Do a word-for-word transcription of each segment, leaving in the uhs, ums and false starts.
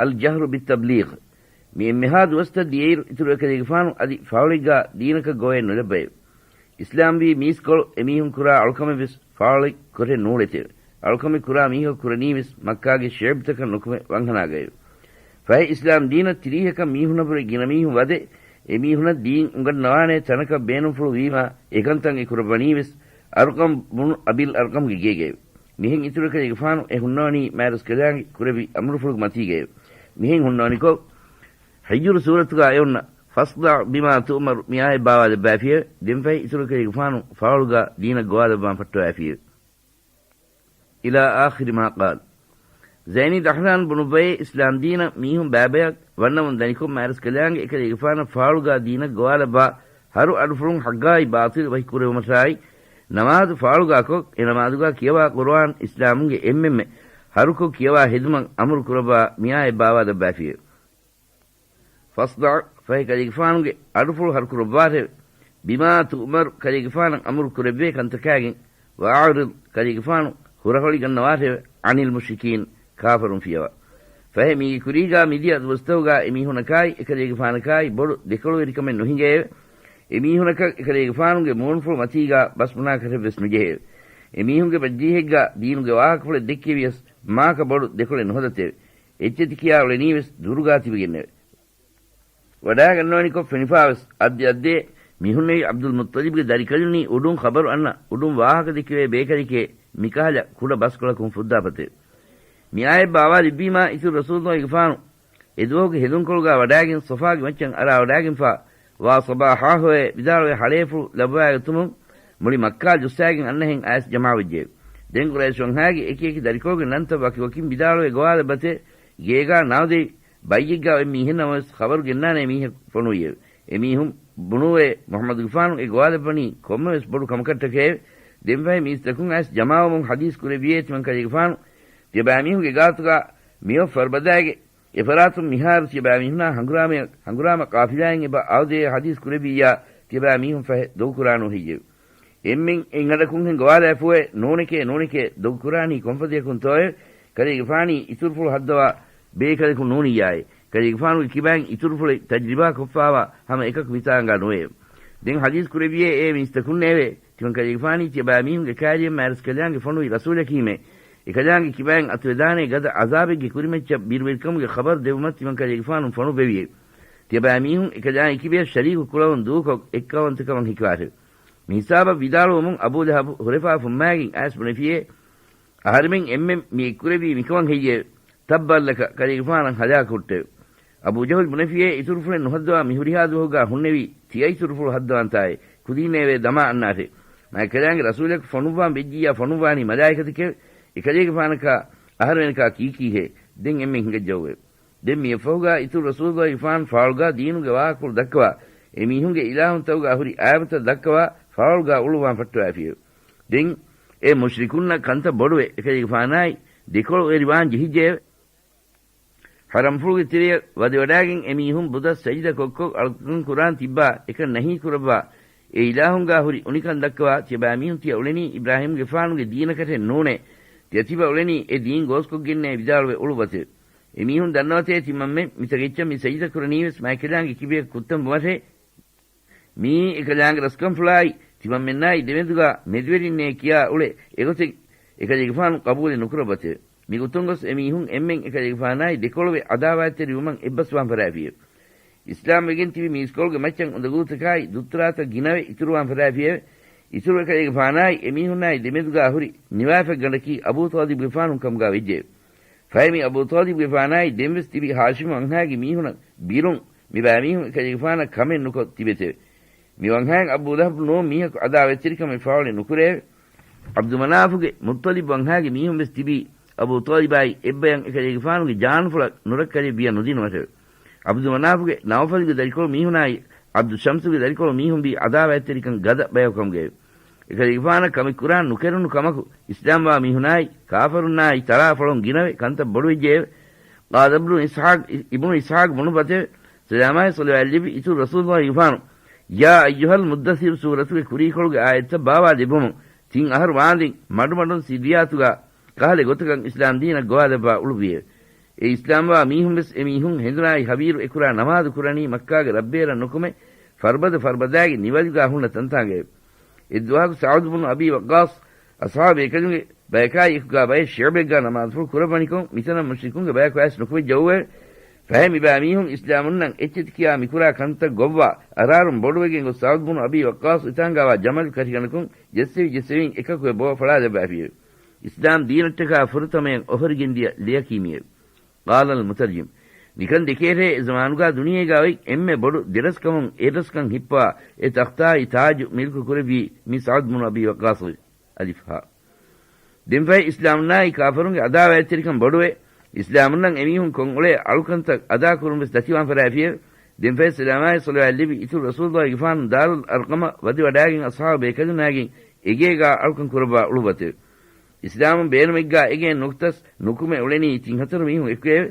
الجهر بالتبليغ. މި އެންމެހާ ދުވަސްތައް ދިޔައިރު އިތުރު އެކަލޭގެފާނު އަދި ފާޅުގާ ދީނަކަށް ގޮވައެއް ނުލައްވައެވެ. އިސްލާމްވީ މީސްކޮޅު އެމީހުން ކުރާ އަޅުކަމެއްވެސް ފާޅު ކޮށެއް ނޫޅެތެވެ. އަޅުކަމެއް ކުރާ މީހަކު ކުރަނީވެސް މައްކާގެ ޝިޢުބްތަކަށް ނުކުމެ ވަންހަނާގައެވެ. ފަހެ އިސްލާމް ދީނަށް ތިރީހަކަށް މީހުންނަށްވުރެ ގިނަ މީހުން ވަދެ، އެ މީހުނަށް ދީން އުނގަންނަވާނޭ ތަނަކަށް ބޭނުންފުޅު ވީމާ، އެކަންތައް އެ ކުރައްވަނީވެސް އަރުޤަމް ބުނު އަބިލް އަރްޤަމްގެ ގޭގައެވެ. މިހެން އިތުރު އެކަލޭގެފާނު އެ ހުންނަވަނީ މާތްރަސްކަލާނގެ ކުރެއްވި އަމުރުފުޅުގެ މަތީގައެވެ. މިހެން ހުންނަވަނިކޮށް، ހިޖުރު ސޫރަތުގާ އެ އޮންނަ "فاصدع بما تؤمر" މި އާޔަތް ބާވާލައްވައިފިއެވެ. ދެންފަހެ އިތުރު އެކަލޭގެފާނު ފާޅުގާ ދީނަށް ގޮވާލައްވާން ފައްޓަވައިފިއެވެ. إلى آخر ما قال. ޒައިނީ ދަހްރާން ބުނުއްވައޭ، އިސްލާމް ދީނަށް މީހުން ބައިބަޔަށް ވަންނަމުން ދަނިކޮށް، މާތްރަސްކަލާނގެ އެކަލޭގެފާނަށް ފާޅުގާ ދީނަށް ގޮވާލައްވާ ހަރު އަޑުފުޅުން ޙައްޤާއި ބާޠިލް ވަކިކުރެވުމަށާއި، ނަމާދު ފާޅުގާކޮށް، އެ ނަމާދުގާ ކިޔަވާ ޤުރުއާން އިސްލާމުންގެ އެންމެންމެ ހަރުކޮށް ކިޔަވާ ހެދުމަށް އަމުރު ކުރައްވާ މި އާޔަތް ބާވާލައްވައިފިއެވެ. "فاصدع" ފަހެ ކަލޭގެފާނުގެ އަޑުފުޅު ހަރުކުރައްވާށެވެ. "بما تؤمر" ކަލޭގެފާނަށް އަމުރު ކުރެއްވޭ ކަންތަކާގެން. "وأعرض" ކަލޭގެފާނު ހުރަހޮޅިގަންނަވާށެވެ. "عن المشركين" ކާފަރުން ފިޔަވާ. ފަހެ މީގެ ކުރީގާ މިދިޔަ ދުވަސްތަކުގާ އެމީހުނަކާއި އެކަލޭގެފާނަކާއި ބޮޑު ދެކޮޅުވެރިކަމެއް ނުހިނގައެވެ. އެމީހުނަކަށް އެކަލޭގެފާނުގެ މޫނުފުޅު މަތީގާ ބަސްބުނާކަށެއްވެސް ނުޖެހެއެވެ. އެމީހުންގެ ބައްޖީހެއްގާ ދީނުގެ ވާހަކަފުޅެއް ދެއްކެވިޔަސް މާކަ ބޮޑު ދެކޮޅެއް ނުހަދަތެވެ. އެއްޗެތި ކިޔާ އުޅެނީވެސް ދުރުގާ ތިބެގެންނެވެ. ވަޑާގަންނަވަނިކޮށް ފެނިފާވެސް އައްދެ އައްދޭ މިހުންނެވި ޢަބްދުލް މުއްޠަލިބްގެ ދަރިކަލުންނީ އުޑުން ޚަބަރު އަންނަ އުޑުން ވާހަކަ ދެކެވޭ ބޭކަލެކޭ މިކަހަލަ ކުޑަ ބަސްކޮޅަކުން ފުއްދާފަތެވެ. މި އާޔަތް ބާވާލެއްވީމާ އިތުރު ރަސޫލުއްލާހިގެފާނު އެދުވަހުގެ ހެލުންކޮޅުގާ ވަޑާގެން ޞަފާގެ މައްޗަށް އަރާވަޑާގެންފާ، "ويا صباحا" ހޮވޭ ވިދާޅުވެ ހަޅޭފުޅު ލައްވާގަތުމުން މުޅި މައްކާ ޖުއްސާގެން އަންނަހެން އައިސް ޖަމާވެއްޖެއެވެ. ދެން ޤުރައިޝް ވަންހާގެ އެކި އެކި ދަރިކޮޅުގެ ނަންތައް ވަކި ވަކިން ވިދާޅުވެ ގޮވާލައްވަތެވެ. ގޭގާ ނާދެވި ބައްޔެއްގާ އޮތް މީހެއް ނަމަވެސް ޚަބަރު ގެންނާނޭ މީހަކު ފޮނުވިއެވެ. އެމީހުން ބުނުއެވެ. މުޙައްމަދުގެފާނު އެ ގޮވާލައްވަނީ ކޮންމެވެސް ބޮޑު ކަމަކަށްޓަކައެވެ. ދެންފަހެ މީސްތަކުން އައިސް ޖަމާވަމުން ޙަދީޘް ކުރެއްވިއޭ ތިމަން ކަލޭގެފާނު ތިޔަބައިމީހުންގެ ގާތުގާ މިއޮތް ފަރުބަދާގެ އެފަރާތުން މިހާރު ތިޔަބައިމީހުނާ ހަނގުރާމަ، ހަނގުރާމަ ޤާފިލާއިން އެބަ އައުދޭ ޙަދީޘް ކުރެއްވިއްޔާ ތިޔަބައިމީހުން ފަހެ ދޮގުކުރާނޫ ހެއްޔެވެ؟ އެންމެން އެއްގަނޑަކުންހެން ގޮވާލާފުއެވެ. ނޫނެކޭ، ނޫނެކޭ، ދޮގުކުރާނީ ކޮންފަދަޔަކުންތޯއެވެ؟ ކަލޭގެފާނީ އިތުރުފުޅު ހައްދަވާ ބޭކަލަކު ނޫނިއްޔާއޭ. ކަލޭގެފާނުގެ ކިބައިން އިތުރުފުޅެއް ތަޖްރިބާ ކޮށްފާވާ ހަމަ އެކަކު މިތާނގާ ނުވެއެވެ. ދެން ޙަދީޘް ކުރެއްވިއޭ އޭ މީސްތަކުންނޭވެ! ތިމަން ކަލޭގެފާނީ ތިޔަބައިމީހުންގެ ކާރިއަށް މާތްރަސްކަލާނގެ ފޮނުވި ރަސޫލަކީމޭ. އެކަލާނގެ ކިބައިން އަތުވެދާނޭ ގަދަ ޢަޒާބެއްގެ ކުރިމައްޗަށް ބިރުވެރިކަމުގެ ޚަބަރު ދެއްވުމަށް ތިމަން ކަލޭގެފާނު ފޮނުއްވެވިއެވެ. ތިޔަބައިމީހުން އެކަލާނގެ ކިބަޔަށް ޝަރީކު ކުޅަވަން ދޫކޮށް އެއްކައުވަންތަކަމަށް ހެކިވާށެވެ. މި ހިސާބަށް ވިދާޅުވުމުން އަބޫ ލަހަބު ހުރެފާ ފުއްމާގެން އައިސް ބުނެފިއޭ، އަހަރެމެން އެންމެން މި އެއްކުރެއްވީ މިކަމަށް ހެއްޔެވެ؟ ތައްބައްލަކަ، ކަލޭގެފާނަށް ހަލާކު ހުއްޓެވެ. އަބޫ ޖަހުލް ބުނެފިއޭ، އިތުރުފުޅެއް ނުހައްދަވާ މި ހުރިހާ ދުވަހުގާ ހުންނެވީ ތިޔަ އިތުރުފުޅު ހައްދަވާންތާއޭ، ކުދީންނޭވެ ދަމާ އަންނާށޭ. މާތްކަލާނގެ ރަސޫލަކު ފޮނުއްވާން ވެއްޖިއްޔާ ފޮނުއްވާނީ މަލާއިކަތެކެވެ. އެކަލޭގެފާނަކާ އަހަރެމެނަކާ ކީކީހޭ؟ ދެން އެންމެން ހިނގައްޖައުވެ. ދެން މިއަށްފަހުގާ އިތުރު ރަސޫލުއްލާހިގެފާނު ފާޅުގާ ދީނުގެ ވާހަކަފުޅު ދައްކަވާ، އެމީހުންގެ އިލާހުންތަކުގާ ހުރި އާބަތައް ދައްކަވާ ފާޅުގާ އުޅުއްވާން ފައްޓަވައިފިއެވެ. ދެން އެ މުޝްރިކުންނަށް ކަންތައް ބޮޑުވެ، އެކަލޭގެފާނާއި ދެކޮޅުވެރިވާން ޖެހިއްޖެއެވެ. ޙަރަމްފުޅުގެ ތެރެއަށް ވަދެވަޑާގެން އެމީހުން ބުދަށް ސަޖިދަ ކޮށްކޮށް އަޅުކަން ކުރާން ތިއްބާ އެކަން ނަހީ ކުރައްވާ، އެ އިލާހުންގާ ހުރި އުނިކަން ދައްކަވާ، ތިޔަބައިމީހުން ތިޔަ އުޅެނީ އިބްރާހީމްގެފާނުގެ ދީނަކަށެއް ނޫނޭ. ތިޔަ ތިބަ އުޅެނީ އެ ދީން ގޯސްކޮށްގެންނޭ ވިދާޅުވެ އުޅުއްވަތެވެ. އެމީހުން ދަންނަވަތޭ ތިމަންމެން މިތަކެއްޗަށް މި ސަޖިދަ ކުރަނީވެސް މާތްކަލާނގެ ކިބަޔަށް ކުއްތަން ބުމަށޭ. މިއީ އެކަލާނގެ ރަސްކަންފުޅާއި ތިމަންމެންނާއި ދެމެދުގާ މެދުވެރިންނޭ ކިޔާ އުޅެ އެގޮތެއް އެކަލޭގެފާނު ޤަބޫލެއް ނުކުރައްވަތެވެ. މިގޮތުން ގޮސް އެމީހުން އެންމެން އެކަލޭގެފާނާއި ދެކޮޅުވެ ޢަދާވާތްތެރިވުމަށް އެއްބަސްވާން ފަރާފިއެވެ. އިސްލާމް ވެގެން ތިބި މީސްކޮޅުގެ މައްޗަށް އުނދަގޫތަކާއި ދުއްތުރާތައް ގިނަވެ އިތުރުވާން ފަރާފިއެވެ. އިތުރު އެކަލޭގެފާނާއި އެމީހުންނާއި ދެމެދުގާ ހުރި ނިވާފަތްގަނޑަކީ އަބޫ ޠާލިބުގެފާނުން ކަމުގާ ވެއްޖެއެވެ. ފަހެ މި އަބޫ ޠާލިބުގެފާނާއި ދެންވެސް ތިބި ހާޝިމް ވަންހާގެ މީހުނަށް ބިރުން މިބައިމީހުން އެކަލޭގެފާނަށް ކަމެއް ނުކޮށް ތިބެތެވެ. މި ވަންހާއިން އަބޫ ލަހަބު ނޫން މީހަކު ޢަދާވާތްތެރިކަމެއް ފާޅުވެ ނުކުރެއެވެ. ޢަބްދު މަނާފުގެ މުއްޠަލިބް ވަންހާގެ މީހުން ވެސް ތިބީ އަބޫ ޠާލިބާއި އެއްބަޔަށް އެކަލޭގެފާނުގެ ޖާނުފުޅަށް ނުރައްކަލެއް ވިޔަ ނުދިނުމަށެވެ. ޢަބްދު މަނާފުގެ ނައުފަލުގެ ދަރިކޮޅު މީހުނާއި ޢަބްދު ޝަމްސުގެ ދަރިކޮޅު މީހުން ވީ ޢަދާވާތްތެރިކަން ގަދަ ބަޔަކު ކަމުގައެވެ. އެކަލޭގެފާނަށް ކަމެއް ކުރާން ނުކެރުނު ކަމަކު އިސްލާމްވާ މީހުނާއި ކާފަރުންނާއި ތަޅާ ފޮޅުން ގިނަވެ ކަންތައް ބޮޑުވެއްޖެއެވެ. ޤާލަ އިބްނު އިސްޙާޤް، އިބްނު އިސްޙާޤް ބުނުއްވަތެވެ. ސަލާމާއި ޞަލަވާތް ލިބި އިތުރު ރަސޫލުއްލާހިގެފާނު، "يا أيها المدثر" ސޫރަތުގެ ކުރީކޮޅުގެ އާޔަތްތައް ބާވާލެއްވުމުން ތިން އަހަރު ވާނދިން މަޑުމަޑުން ސިއްރިއްޔާތުގާ ކަހަލަ ގޮތަކަށް އިސްލާމް ދީނަށް ގޮވާލައްވާ އުޅުއްވިއެވެ. އެ އިސްލާމްވާ މީހުން ވެސް އެ މީހުން ހެނދުނާއި ހަވީރު އެކުރާ ނަމާދު ކުރަނީ މައްކާގެ ރަށްބޭރަށް ނުކުމެ، ފަރުބަދަ ފަރުބަދާގެ ނިވަލުގާ ހުންނަ ތަންތާނގައެވެ. އެއްދުވަހަކު ސަޢުދު ބުނު އަބީ ވައްޤާޞް އަޞްޙާބު ބޭކަލުންގެ ބަޔަކާއި އެކުގާ ބައެއް ޝިޢުބެއްގާ ނަމާދުފުޅު ކުރައްވަނިކޮށް، މިތަނަށް މުޝްރިކުންގެ ބަޔަކު އައިސް ނުކުމެއްޖައޫއެވެ. ފަހެ މިބައިމީހުން އިސްލާމުންނަށް އެއްޗެތި ކިޔާ މިކުރާ ކަންތައް ގޮއްވާ، އަރާރުން ބޮޑުވެގެން ގޮސް ސަޢުދު ބުނު އަބީ ވައްޤާޞް އެތާނގާވާ ޖަމަލު ކަށިގަނޑަކުން ޖެއްސެވި ޖެއްސެވިން އެކަކުވެ ބޯ ފަޅާލައްވާފިއެވެ. އިސްލާމް ދީނަށްޓަކާ ފުރަތަމަޔަށް އޮހޮރިގެންދިޔަ ލެޔަކީ މިއެވެ. ޤާލަ އަލްމުތަރްޖިމް، ނިކަން ދެކޭރޭ އެ ޒަމާނުގާ ދުނިޔޭގާ އޮތް އެންމެ ބޮޑު ދެރަސްކަމުން އެރަސްކަން ހިއްޕާ އެ ތަޚްތާއި ތާޖު މިލްކު ކުރެއްވީ މި ސަޢުދު ބުނު އަބީ ވައްޤާޞް އަލިފް ހާ. ދެންފަހެ އިސްލާމުންނާއި ކާފަރުންގެ އަދާވާތްތެރިކަން ބޮޑުވެ، އިސްލާމުންނަށް އެމީހުން ކޮށް އުޅޭ އަޅުކަންތައް އަދާކުރުން ވެސް ދަތިވާން ފަށާފިއެވެ. ދެންފަހެ ސަލާމާއި ޞަލަވާތް ލެއްވި އިތުރު ރަސޫލުއްލާހިގެފާނު ދާރުލް އަރްޤަމަށް ވަދެވަޑާގެން އަޞްޙާބު ބޭކަލުންނާގެން އެގޭގާ އަޅުކަން ކުރައްވާ އުޅުއްވަތެވެ. އިސްލާމުން ބޭނުމެއްގާ އެގޭން ނުކުތަސް ނުކުމެ އުޅެނީ ތިން ހަތަރު މީހުން އެކުގައެވެ.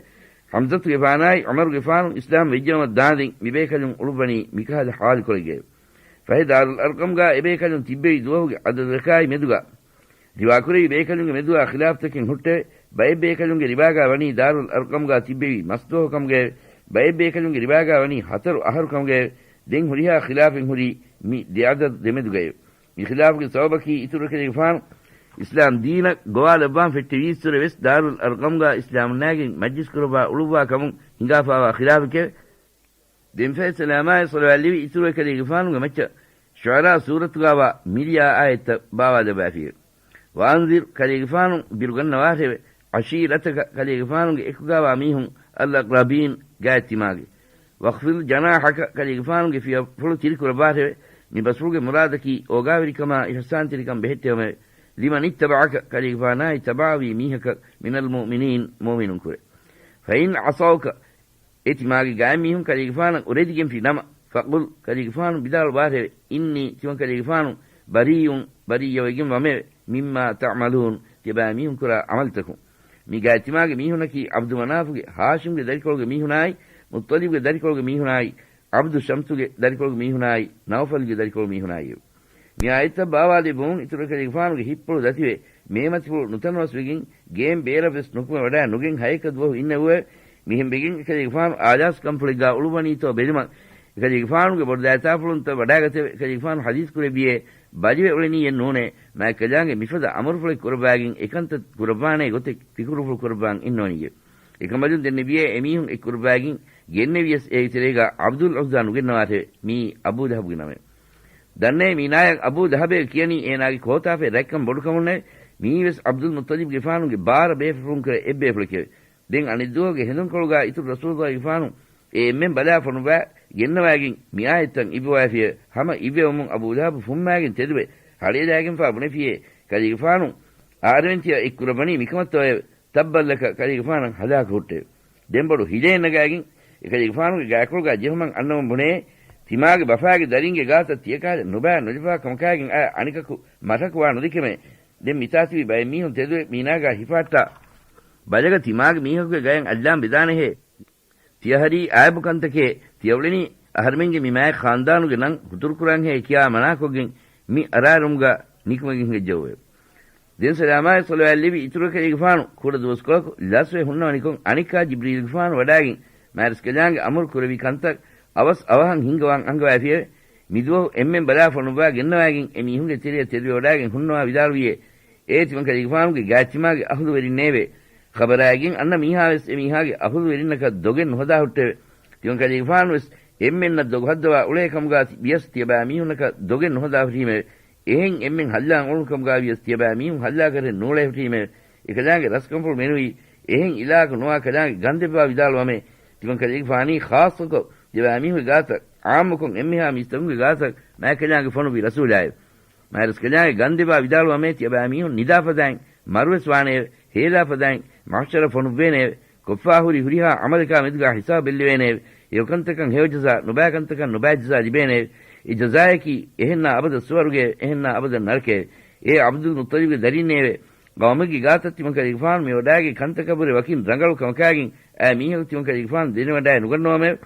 ޙަމްޒަތުގެފާނާއި ޢުމަރުގެފާނު އިސްލާމް ވެއްޖައުމަށް ދާނދެން މިބޭކަލުން އުޅުއްވަނީ މިކަހަލަ ޙާލުކޮޅެއްގައެވެ. ފަހެ ދާރުލް އަރްޤަމްގާ އެބޭކަލުން ތިއްބެވި ދުވަހުގެ ޢަދަދަކާއި މެދުގާ ރިވާކުރެއްވި ބޭކަލުންގެ މެދުގާ ޚިލާފްތަކެއް ހުއްޓެވެ. ބައެއް ބޭކަލުންގެ ރިވާގާ ވަނީ ދާރުލް އަރްޤަމްގާ ތިއްބެވި މަސްދުވަހު ކަމުގައެވެ. ބައެއް ބޭކަލުންގެ ރިވާގާ ވަނީ ހަތަރު އަހަރު ކަމުގައެވެ. ދެން ހުރިހާ ޚިލާފެއް ހުރީ މި ދެ ޢަދަދު ދެމެދުގައެވެ. މި ޚިލާފުގެ ސަބަބަކީ އިތުރު އެކަލޭގެފާނު އިސްލާމް ދީނަށް ގޮވާލައްވާން ފެއްޓެވީއްސުރެ ވެސް ދާރުލް އަރްޤަމްގާ އިސްލާމުންނާގެން މަޖްލިސް ކުރައްވާ އުޅުއްވާ ކަމުން ހިނގާފާވާ ޚިލާފެކެވެ. ދެންފަހެ ސަލާމާއި ޞަލަވާތް ލެއްވި އިތުރު އެކަލޭގެފާނުގެ މައްޗަށް ޝުޢަރާ ސޫރަތުގާވާ މިލިޔާ އާޔަތްތައް ބާވާލައްވާފިއެވެ. ވައަންޒިރް ކަލޭގެފާނު ބިރުގަންނަވާށެވެ. ޢަޝީރަތަކަ ކަލޭގެފާނުގެ އެކުގާވާ މީހުން އަލްއަޤްރަބީން ގާތްތިމާގެ. ވަޚްފިޟް ޖަނާޙަކަ ކަލޭގެފާނުގެ ފިޔަފުޅު ތިރިކުރައްވާށެވެ. މި ބަސްފުޅުގެ މުރާދަކީ އޯގާވެރިކަމާ އިޙްސާންތެރިކަން ބެހެއްޓެވުމެވެ. ލިމަނިއްތަބަޢަކަ ކަލޭގެފާނާއި ތަބަޢަވީ މީހަކަށް މިނަލް މުއުމިނީން މުއުމިނުންކުރެ. ފައިން ޢަޞައުކަ އެ ތިމާގެ ގާތްމީހުން ކަލޭގެފާނަށް އުރެދިގެންފި ނަމަ، ފަޤުލް ކަލޭގެފާނު ވިދާޅުވާށެވެ. އިންނީ ތިމަން ކަލޭގެފާނު ބަރީއުން ބަރީއަވެގެން ވަމެވެ. މިއްމާ ތަޢުމަލޫން ތިޔަބައިމީހުން ކުރާ ޢަމަލުތަކުން. މި ގާތްތިމާގެ މީހުންނަކީ ޢަބްދު މަނާފުގެ ހާޝިމްގެ ދަރިކޮޅުގެ މީހުނާއި، މުއްޠަލިބްގެ ދަރިކޮޅުގެ މީހުނާއި، ޢަބްދު ޝަމްސުގެ ދަރިކޮޅުގެ މީހުނާއި، ނައުފަލްގެ ދަރިކޮޅު މީހުނާއިއެވެ. މި އާޔަތްތައް ބާވާލެއްވުމުން އިތުރު ކަލޭގެފާނުގެ ހިތްޕުޅު ދަތިވެ، މޭމަތިފުޅު ނުތަނަވަސްވެގެން، ގޭން ބޭރަށް ވެސް ނުކުމެ ވަޑާ ނުގެން ހައެއްކަ ދުވަހު އިންނެވުއެވެ. މިހެން ވެގެން އެކަލޭގެފާނު އާލާސް ކަންފުޅެއްގާ އުޅުއްވަނީތޯ ބެލުމަށް، އެކަލޭގެފާނުގެ ބޮޑުދައިތާފުޅުންތައް ވަޑާގަތެވެ. އެކަލޭގެފާނު ޙަދީޘް ކުރެއްވިއޭ، ބަލިވެ އުޅެނީއެއް ނޫނޭ، މާތްކަލާނގެ މިފަދަ އަމުރުފުޅެއް ކުރައްވާގެން އެކަންތައް ކުރައްވާނޭ ގޮތެއް ފިކުރުފުޅު ކުރައްވާން އިންނޯނީއެވެ. އެކަނބަލުން ދެންނެވިއޭ އެމީހުން އެއްކުރައްވާގެން ގެންނެވިޔަސް އޭގެ ތެރޭގާ ޢަބްދުލް ޢުއްޒާ ނުގެންނަވާށެވެ. މިއީ އަބޫ ލަހަބުގެ ނަމެވެ. ދަންނައޭ މީނާޔަށް އަބޫ ލަހަބޭ ކިޔަނީ އޭނާގެ ކޯތާފަތް ރަތްކަން ބޮޑުކަމުންނެވެ. މިއީވެސް ޢަބްދުލް މުއްޠަލިބްގެފާނުގެ ބާރަ ބޭފުޅުންކުރެ އެއްބޭފުޅެކެވެ. ދެން އަނެއްދުވަހުގެ ހެނދުންކޮޅުގާ އިތުރު ރަސޫލުއްލާހިގެފާނު އެ އެންމެން ބަލާ ފޮނުއްވާ ގެންނަވާގެން މި އާޔަތްތައް އިއްވަވާފިއެވެ. ހަމަ އިއްވެވުމުން އަބޫ ލަހަބު ފުންމާގެން ތެދުވެ ހަޅޭލާގެންފާ ބުނެފިއޭ، ކަލޭގެފާނު އަހަރެމެން ތިޔަ އެއްކުރައްވަނީ މިކަމަށްތޯއެވެ؟ ތައްބައްލަކަ ކަލޭގެފާނަށް ހަލާކު ހުއްޓެވެ. ދެން ބޮޑު ހިލައެއް ނަގާގެން އެކަލޭގެފާނުގެ ގާކޮޅުގާ ޖެހުމަށް އަންނަމުން ބުނޭ، ތިމާގެ ބަފާގެ ދަރިންގެ ގާތަށް ތިޔަކަހަލަ ނުބާ ނުލިފާ ކަމަކާގެން އައި އަނެކަކު މަށަކު ވާ ނުދެކެމޭ. ދެން މިތާ ތިބި ބައެއް މީހުން ތެދުވެ މީނާގާ ހިފާއްޓާ ބަލަގަ ތިމާގެ މީހަކުގެ ގަޔަށް އަލްލާން ވެދާނެހޭ. ތިޔަ ހަރީ އާއެއްބު ކަންތަކޭ، ތިޔަ އުޅެނީ އަހަރެމެންގެ މި މާތް ޚާންދާނުގެ ނަން ހުތުރުކުރާންހޭ ކިޔާ މަނާކޮށްގެން މި އަރާރުމުގަ ނިކުމެގެން ހިނގައްޖައުވެ. ދެން ސަލާމާއި ޞަލަވާތް ލެއްވި އިތުރު ކަލޭގެފާނު ކުޑަ ދުވަސްކޮޅަކު ލަސްވެ ހުންނަވަނިކޮށް އަނެއްކާ ޖިބްރީލްގެފާނު ވަޑާގެން މާތްރަސްކަލާނގެ އަމުރު ކުރެއްވި ކަންތައް އަވަސް އަވަހަށް ހިންގަވާން އަންގަވާފިއެވެ. މިދުވަހު އެންމެން ބަލާ ފޮނުއްވާ ގެންނަވާގެން އެ މީހުންގެ ތެރެއަށް ތެދުވެވަޑާގެން ހުންނަވާ ވިދާޅުވިއޭ، އޭ ތިމަން ކަލޭގެފާނުގެ ގާތްތިމާގެ އަހުލުވެރިންނޭވެ! ޚަބަރާއިގެން އަންނަ މީހާވެސް އެމީހާގެ އަހުލުވެރިންނަކަށް ދޮގެއް ނުހަދާ ހުއްޓެވެ. ތިމަން ކަލޭގެފާނުވެސް އެންމެންނަށް ދޮގު ހައްދަވާ އުޅޭ ކަމުގާ ތި-، ވިޔަސް ތިޔަބައިމީހުންނަކަށް ދޮގެއް ނުހަދާ ހުށީމެވެ. އެހެން އެންމެން ހައްލާން އުޅުނު ކަމުގާ ވިޔަސް ތިޔަބައިމީހުން ހައްލާކަށެއް ނޫޅޭ ހުށީމެވެ. އެކަލާނގެ ރަސްކަންފުޅު މެނުވީ އެހެން އިލާކު ނުވާ ކަލާނގެ ގަންދެއްވާ ވިދާޅުވަމޭ. ތިމަން ކަލޭގެފާނީ ޚާއްޞަކޮށް ތިޔަބައިމީހުންގެ ގާތަށް ޢާއްމުކޮށް އެންމެހާ މީސްތަކުންގެ ގާތަށް މާތްކަލާނގެ ފޮނުއްވި ރަސޫލާއެވެ. މާތްރަސްކަލާނގެ ގަންދެއްވާ ވިދާޅުވަމޭ ތިޔަބައިމީހުން ނިދާފަދައިން މަރުވެސް ވާނެއެވެ. ހޭލާފަދައިން މަޙްޝަރަށް ފޮނުއްވޭނެއެވެ. ކޮށްފާ ހުރި ހުރިހާ ޢަމަލަކާ މެދުގާ ހިސާބު ބެއްލެވޭނެއެވެ. ހެޔޮކަންތަކަށް ހެޔޮ ޖަޒާ، ނުބާކަންތަކަށް ނުބާ ޖަޒާ ލިބޭނެއެވެ. އެ ޖަޒާއަކީ އެހެންނާ އަބަދަށް ސުވަރުގެއެވެ. އެހެންނާ އަބަދަށް ނަރަކައެވެ. އޭ ޢަބްދުލް މުއްޠަލިބްގެ ދަރިންނޭވެ! ޤައުމެއްގެ ގާތަށް ތިމަން ކަލޭގެފާނު މިވަޑާގަތް ކަންތަކަށްވުރެ ވަކިން ރަނގަޅު ކަމަކާގެން އައި މީހަކު ތިމަން ކަލޭގެފާނު ދެނެވަޑާއެއް ނުގަންނަވަމެވެ.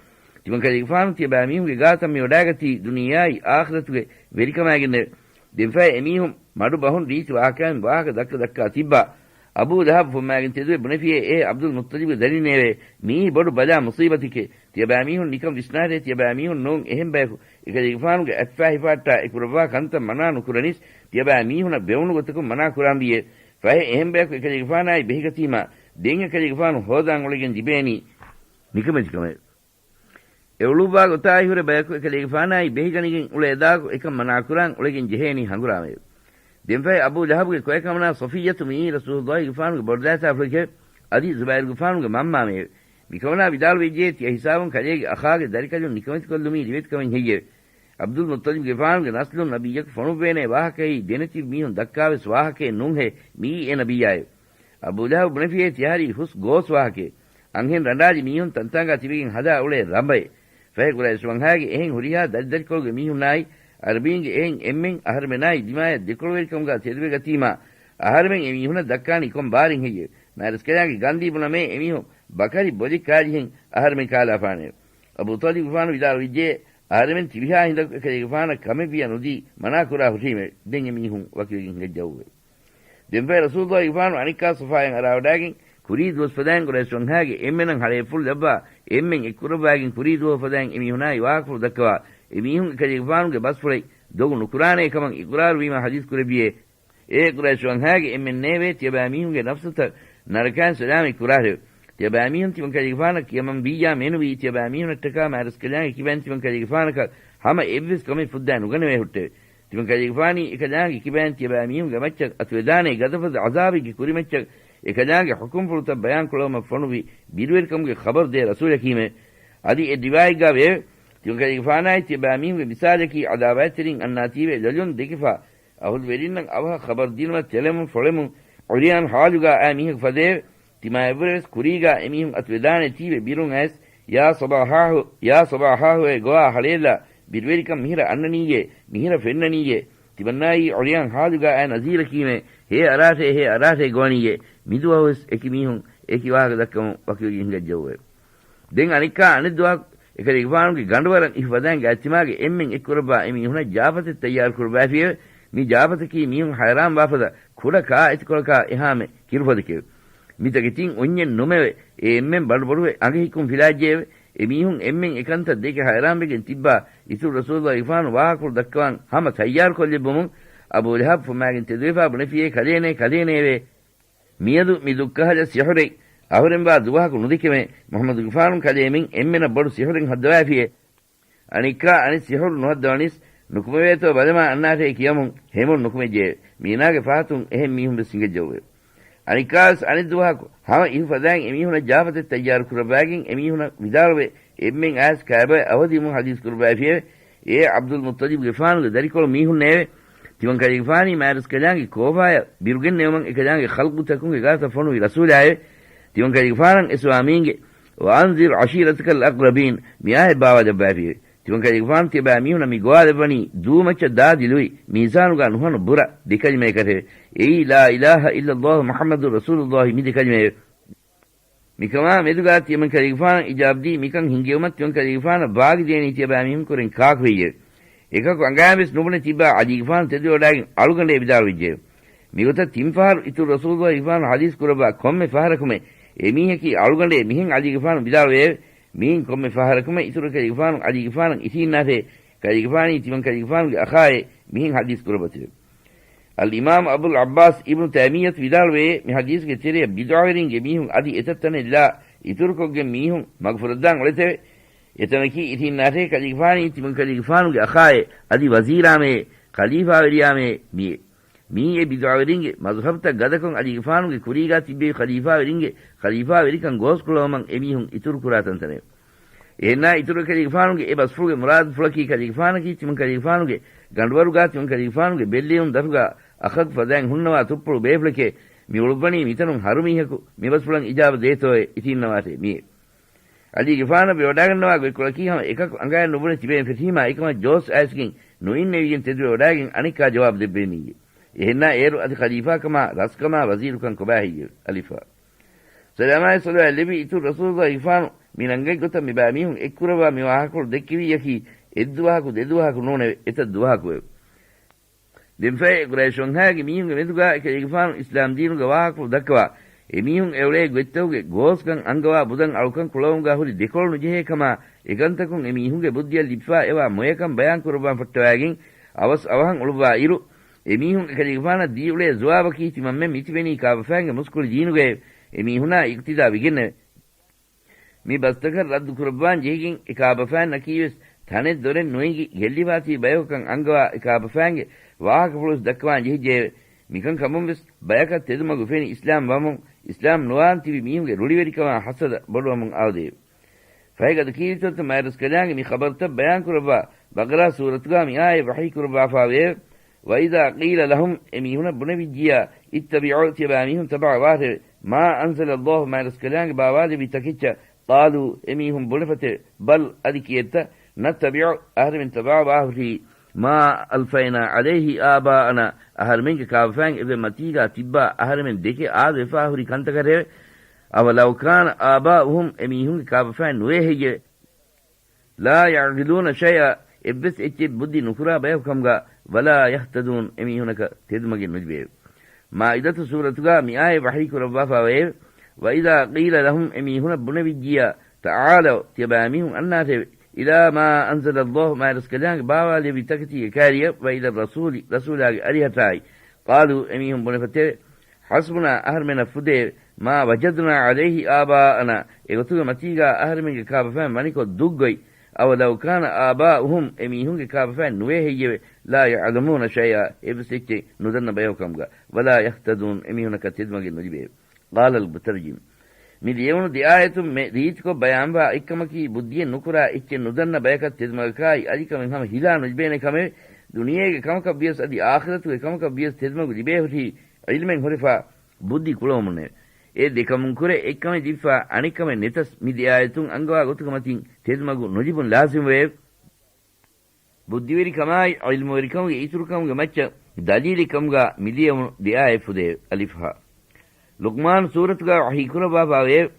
ތިމަން ކަލޭގެފާނު ތިޔަބައިމީހުންގެ ގާތަށް މިވަޑާގަތީ ދުނިޔެއާއި އާޚިރަތުގެ ވެރިކަމާގެންނެވެ. ދެންފަހެ އެމީހުން މަޑު ބަހުން ރީތި ވާހަކައިން ވާހަކަ ދައްކަ ދައްކާ ތިއްބާ. އަބޫ ލަހަބް ފުއްމާގެން ތެދުވެ ބުނެފިއޭ، އޭ ޢަބްދުލް މުއްޠަލިބްގެ ދަރިންނޭވެ! މިއީ ބޮޑު ބަލާ މުޞީބަތެކޭ. ތިޔަބައިމީހުން ނިކަން ވިސްނާށޭ، ތިޔަބައިމީހުން ނޫން އެހެން ބަޔަކު އެކަލޭގެފާނުގެ އަތްފާ ހިފާއްޓާ އެ ކުރައްވާ ކަންތައް މަނާ ނުކުރަނީސް، ތިޔަބައިމީހުނަށް ބެވުނު ގޮތަކުން މަނާ ކުރާންވީއޭ. ފަހެ އެހެން ބަޔަކު އެކަލޭގެފާނާއި ބެހިގަތީމާ، ދެން އެކަލޭގެފާނު ހޯދާން އުޅެގެން ލިބޭނީ ނިކަމެތިކަމެވެ. އެ އުޅުއްވާ ގޮތާއި ހުރެ ބަޔަކު އެކަލޭގެފާނާއި ބެހިގަނެގެން އުޅޭ ދާކު އެކަން މަނާކުރާން އުޅެގެން ޖެހޭނީ ހަނގުރާމައެވެ. ދެންފަހެ އަބޫ ލަހަބުގެ ކޮއެކަމަނާ ޞަފިއްޔަތު މިއީ ރަސޫލުއްލާހިގެފާނުގެ ބޮޑުދައިތާފުޅެކެވެ. އަދި ޒުބައިރުގެފާނުގެ މަންމާމެއެވެ. މިކަމަނާ ވިދާޅުވެއްޖެ، ތިޔަ ހިސާބުން ކަލޭގެ އަޚާގެ ދަރިކަލުން ނިކަމެތިކޮށްލުމީ ރިވެތިކަމެއް ހެއްޔެވެ؟ ޢަބްދުލްމުއްޠަލިބްގެފާނުގެ ނަސްލުން ނަބިއްޔަކު ފޮނުއްވޭނޭ ވާހަކައެއީ ދެނެތި މީހުން ދައްކާވެސް ވާހަކައެއް ނޫންހޭ، މިއީ އެ ނަބިއްޔާއެވެ. އަބޫ ލަހަބު ބުނެފިއޭ، ތިޔަހަރީ ހުސް ގޯސް ވާހަކައެއް. އަންހެން ރަނޑާލި މީހުން ތަންތާނގާ ތިބެގެން ހަދާ އުޅޭ ރަނބައެއް. ފަހެ ޤުރައިޝް ވަންހާގެ އެހެން ހުރިހާ ދަރިދަރިކޮޅުގެ މީހުންނާއި، ޢަރަބީންގެ އެހެން އެންމެން އަހަރެމެނާއި ދިމާޔަށް ދެކޮޅުވެރިކަމުގާ ތެދުވެގަތީމާ، އަހަރެމެން އެ މީހުނަށް ދައްކާނީ ކޮން ބާރެއް ހެއްޔެވެ؟ މާތްރަސްކަލާނގެ ގަންދީ ބުނަމޭ އެމީހުން ބަކަރި ބޮލި ކާލިހެން އަހަރެމެން ކާލާފާނެއެވެ. އަބޫ ޠާލިބުގެފާނު ވިދާޅުވެއްޖެ، އަހަރެމެން ތިވިހާ ހިނދަކު އެކަލޭގެފާނަށް ކަމެއް ވިޔަ ނުދީ މަނާ ކުރާ ހުށީމެވެ. ދެން އެ މީހުން ވަކިވެގެން ހިނގައްޖައުވެ. ދެންފަހެ ރަސޫލުއްލާހިގެފާނު އަނެއްކާ ޞަފާޔަށް އަރާވަޑާގެން ކުރީ ދުވަސް ފަދައިން ޤުރައިޝް ވަންހާގެ އެންމެނަށް ހަޅޭއްފުޅު ލައްވާ އެންމެން އެއްކުރައްވާގެން ކުރީ ދުވަހު ފަދައިން އެ މީހުނާއި ވާހަކަފުޅު ދައްކަވާ އެ މީހުން އެކަލޭގެފާނުގެ ބަސްފުޅެއް ދޮގު ނުކުރާނޭ ކަމަށް އިޤުރާރު ވީމަ ޙަދީޘް ކުރެއްވިއޭ. އޭ ޤުރައިޝް ވަންހާގެ އެންމެންނޭވެ! ތިޔަބައިމީހުންގެ ނަފްސުތައް ނަރަކައިން ސަލާމަތް ކުރާށެވެ. ތިޔަބައިމީހުން ތިމަންކަލޭގެފާނަށް ކިޔަމަންވިއްޔާ މެނުވީ ތިޔަބައިމީހުނަށްޓަކާ މާތްރަސްކަލާނގެ ކިބައިން ތިމަންކަލޭގެފާނަކަށް ހަމަ އެއްވެސް ކަމެއް ފުއްދާ ނުގަނެވޭ ހުއްޓެވެ. ތިމަންކަލޭގެފާނީ އެކަލާނގެ ކިބައިން ތިޔަބައިމީހުންގެ މައްޗަށް އަތުވެދާނޭ ގަދަފަދަ ޢަޒާބެއްގެ ކުރިމައްޗަށް އެކަލާނގެ ޙުކުމްފުޅުތައް ބަޔާންކުޅައުމަށް ފޮނުއްވި ބިރުވެރިކަމުގެ ޚަބަރު ދޭ ރަސޫލަކީމެވެ. އަދި އެއް ރިވާޔަތްގާ ވެއެވެ. ތިމަންކަލޭގެފާނާއި ތިޔަބައިމީހުންގެ މިސާލަކީ ޢަދާވާތްތެރިން އަންނާތީވެ ލޮލުން ދެކިފާ އަހުލުވެރިންނަށް އަވަހަށް ޚަބަރު ދިނުމަށް ތެޅެމުން ފޮޅެމުން ޢުރިޔާން ޙާލުގާ އާ މީހަކު ފަދައެވެ. ތިމާ އެއްވުރެވެސް ކުރީގާ އެމީހުން އަތުވެދާނެތީވެ ބިރުން އައިސް، ޔާ ޞަބާޙާހު، ޔާ ޞަބާޙާހުއޭ ގޮވާ ހަޅޭލާ، ބިރުވެރިކަން މިހިރަ އަންނަނީއޭ، މިހިރަ ފެންނަނީއޭ، ތިމަންނާއީ ޢުރިޔާން ޙާލުގާ އައި ނަޒީރަކީމޭ، ހޭ އަރާށޭ، ހޭ އަރާށޭ ގޮވަނީއޭ، މިދުވަހުވެސް އެކި މީހުން އެކި ވާހަކަ ދައްކަމުން ވަކިވެގެން ހިނގައްޖައުވެ. ދެން އަނެއްކާ އަނެއް ދުވަހަކު އެކަލޭގެފާނުގެ ގަނޑުވަރަށް އިހު ފަދައިން ގާތްތިމާގެ އެންމެން އެއްކުރައްވާ އެމީހުނަށް ޖާފަތެއް ތައްޔާރު ކުރައްވާފިއެވެ. މި ޖާފަތަކީ މީހުން ހައިރާން ވާފަދަ ކުޑަ ކާ އެތިކޮޅަކާ އެހާމެ ކިރުފޮދެކެވެ. މިތަކެތިން އުންޏެއް ނުމެވެ. އެ އެންމެން ބަނޑުބޮޑުވެ އަނގަ ހިއްކުން ފިލާއްޖެއެވެ. އެމީހުން އެންމެން އެކަންތައް ދެކެ ހައިރާންވެގެން ތިއްބާ އިތުރު ރަސޫލުއްލާހިގެފާނު ވާހަކަފުޅު ދައްކަވާން ހަމަ ތައްޔާރުކޮށްލެއްވުމުން އަބޫ ލަހަބް ފުމާގެން ތެދުވެފާ ބުނެފިއޭ ކަލޭނޭ ކަލޭނޭވެ! މިއަދު މި ދުއްކަހަލަ ސިޙުރެއް އަހުރެންވާ ދުވަހަކު ނުދެކެމޭ. މުޙައްމަދުގެފާނު ކަލޭމެން އެންމެނަށް ބޮޑު ސިޙުރެއް ހައްދަވާފިއޭ. އަނެއްކާ އަނެއް ސިޙުރު ނުހައްދަވަނީސް ނުކުމެވޭތޯ ބަލަމާ އަންނާށޭ ކިޔަމުން ހެމުން ނުކުމެއްޖެއެވެ. މީނާގެ ފަހަތުން އެހެން މީހުން ވެސް ހިނގައްޖައުވެ. އަނެއްކާވެސް އަނެއް ދުވަހަކު ހަމަ އިހު ފަދައިން އެމީހުނަށް ޖާފަތެއް ތައްޔާރު ކުރައްވާގެން އެމީހުނަށް ވިދާޅުވެ އެންމެން އައިސް ކައިބަޔަށް އަވަދިވުމުން ޙަދީޘް ކުރައްވާފިއެވެ. އޭ ޢަބްދުލް މުއްޠަލިބްގެފާނުގެ ދަރިކޮޅު މީހުންނޭވެ! ތިމަންކަލޭގެފާނީ މާތްރަސްކަލާނގެ ކޯފާޔަށް ބިރުގެންނެވުމަށް އެކަލާނގެ ޚަލްޤުތަކުންގެ ގާތަށް ފޮނުވި ރަސޫލާއެވެ. ތިމަންކަލޭގެފާނަށް އެސުވާމީންގެ، وأنذر عشيرتك الأقربين، މިއާޔަތް ބާވާލައްވާފިއެވެ. ތިމަންކަލޭގެފާނު ތިޔަބައިމީހުނަށް މި ގޮވާލައްވަނީ ދޫމައްޗަށް ދާދި ލުއި، މީޒާނުގާ ނުހަނު ބުރަ ދެ ކަލިމަޔަކަށެވެ. އެއީ، لا إله إلا الله محمد رسول الله، މި ދެ ކަލިމައެވެ. މިކަމާ މެދުގާ ތިމަންކަލޭގެފާނަށް އިޖާބަދީ މިކަން ހިންގެވުމަށް ތިމަންކަލޭގެފާނަށް ވާގިދޭނީ ތިޔަބައިމީހުން ކުރެން ކާކު ހެއްޔެވެ؟ އެކަކު އަނގައިން ވެސް ނުބުނެ ތިއްބާ ޢަލީގެފާނު ތެދުވެވަޑާގެން އަޅުގަނޑޭ ވިދާޅުވެއްޖެއެވެ. މިގޮތަށް ތިން ފަހަރު އިތުރު ރަސޫލުއްލާހިގެފާނު ޙަދީޘް ކުރައްވާ ކޮންމެ ފަހަރަކުމެ އެމީހަކީ އަޅުގަނޑޭ މިހެން ޢަލީގެފާނު ވިދާޅުވެއެވެ. މިއިން ކޮންމެ ފަހަރަކުމެ އިތުރު ކަލޭގެފާނު ޢަލީގެފާނަށް އިށީންނާށޭ، ކަލޭގެފާނީ ތިމަން ކަލޭގެފާނުގެ އަޚާއޭ މިހެން ޙަދީޘް ކުރައްވަތެވެ. އަލްއިމާމް އަބުލް ޢައްބާސް އިބްނު ތައިމިއްޔަތު ވިދާޅުވެއޭ، މި ޙަދީޘްގެ ތެރެއަށް ބިޟްޢަވެރިންގެ މީހުން އަދި އެތައް ތަނެއްލާ އިތުރުކޮށްގެން މީހުން މަގުފުރައްދާން އުޅެތެވެ. އެތަނަކީ އިށީންނާށޭ ކަލޭގެފާނީ ތިމަން ކަލޭގެފާނުގެ އަޚާއޭ އަދި ވަޒީރާމެއޭ ޚަލީފާވެރިޔާމެއޭ މިއޭ. މިއީ އެ ބިޟްޢަވެރިންގެ މަޒްހަބުތައް ގަދަކޮށް އަލީގެފާނުގެ ކުރީގާ ތިއްބެވި ޚަލީފާވެރިންގެ ޚަލީފާވެރިކަން ގޯސްކުޅަވަމަން އެމީހުން އިތުރުކުރާ ތަންތަނެވެ. އެހެންނާ އިތުރު ކަލޭގެފާނުގެ އެ ބަސްފުޅުގެ މުރާދުފުޅަކީ ކަލޭގެފާނަކީ ތިމަން ކަލޭގެފާނުގެ ގަނޑުވަރުގާ ތިމަން ކަލޭގެފާނުގެ ބެއްލެޔުން ދަށުގާ އަޚަކު ފަދައިން ހުންނަވާ ތުއްޕުޅު ބޭފުޅެކޭ. މި އުޅުއްވަނީ މިތަނުން ހަރުމީހަކު މި ބަސްފުޅަށް އިޖާބަ ދޭތޯއޭ އިށީންނަވާށޭ މިއޭ. އަލީގެފާނަށް ވެވަޑާގަންނަވާ ގޮތްކޮޅަކީ ހަމަ އެކަކު އަނގައިން ނުބުނެ ތިބޭން ފެށީމާ އެކަމަށް ޖޯސް އައިސްގެން ނުއިންނެވިގެން ތެދުވެވަޑާގެން އަނެއްކާ ޖަވާބު ދެއްވޭނީއޭ. އެހެންނާ އޭރު އަދި ޚަލީފާކަމާ ރަސްކަމާ ވަޒީރުކަން ކޮބާ ހެއްޔެވެ؟ އަލިފާ. ސަލާމާއި ޞަލަވާތް ލެއްވި އިތުރު ރަސޫލުއްލާހިގެފާނު މި ނަންގަތް ގޮތަށް މި ބައިމީހުން އެއްކުރައްވާ މި ވާހަކަފުޅު ދެއްކެވިއްޔަކީ އެއްދުވަހަކު ދެދުވަހަކު ނޫނެވެ. އެތައް ދުވަހަކުއެވެ. ދެންފަހެ ޤުރައިޝު ވަންހާގެ މީހުންގެ މެދުގާ އެކަލޭގެފާނު އިސްލާމްދީނުގެ ވާހަކަފުޅު ދައްކަވާ، އެމީހުން އެއުޅޭ ގޮތްތަކުގެ ގޯސްކަން އަންގަވާ ބުދަން އަޅުކަން ކުޅަވުމުގާ ހުރި ދެކޮޅު ނުޖެހޭ ކަމާ، އެކަންތަކުން އެމީހުންގެ ބުއްދިއަށް ލިބިފާ އެވާ މޮޔަކަން ބަޔާން ކުރައްވާން ފައްޓަވައިގެން އަވަސް އަވަހަށް އުޅުއްވާ އިރު، އެމީހުން އެކަލޭގެފާނަށް ދީ އުޅޭ ޒުވާބަކީ ތިމަންމެން މިތިބެނީ ކާބަފައިންގެ މުސްކުޅި ދީނުގައެވެ. އެމީހުނާ އިޤްތިދާ ވެގެންނެވެ. މި ބަސްތަކަށް ރައްދު ކުރައްވާން ޖެހިގެން އެ ކާބަފައިންނަކީވެސް ތަނެއް ދޮރެއް ނުއެނގި ގެއްލިފާތީ ބަޔަކުކަން އަންގަވާ އެ ކާބަފައިންގެ ވާހަކަފުޅުވެސް ދައްކަވާން ޖެހިއްޖެއެވެ. މިކަން ކަމުންވެސް ބަޔަކަށް ތެދުމަގު ފެނި އިސްލާމް ވަމުން، އިސްލާމް ނުވާން ތިބި މީހުންގެ ރުޅިވެރިކަމާ ހަސަދަ ބޮޑުވަމުން އާދެއެވެ. ފަހެ ގަދަ ކީރިތިވަންތަ މާތްރަސްކަލާނގެ މި ޚަބަރުތައް ބަޔާން ކުރައްވާ ބަޤަރާ ސޫރަތުގާ މި އާޔަތް ވަޙީ ކުރައްވާފާވެއެވެ. وَإِذَا قِيلَ لَهُمْ، އެ މީހުނަށް ބުނެވިއްޖިއްޔާ، اتَّبِعُوا، ތިޔަބައިމީހުން ތަބަޢަވާށެވެ. مَا أَنزَلَ اللَّهُ، މާތްރަސްކަލާނގެ ބާވާލެއްވި ތަކެއްޗަށް. قَالُوا، އެމީހުން ބުނެފަތެވެ. بَلْ، އަދި ކިއެއްތަ، نَتَّبِعُ، އަހަރެމެން ތަބަޢަވާހުރީ، مَا أَلْفَيْنَا عَلَيْهِ آبَاءَنَا، އަހަރެމެންގެ ކާބަފައިން އެއްވެ މަތީގާ ތިއްބާ އަހަރެމެން ދެކެ އާދަވެފާ ހުރި ކަންތަކަށެވެ. أَوَلَوْ كَانَ آبَاؤُهُمْ، އެމީހުންގެ ކާބަފައިން ނުވޭ ހެއްޔެވެ؟ لَا يَعْقِلُونَ شَيْئًا، އެއްވެސް އެއްޗެއް ބުއްދި ނުކުރާ ބަޔަކު ކަމުގާ، وَلَا يَهْتَدُونَ، އެމީހުނަކަށް ތެދުމަގެއް ނުލިބެއެވެ. މާއިދަތު ސޫރަތުގާ މި އާޔަތް ވަޙީ ކުރައްވާފާވެއެވެ. وَإِذَا قِيلَ لَهُمْ، އެމީހުނަށް ބުނެވިއްޖިއްޔާ، تَعَالَوْا، ތިޔަބައިމީހުން އަންނާށެވެ. إِلَىٰ مَا أَنزَلَ اللَّهُ، މާތްރަސްކަލާނގެ ބާވާލެއްވި ތަކެތީގެ ކާރިއަށް، وَإِلَى الرَّسُولِ، ރަސޫލާގެ އަރިހަށާއި. قَالُوا، އެމީހުން ބުނެފަތެވެ. حَسْبُنَا، އަހަރެމެންނަށް ފުދެއެވެ. مَا وَجَدْنَا عَلَيْهِ آبَاءَنَا، އެގޮތުގެ މަތީގާ އަހަރެމެންގެ ކާބަފައިން ވަނިކޮށް ދުށްގޮތް. أَوَلَوْ كَانَ آبَاؤُهُمْ، އެމީހުންގެ ކާބަފައިން ނުވޭ ހެއްޔެވެ؟ لَا يَعْلَمُونَ شَيْئًا، އެއްވެސް އެއްޗެއް ނުދަންނަ ބަޔަކު ކަމުގަ. وَلَا يَهْتَدُونَ، އެމީހުނަކަށް ތެދުމަގެއް ނުލިބެއެވެ. قَالَ الْمُتَرْجِمُ. މި ލިޔެވުނު ދެ އާޔަތުން މެ ރީތިކޮށް ބަޔާންވާ އެއްކަމަކީ، ބުއްދިއެއް ނުކުރާ އެއްޗެއް ނުދަންނަ ބަޔަކަށް ތެދުމަގަކާއި އަދިކަމެއް ހަމަ ހިލާ ނުލިބޭނެ ކަމެވެ. ދުނިޔޭގެ ކަމަކަށް ވިޔަސް އަދި އާޚިރަތުގެ ކަމަކަށް ވިޔަސް ތެދުމަގު ލިބޭހުރީ ޢިލްމެއް ހުރެފާ ބުއްދި ކުޅަވަމުންނެވެ. އެ ދެކަމުން ކުރެ އެއްކަމެއް ލިބިފާ އަނެއްކަމެއް ނެތަސް، މި ދެ އާޔަތުން އަންގަވާ ގޮތުގެ މަތިން ތެދުމަގު ނުލިބުން ލާޒިމުވެއެވެ. ބުއްދިވެރިކަމާއި ޢިލްމުވެރިކަމުގެ އިތުރުކަމުގެ މައްޗަށް ދަލީލެއް ކަމުގަ މި ލިޔެވުނު ދެ އާޔަތް ފުދެއެވެ. އަލިފް ހާ. ލުޤްމާނު ސޫރަތުގަ ވަޙީ ކުރައްވާފާވެއެވެ.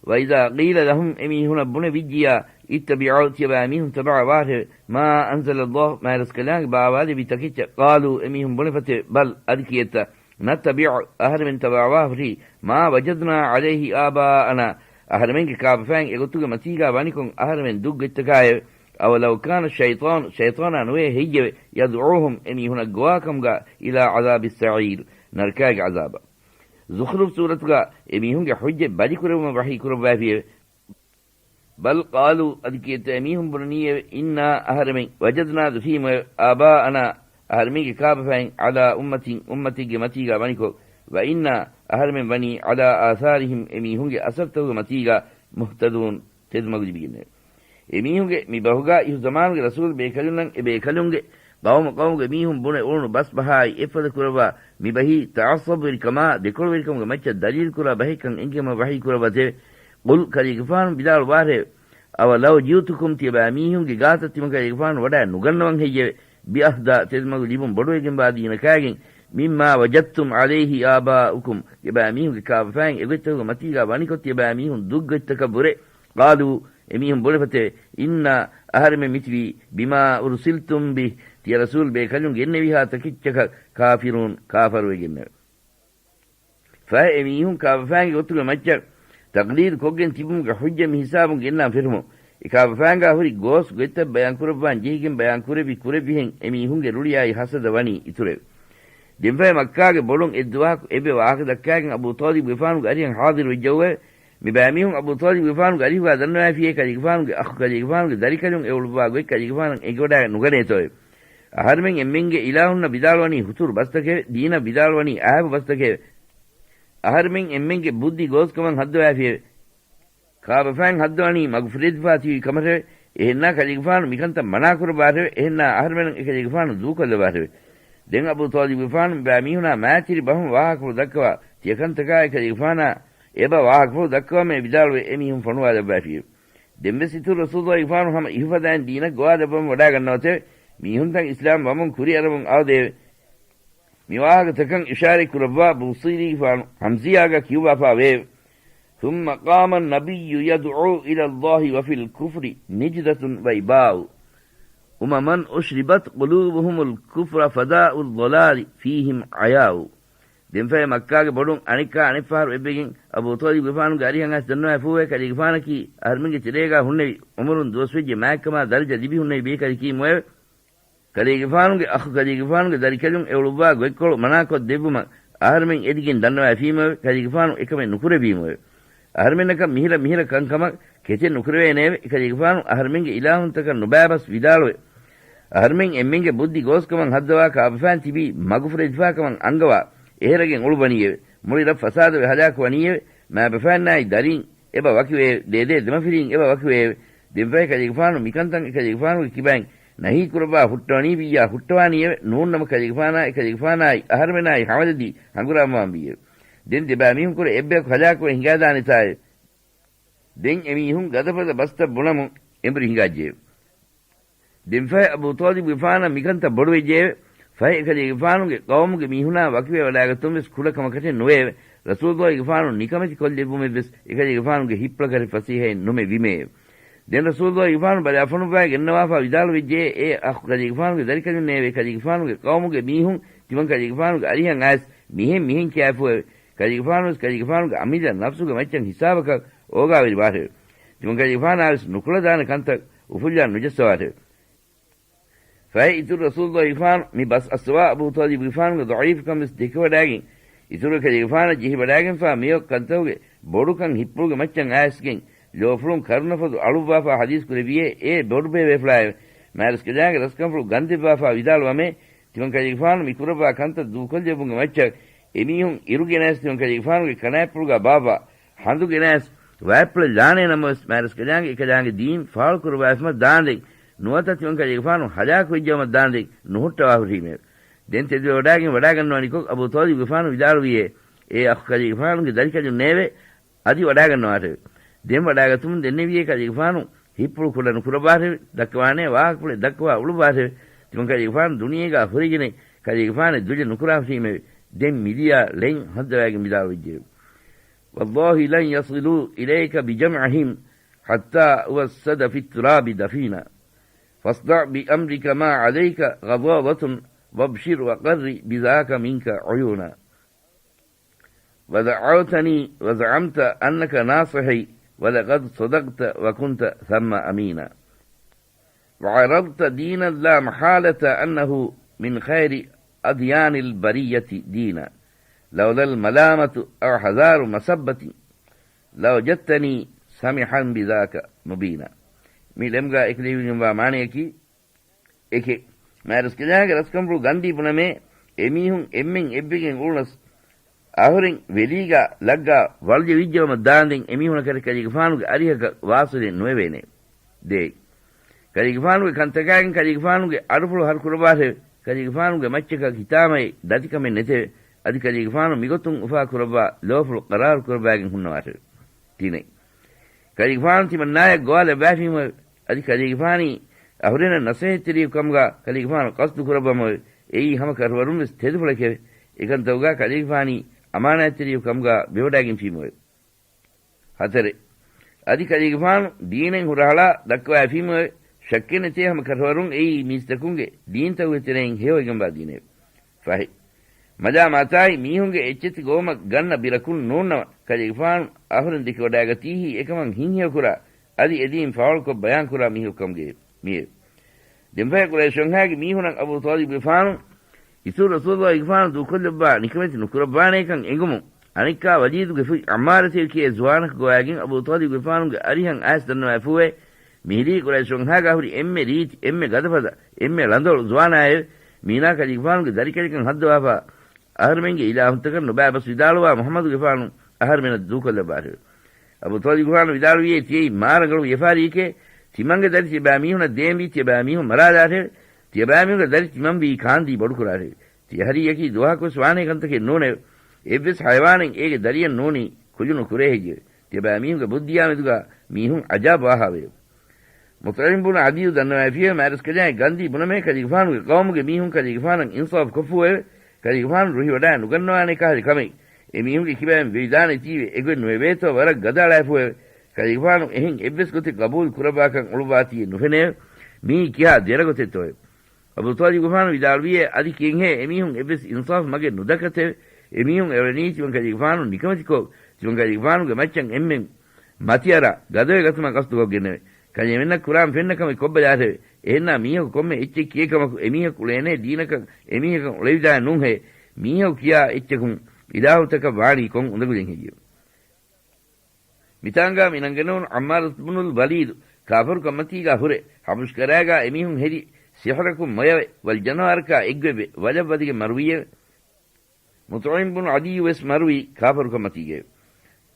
وَإِذَا قِيلَ لَهُمْ، އެމީހުނަށް ބުނެވިއްޖިއްޔާ، اتَّبِعُوا، ތިޔަބައިމީހުން ތަބަޢަވާށެވެ. مَا أَنزَلَ اللَّهُ، މާތްރަސްކަލާނގެ ބާވާލެއްވި ތަކެއްޗަށް. قَالُوا، އެމީހުން ބުނެފަތެވެ. بَلْ، އަދި ކިއެއްތަ، نَتَّبِعُ، އަހަރެމެން ތަބަޢަވާ ހުރީ، مَا وَجَدْنَا عَلَيْهِ آبَاءَنَا، އަހަރެމެންގެ ކާބަފައިން އެގޮތުގެ މަތީގާ ވަނިކޮށް އަހަރެމެން ދުށްގޮތްތަކާއެވެ. أَوَلَوْ كَانَ الشَّيْطَانُ، ޝައިޠާނާ ނުވޭ ހެއްޔެވެ؟ يَدْعُوهُمْ، އެމީހުނަށް ގޮވާކަމުގަ، إِلَىٰ عَذَابِ السَّعِيرِ، ނަރަކާގެ ޢަޒާބަށް. ޒުޚްރުފް ސޫރަތުގަ އެމީހުންގެ ޙުއްޖަތް ބަލިކުރެވުމަށް ވަޙީ ކުރައްވައިފިއެވެ. بَلْ قَالُوا، އަދި ކިއެއްތަ އެމީހުން ބުނަނީއެވެ. إِنَّا، އަހަރެމެން، وَجَدْنَا، ދުށީމުއެވެ. آبَاءَنَا، އަހަރެމެންގެ ކާބަފައިން، عَلَىٰ أُمَّةٍ، އުއްމަތެއްގެ މަތީގަ ވަނިކޮށް، وَإِنَّا، އަހަރެމެން ވަނީ، عَلَىٰ آثَارِهِمْ، އެމީހުންގެ އަސަރުތަކުގެ މަތީގަ، مُهْتَدُونَ، ތެދުމަގު ލިބިގެންނެވެ. އެމީހުންގެ މި ބަހުގާ އިހު ޒަމާނުގެ ރަސޫލު ބޭކަލުންނަށް އެ ބޭކަލުންގެ ޤައުމު ޤައުމުގެ މީހުން ބުނެ އުޅުނު ބަސް ބަހާއި އެއްފަދަ ކުރައްވާ މި ބަހީ ތަޢައްޞަބުވެރިކަމާ ދެކޮޅުވެރިކަމުގެ މައްޗަށް ދަލީލު ކުރާ ބަހެއްކަން އެނގިގެން ވަޙީ ކުރައްވަތެވެ. قُلْ، ކަލޭގެފާނު ވިދާޅުވާށެވެ. أَوَلَوْ جِئْتُكُمْ، ތިޔަބައިމީހުންގެ ގާތަށް ތިމަން ކަލޭގެފާނު ވަޑައެއް ނުގަންނަވަން ހެއްޔެވެ؟ بِأَهْدَىٰ، ތެދުމަގު ލިބުން ބޮޑުވެގެންވާ ދީނަކާގެން، مِمَّا وَجَدْتُمْ عَلَيْهِ آبَاءَكُمْ، ތިޔަބައިމީހުންގެ ކާބަފައިން އެގޮތްތަކުގެ މަތީގާ ވަނިކޮށް ތިޔަބައިމީހުން ދުށްގޮތްތަކަށްވުރެ. قَالُوا، އެމީހުން ބުނެފަތެވެ. إِنَّا، އަހަރެމެން މިތިބީ، بِمَا أُرْسِلْتُمْ بِهِ، ތިޔަ ރަސޫލު ބޭކަލުން ގެންނެވިހާ ތަކެއްޗަކަށް ކާފިރޫން، ކާފަރުވެގެންނެވެ. ފަހެ އެމީހުން ކާބަފައިންގެ ގޮތުގެ މައްޗަށް ތަޤްލީދު ކޮށްގެން ތިބުމުގެ ޙުއްޖަ މި ހިސާބުން ގެންނާން ފެށުމުން، އެ ކާބަފައިންގާ ހުރި ގޯސް ގޮތްތައް ބަޔާން ކުރައްވާން ޖެހިގެން ބަޔާން ކުރެއްވި ކުރެއްވިހެން އެމީހުންގެ ރުޅިއާއި ހަސަދަ ވަނީ އިތުރެވެ. ދެންފަހެ މައްކާގެ ބޮޑުން އެއްދުވަހަކު އެއްވެ ވާހަކަ ދައްކާގެން އަބޫ ޠާލިބުގެފާނުގެ އަރިހަށް ޙާޟިރު ވެއްޖައުވެ. މި ބައިމީހުން އަބޫ ޠާލިބުގެފާނުގެ އަރިހުގާ ދަންނަވައިފިއޭ ކަލޭގެފާނުގެ އަޚު ކަލޭގެފާނުގެ ދަރިކަލުން އެ އުޅުއްވާ ގޮތް ކަލޭގެފާނަށް އެނގިވަޑާގަތް ނުގަނޭތޯއެވެ. އަހަރެމެން އެންމެންގެ އިލާހުންނަށް ވިދާޅުވަނީ ހުތުރު ބަސްތަކެވެ. ދީނަށް ވިދާޅުވަނީ އާއެބު ބަސްތަކެވެ. އަހަރެމެން އެންމެންގެ ބުއްދި ގޯސްކަމަށް ހައްދަވައިފިއެވެ. ކާބަފައިން ހައްދަވަނީ މަގުފުރޭތިފާ ތިބި ކަމަށެވެ. އެހެންނާ ކަލޭގެފާނު މިކަންތައް މަނާކުރައްވާށެވެ. އެހެންނާ އަހަރެމެން އެކަލޭގެފާނު ދޫކޮށްލައްވާށެވެ. ދެން އަބޫ ޠާލިބުގެފާނު މިބައިމީހުނާ މާތިރި ބަހުން ވާހަކަފުޅު ދައްކަވާ ތިޔަކަންތަކާއި ކަލޭގެފާނާ އެބަ ވާހަކަފުޅު ދައްކަވަމޭ ވިދާޅުވެ އެމީހުން ފޮނުވާލައްވައިފިއެވެ. ދެންވެސް އިތުރު ރަސޫލުއްލާހިގެފާނު ހަމަ އިހުފަދައިން ދީނަށް ގޮވާލައްވަމުން ވަޑާގަންނަވަތެވެ. މީހުންތައް އިސްލާމް ވަމުން ކުރިއަރަމުން އާދެއެވެ. މިވާހަކަތަކަށް އިޝާރަތް ކުރައްވާ ބޫޞީރީގެފާނު ހަމްޒިޔާގަ ކިޔުއްވާފާވެއެވެ. ثُمَّ قَامَ النَّبِيُّ يَدْعُو إِلَى اللَّهِ وَفِي الْكُفْرِ نِجْدَةٌ وَإِبَاءُ. أمما أشربت قلوبهم الكفر فداء الضلال فيهم عياء. ދެންފަހެ މައްކާގެ ބޮޑުން އަނެއްކާ އަނެއްފަހަރު އެއްވެގެން އަބޫ ޠާލިބުގެފާނުގެ އަރިހަށް އައިސް ދަންނަވައިފޫއެވެ. ކަލޭގެފާނަކީ އަހަރުމެންގެ ތެރޭގާ ހުންނެވި އުމުރުން ދުވަސްވެއްޖެ މާތްކަމާ ދަރަޖަ ލިބި ހުންނެވި ބޭކަލަކީމުއެވެ. ކަލޭގެފާނުގެ އަޚު ކަލޭގެފާނުގެ ދަރިކަލުން އެ އުޅުއްވާ ގޮތްކޮޅު މަނާކޮށް ދެއްވުމަށް އަހަރުމެން އެދިގެން ދަންނަވައިފީމުއެވެ. ކަލޭގެފާނު އެކަމެއް ނުކުރެއްވީމުއެވެ. އަހަރުމެންނަކަށް މިހިރަ މިހިރަ ކަންކަމަށް ކެތެއް ނުކުރެވޭނެއެވެ. އެކަލޭގެފާނު އަހަރުމެންގެ އިލާހުންތަކަށް ނުބައިބަސް ވިދާޅުވެ، އަހަރުމެން އެންމެންގެ ބުއްދި ގޯސްކަމަށް ހައްދަވާ ކާބަފައިން ތިބީ މަގުފުރެދިފާކަމަށް އަންގަވާ އެހެރަގެން އުޅުބަނީއެވެ. މުޅި ރަށް ފަސާދަވެ ހަލާކުވަނީއެވެ. މާބަފައިންނާއި ދަރީން އެބަ ވަކިވެއެވެ. ދޭދޭ ދެމަފިރީން އެބަ ވަކިވެއެވެ. ދެންފަހެ ކަލޭގެފާނު މިކަންތައް އެކަލޭގެފާނުގެ ކިބައިން ނަހީ ކުރައްވާ ހުއްޓަވަނީ ވިއްޔާ ހުއްޓަވާނީއެވެ. ނޫންނަމަ ކަލޭގެފާނާ އެކަލޭގެފާނާއި އަހަރުމެނާއި ހަމަލަދީ ހަނގުރާމަވާންވީއެވެ. ދެން ދެބައިމީހުންކުރެ އެއްބަޔަކު ހަލާކުވެ ހިނގާދާނެތާއެވެ. ދެން އެމީހުން ގަދަފަދަ ބަސްތައް ބުނަމުން އެނބުރި ހިނގާއްޖެއެވެ. ދެންފަހެ އަބޫ ޠާލިބުގެފާނަށް މިކަންތައް ބޮޑުވެއްޖެއެވެ. ފަހެ އެކަލޭގެފާނުގެ ޤައުމުގެ މީހުނާ ވަކިވެވަޑައިގަތުން ވެސް ކުޑަކަމަކަށެއް ނުވެއެވެ. ރަސޫލުއްލާހިގެފާނު ނިކަމެތި ކޮށްލެއްވުމެއްވެސް އެކަލޭގެފާނުގެ ހިއްޕުޅަކަށް ފަސޭހައެއް ނުމެ ވީމެއެވެ. ދެން ރަސޫލުއްލާހިގެފާނު ބަލާފޮނުއްވާ ގެންނަވާފާ ވިދާޅުވެއްޖެ، އޭ އަޚު ކަލޭގެފާނުގެ ދަރިކަލުންނޭވެ! ކަލޭގެފާނުގެ ޤައުމުގެ މީހުން ތިމަން ކަލޭގެފާނުގެ އަރިހަށް އައިސް މިހެން މިހެން ކިޔާފޫއެވެ. ކަލޭގެފާނުވެސް ކަލޭގެފާނުގެ އަމިއްލަ ނަފްސުގެ މައްޗަށް ހިސާބަކަށް އޯގާވެރިވާށެވެ. ތިމަން ކަލޭގެފާނާވެސް ނުކުޅަދާނެ ކަންތައް އުފުއްލާ ނުޖައްސަވާށެވެ. ފަހެ އިތުރު ރަސޫލުއްލާހިގެފާނު މި ބަސް އައްސަވާ އަބޫ ޠާލިބުގެފާނުގެ ޟަޢީފުކަން ވެސް ދެކެވަޑައިގެން، އިތުރު ކަލޭގެފާނަށް ޖެހިވަޑައިގެންފާ މިއޮތް ކަންތަކުގެ ބޮޑުކަން ހިއްޕުޅުގެ މައްޗަށް އައިސްގެން، ލޯފުޅުން ކަރުނަފޮދު އަޅުއްވާފާ ޙަދީޘް ކުރެއްވިއޭ، އޭ ބޮޑުބޭބޭފުޅާއެވެ! މާތްރަސްކަލާނގެ ރަސްކަންފުޅު ގަންދެއްވާފާ ވިދާޅުވަމޭ، ތިމަން ކަލޭގެފާނު މި ކުރައްވާ ކަންތައް ދޫކޮށްލެއްވުމުގެ މައްޗަށް އެމީހުން އިރު ގެނައިސް ތިމަން ކަލޭގެފާނުގެ ކަނާތްޕުޅުގާ ބާއްވާ ހަނދު ގެނައިސް ވާތްޕުޅެއް ލާނޭ ނަމަވެސް، މާތްރަސްކަލާނގެ އެކަލާނގެ ދީން ފާޅުކުރައްވާފަމަށް ދާންދެން ނުވަތަ ތިމަން ކަލޭގެފާނު ހަލާކުވެއްޖައުމަށް ދާންދެން ނުހުއްޓަވާ ހުރީމެވެ. ދެން ތެދުވެވަޑައިގެން ވަޑައިގަންނަވަނިކޮށް އަބޫ ޠާލިބުގެފާނު ވިދާޅުވިއޭ، އޭ އަޚު ކަލޭގެފާނުގެ ދަރިކަލުންނޭވެ! އަދި ވަޑާގަންނަވާށެވެ. ދެން ވަޑާގަތުމުން ދެންނެވިއޭ ކަލޭގެފާނު ހިއްޕުޅު ކުޑަ ނުކުރައްވާށެވެ. ދައްކަވާނޭ ވާހަކަފުޅެއް ދައްކަވާ އުޅުއްވާށެވެ. ތިމަން ކަލޭގެފާނު ދުނިޔޭގާ ހުރެގެނެއް ކަލޭގެފާނެއް ދުލެއް ނުކުރާފީމެވެ. ދެން މިދިޔަ ޅެން ހައްދަވައިގެން ވިދާޅުވެއްޖެއެވެ. والله لن يصلوا إليك بجمعهم حتى أوسد في التراب دفينا. فاصدع بأمرك ما عليك غضاضة وابشر وقر بذاك منك عيونا. ودعوتني وزعمت أنك ناصحي، ولقد صدقت وكنت ثم أمينا. وعرضت دينا لا محالة أنه من خير أديان البرية دينا. لولا الملامة أو حذار مسبة، لوجدتني سمحا بذاك مبينا. މި ޅެމްގާ އެކުލެވިގެންވާ މާނަޔަކީ، އެކެއް، މާތްރަސްކަލާނގެ ރަސްކަންފުޅު ގަންދީ ބުނަމޭ، އެމީހުން އެންމެން އެއްވެގެން އުޅުނަސް، އަހުރެން ވެލީގާ ލައްގާ ވަޅުލެވިއްޖައުމަށް ދާންދެން އެމީހުނަކަށް ކަލޭގެފާނުގެ އަރިހަކަށް ވާސުލެއް ނުވެވޭނެ. ދޭއް، ކަލޭގެފާނުގެ ކަންތަކާގެން ކަލޭގެފާނުގެ އަޑުފުޅު ހަރުކުރައްވާށެވެ. ކަލޭގެފާނުގެ މައްޗަކަށް ހިތާމައެއް ދަތިކަމެއް ނެތެވެ. އަދި ކަލޭގެފާނު މިގޮތުން އުފާ ކުރައްވާ ލޯފުޅު ޤަރާރު ކުރައްވައިގެން ހުންނަވާށެވެ. ތިނެއް، ކަލޭގެފާނު ތިމަންނާޔަށް ގޮވާލައްވާފީމުއެވެ. އަދި ކަލޭގެފާނީ އަހުރެންނަށް ނަސޭހަތްތެރިޔަކު ކަމުގާ ކަލޭގެފާނު ޤަޞްދު ކުރައްވަމުއެވެ. އެއީ ހަމަ ކަށަވަރުން ވެސް ތެދުފުޅެކެވެ. އެކަންތަކުގާ ކަލޭގެފާނީ އަމާނާތްތެރިޔަކު ކަމުގާ ވެވަޑައިގެންފީމުއެވެ. ހަތަރެއް، އަދި ކަލޭގެފާނު ދީނެއް ހުރަހަޅާ ދައްކަވައިފީމުއެވެ. ޝައްކެއް ނެތޭ ހަމަ ކަށަވަރުން އެއީ މީސްތަކުންގެ ދީންތަކުގެ ތެރެއިން ހެޔޮވެގެންވާ ދީނެވެ. ފަހެއް، މަލާމާތާއި މީހުންގެ އެއްޗެތި ގޮވުމަށް ގަންނަ ބިރަކުން ނޫންނަމަ، ކަލޭގެފާނު އަހުރެން ދެކެވަޑައިގަތީހީ އެކަމަށް ހިތްހެޔޮކުރާ، އަދި އެދީން ފާޅުކޮށް ބަޔާންކުރާ މީހަކު ކަމުގައެވެ. މިއެވެ. ދެންފަހެ ޤުރައިޝުންހާގެ މީހުނަށް އަބޫ ޠާލިބުގެފާނު އިތުރު ރަސޫލުއްލާހިގެފާނު ދޫކޮށްލައްވާ ނިކަމެތި ނުކުރައްވާނޭކަން އެނގުމުން، އަނެއްކާ ވަލީދުގެ ފުތް ޢައްމާރަތެވެ ކިޔޭ ޒުވާނަކު ގޮވައިގެން އަބޫ ޠާލިބުގެފާނުގެ އަރިހަށް އައިސް ދަންނަވައިފޫއެވެ. މިހިރީ ޤުރައިޝުންހާގާ ހުރި އެންމެ ރީތި، އެންމެ ގަދަފަދަ، އެންމެ ޅަނދޮޅު ޒުވާނާއެވެ. މީނާ ކަލޭގެފާނުގެ ދަރިކަލަކަށް ހައްދަވާފާ، އަހަރުމެންގެ އިލާހުންތަކަށް ނުބައިބަސް ވިދާޅުވާ މުޙައްމަދުގެފާނު އަހަރުމެނަށް ދޫކޮށްލައްވާށެވެ. އަބޫ ޠާލިބުގެފާނު ވިދާޅުވިއޭ، ތިޔައީ މާ ރަނގަޅު ވިޔަފާރިއެކޭ. ތިމަންގެ ދަރި ތިޔަބައިމީހުނަށް ދޭންވީ، ތިޔަބައިމީހުން މަރާލާށެވެ. ތިޔަބައިމީހުންގެ ދަރި ތިމަންވީ ކާންދީ ބޮޑުކުރާށެވެ. ތިޔަ ހަރީއަކީ ދުވަހަކުވެސް ވާނޭ ކަންތަކެއް ނޫނެވެ. އެއްވެސް ހަޔަވާނެއް އޭގެ ދަރިއަށް ނޫނީ ކުލުނު ކުރޭ ހެއްޔެވެ؟ ތިޔަބައިމީހުންގެ ބުއްދިއާ މެދުގާ މީހުން ޢަޖާބު ވާހާވެއެވެ. މުޠްޢިމް ބުނު ޢަދީއު ދަންނަވައިފިއެވެ. މާތްރަސްކަލާނގެ ގަންދީ ބުނަމޭ ކަލޭގެފާނުގެ ޤައުމުގެ މީހުން ކަލޭގެފާނަށް އިންސާފު ކޮށްފޫއެވެ. ކަލޭގެފާނު ރުހިވަޑައި ނުގަންނަވާނެ ކަހަލަ ކަމެއް އެމީހުންގެ ކިބައިން ވެވިދާނެތީވެ އެގޮތް ނުވެވޭތޯ ވަރަށް ގަދައަޅާފޫއެވެ. ކަލޭގެފާނު އެހެން އެއްވެސް ގޮތެއް ގަބޫލު ކުރައްވާކަން އުޅުއްވާތީއެއް ނުފެނެއެވެ. މިއީ ކިހާ ދެރަ ގޮތެއްތޯއެވެ؟ އަބޫ ޠާލިބުގެފާނު ވިދާޅުވިއޭ، އަދި ކިހެންހޭ އެމީހުން އެއްވެސް އިންސާފު މަގެއް ނުދައްކަތެވެ؟ އެމީހުން އެޅެނީ ތިމަންކަލޭގެފާނު ނިކަމެތިކޮށް، ތިމަންކަލޭގެފާނުގެ މައްޗަށް އެންމެން މަތިއަރާ ގަދަވެ ގަތުމަށް ގަސްދުކޮށްގެންނެވެ. ކަލޭމެންނަށް ކުރާން ފެންނަ ކަމެއް ކޮށްބަލާށެވެ. އެހެންނާ މީހަކު ކޮންމެ އެއްޗެއް ކިޔޭ ކަމަކު އެމީހަކު އުޅޭނޭ ދީނަކަށް އެމީހަކަށް އުޅެވިދާނެ ނޫންހޭ. މީހަކު ކިޔާ އެއްޗަކުން އިލާހުތަކަށް ވާނީ ކޮން އުނދަގުލެއް ހެއްޔެވެ؟ މިތާނގާ މި ނަންގަނެވުނު ޢައްމާރު ބުނުލް ވަލީދު ކާފަރުކަންމަތީގާ ހުރެ، ޙަބަޝްކަރާގާ އެމީހުން ހެދި ސިޙްރަކުން މޮޔަވެ، ވަލްޖަންވާރަކާ އެއްގޮތްވެ، ވަލަށް ވަދެގެން މަރުވީއެވެ. މުޠްޢިމް ބުނު ޢަދީ ވެސް މަރުވީ ކާފަރުކަންމަތީގައެވެ.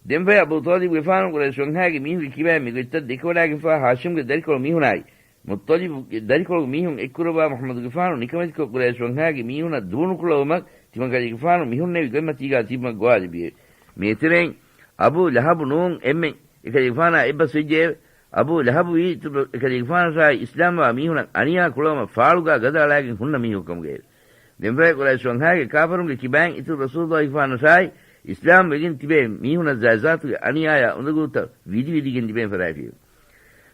ދެންފަހެ އަބޫ ޠާލިބުގެފާނު ޤުރައިޝް ވަންހާގެ މީހުންގެ ކިބައިން މިގޮތްތައް ދެކެވަޑާގެންފާ ހާޝިމްގެ ދަރިކޮޅު މީހުނާއި، މުއްޠަލިބުގެ ދަރިކޮޅު މީހުން އެއްކުރައްވާ މުޙައްމަދުގެފާނު ނިކަމެތިކޮށް ޤުރައިޝް ވަންހާގެ މީހުނަށް ދޫނުކުޅައުމަށް ތިމަންކަލޭގެފާނު މިހުންނެވި ގޮތްމަތީގާ ތިބުމަށް ގޮވާލެއްވިއެވެ. މި އެތެރެއިން އަބޫ ލަހަބު ނޫން އެންމެން އެކަލޭގެފާނާ އެއްބަސްވެއްޖެއެވެ. އަބޫ ލަހަބު ވީ އިތުރު އެކަލޭގެފާނަށާއި އިސްލާމްވާ މީހުނަށް އަނިޔާ ކުޅައުމަށް ފާޅުގާ ގަދަ އަޅާގެން ހުންނަ މީހަކު ކަމުގައެވެ. ދެންފަހެ ޤުރައިޝް ވަންހާގެ ކާފަރުންގެ ކިބައިން އިތުރު ރަސޫލުއްލާހިފާނަށާއި އިސްލާމް ވެގެން ތިބޭ މީހުނަށް ޒާތުގެ އަނިޔާޔާ އުނދަގޫތައް ވިދިވިދިގެން ލިބޭން ފަށާފިއެވެ.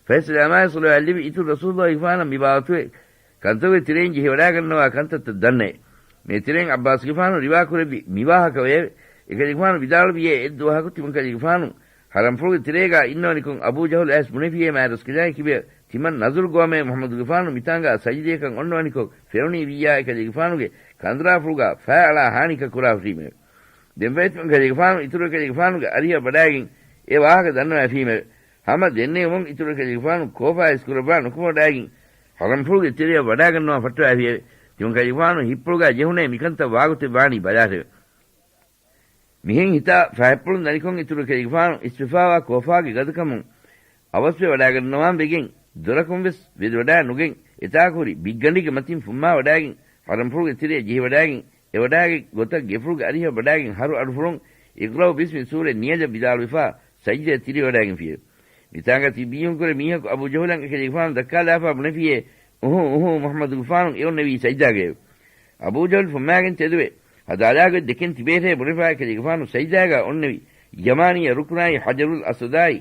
ފަހެ ސަލާމާއި ޞަލަވާތް ލިބި އިތުރު ރަސޫލުއްލާހިފާނަށް މި ބާވަތުގެ ކަންތައްގެ ތެރެއިން ޖެހިވަޑާގަންނަވާ ކަންތައްތައް ދަންނައެވެ. މި ތެރެއިން ޢައްބާސްގެފާނު ރިވާކުރެއްވި މި ވާހަކަ ވެއެވެ. އެކަލޭގެފާނު ވިދާޅުވިއޭ އެއްދުވަހަކު ތިމަންކަލޭގެފާނު ޙަރަމްފުޅުގެ ތެރޭގާ އިންނަވަނިކޮށް އަބޫ ޖަހުލް އައިސް ބުނެފިއޭ މާތްރަސްކަލާނގެ ކިބަޔަށް ތިމަން ނަޒުރު ގޮވަމޭ މުޙައްމަދުގެފާނު މިތާނގާ ސަޖިދަޔަކަށް އޮންނަވަނިކޮށް ފެނުނީ ވިއްޔާ އެކަލޭގެފާނުގެ ކަނދުރާފުޅުގާ ފައި އަޅާ ހާނިކަށް ކުރާ ހުށީމެވެ. ދެންފަހެ ތިމަންކަލޭގެފާނު އިތުރު އެކަލޭގެފާނުގެ އަރިހަށް ވަޑާގެން އެ ވާހަކަ ދަންނަވައިފީމެވެ. ހަމަ ދެންނެވުމުން އިތުރު އެކަލޭގެފާނު ކޯފާ އިސްކުރައްވާ ނުކުމެވަޑާގެން ޙަރަމްފުޅުގެ ތެރެއަށް ވަޑާގަންނަވާ ފައްޓަވައިފިއެވެ. ތިމަންކަލޭގެފާނު ހިއްޕުޅުގާ ޖެހުނޭ މިކަންތައް ވާގޮތެއް ވާނީ ބަލާށެވެ. މިހެން ހިތާ ފަހަތްޕުޅުން ދަނިކޮށް އިތުރު އެކަލޭގެފާނު އިސްވެފާވާ ކޯފާގެ ގަދަކަމުން އަވަސްވެވަޑާގަންނަވާން ވެގެން ދޮރަކުން ވެސް ވެދިވަޑާ ނުގެން އެތާކު ހުރި ބިއްގަނޑެއްގެ މަތިން ފުއްމާވަޑާގެން ޙަރަމްފުޅުގެ ތެރެއަށް ޖެހިވަޑާގެން އެވަޑާގެ ގޮތަށް ގެފުޅުގެ އަރިހަށް ވަޑާގެން ހަރު އަޑުފުޅުން އިޤްރައު ބިސްމި ސޫރަތް ނިޔަލަށް ވިދާޅުވެފާ ސަޖިދަޔަށް ތިރިވަޑާގެންފިއެވެ. މިތާނގަ ތިބީހުންކުރެ މީހަކު އަބޫ ޖަހުލަށް އެކަލޭގެފާނު ދައްކާލާފާ ބުނެފިއޭ، އުހު، އުހު، މުޙައްމަދުގެފާނު އެ އޮންނެވީ ސަޖިދާގައެވެ. އަބޫ ޖަހުލް ފުއްމާގެން ތެދުވެ، ހަދާލާގޮތް ދެކެން ތިބޭށޭ ބުނެފާ އެކަލޭގެފާނު ސަޖިދާގާ އޮންނެވި ޔަމާނީ ރުކުނާއި ޙަޖަރުލް އަސްވަދާއި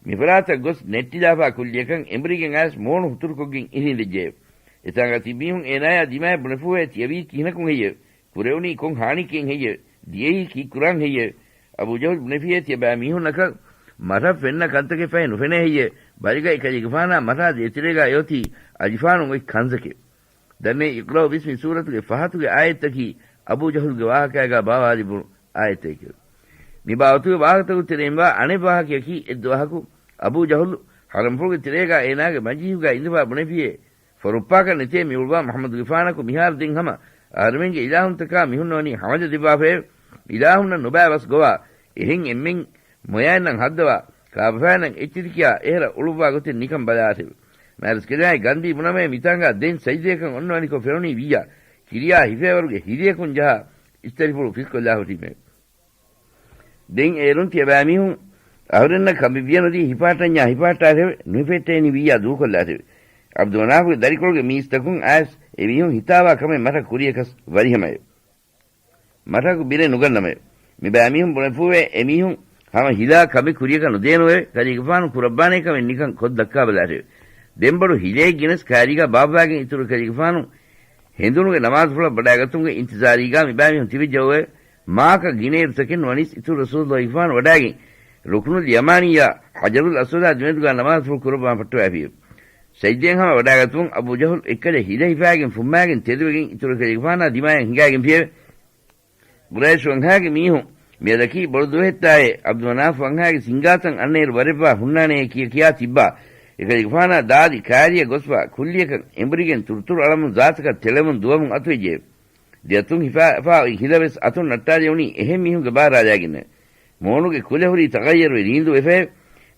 މިފަރާތަށް ގޮސް ނެއްޓިލާފާ ކުއްލިއަކަށް އެނބުރިގެން އައިސް މޫނު ހުތުރުކޮށްގެން އިށީނދެއްޖެއެވެ. އެތާނގަ ތިބީހުން އޭނާޔާ ދިމާއަށް ބުނެފޫއޭ ތިޔަވީ ކިހިނަކުން ހެއްޔެވެ؟ ކުރެވުނީ ކޮން ހާނިއެއް ހެއްޔެވެ؟ ދިޔައީ ކީއްކުރަން ހެއްޔެވެ؟ އަބޫ ޖަހުލް ބުނެފިއޭ ތިޔަބައި މީހުންނަކަށް މަށަށް ފެންނަ ކަންތަކެއް ފަހެ ނުފެނޭ ހެއްޔެވެ؟ ބަލިގަ އެކަލޭގެފާނާ މަށާ ދޭތެރޭގާ އެއޮތީ އަލިފާނުން އޮތް ކަންސަކެވެ. ދަންނައި އިޤްރައު ބިސްމި ސޫރަތުގެ ފަހަތުގެ އާޔަތްތަކީ އަބޫ ޖަހުލްގެ ވާހަކައިގާ ބާވާލިބުނު އާޔަތެކެވެ. މި ބާވަތުގެ ވާހަކަތަކުގެ ތެރެއިން ވާ އަނެއް ވާހަކަޔަކީ އެއްދުވަހަކު އަބޫ ޖަހުލު ޙަރަމްފުޅުގެ ތެރޭގާ އޭނާގެ މަޖިލީހުގާ އިނދެފާ ބުނެފިއޭ، ފޮރުއްޕާކަށް ނެތޭ މިއުޅުވާ މުޙައްމަދުގެފާނަކު މިހާރު ދެން ހަމަ އަހަރުމެންގެ އިލާހުންތަކާ މިހުންނަވަނީ ހަމަޖަ ދެއްވާފައެވެ. އިލާހުންނަށް ނުބައި ބަސް ގޮވާ އެހެން އެންމެން މޮޔައިންނަށް ހައްދަވާ ކާބަފައިންނަށް އެއްޗެތި ކިޔާ އެހެރަ އުޅުއްވާ ގޮތެއް ނިކަން ބަލާށެވެ. މާތްރަސްކަލާނގެ ގަންދީ ބުނަމޭ މިތާނގާ ދެން ސަޖިދަޔަކަށް އޮންނަވަނިކޮށް ފެނުނީ ވިއްޔާ ކިރިޔާ ހިފޭވަރުގެ ހިލަޔަކުން ޖަހާ އިސްތަށިފުޅު ފިސްކޮށްލާ ހުށީމެވެ. ދެން އޭރުން ތިޔަބައިމީހުން އަހުރެންނަށް ކަމެއްވިޔަ ނުދީ ހިފާޓަންޏާ ހިފާޓާށެވެ. ނުހިފެއްޓޭނީ ވިއްޔާ ދޫކޮށްލާށެވެ. ޢަބްދުމަނާފުގެ ދަރިކޮޅުގެ މީސްތަކުން އައިސް އެމީހުން ހިތާވާ ކަމެއް މަށަށް ކުރިޔަކަސް ވަރިހަމައެވެ. މަށަކު ބިރެއް ނުގަންނަމެވެ. މިބައިމީހުން ބުނެފޫވޭ އެމީހުން ހަމަ ހިލާ ކަމެއް ކުރިޔަކަށް ނުދޭނުއެވެ. ކަލޭގެފާނު ކުރައްވާނޭ ކަމެއް ނިކަން ކޮށް ދައްކާބަލާށެވެ. ދެން ބޮޑު ހިލައެއް ގެނެސް ކާރީގާ ބާއްވާގެން އިތުރު ކަލޭގެފާނު ހެނދުނުގެ ނަމާދުފުޅަށް ވަޑާގަތުމުގެ އިންތިޒާރީގާ މިބައިމީހުން ތިބެއްޖައުއެވެ. މާކަ ގިނައިރުތަކެއް ނުވަނީސް އިތުރު ރަސޫލުއްލާހިފާނު ވަޑާގެން ރުކުނުލް ޔަމާނީއާ ޙަޖަރުލް އަސްވަދާ ދެމެދުގާ ނަމާދުފުޅު ކުރައްވާން ފައްޓަވައިފިއެވެ. ސަޖިދަޔަށް ހަމަ ވަޑާގަތުމުން އަބޫ ޖަހުލް އެއްކަލަ ހިލަ ހިފާގެން ފުއްމާގެން ތެދުވެގެން އިތުރު ކަލޭގެފާނާ ދިމާޔަށް ހިނގާގެންފިއެވެ. ޤުރައިޝް ވަންހާގެ މީހުން މިއަދަކީ ބޮޑު ދުވަހެއްތާއޭ ޢަބްދުމަނާފް ވަންހާގެ ސިނގާތައް އަންނައިރު ވަރެއްވާ ހުންނާނެޔޭ ކިޔަ ކިޔާ ތިއްބާ. އެކަލޭގެފާނާ ދާދި ކާރިއަށް ގޮސްފާ ކުއްލިއަކަށް އެނބުރިގެން ތުރުތުރު އަޅަމުން ޒާތަކަށް ތެޅެމުން ދުވަމުން އަތުވެއްޖެއެވެ. ދެއަތުން ހިފާފާ އޮތް ހިލަވެސް އަތުން ނައްޓާލެވުނީ އެހެން މީހުންގެ ބާރާލާގެންނެވެ. މޫނުގެ ކުލަ ހުރީ ތަޣައްޔަރުވެ ރީނދުވެފައެވެ.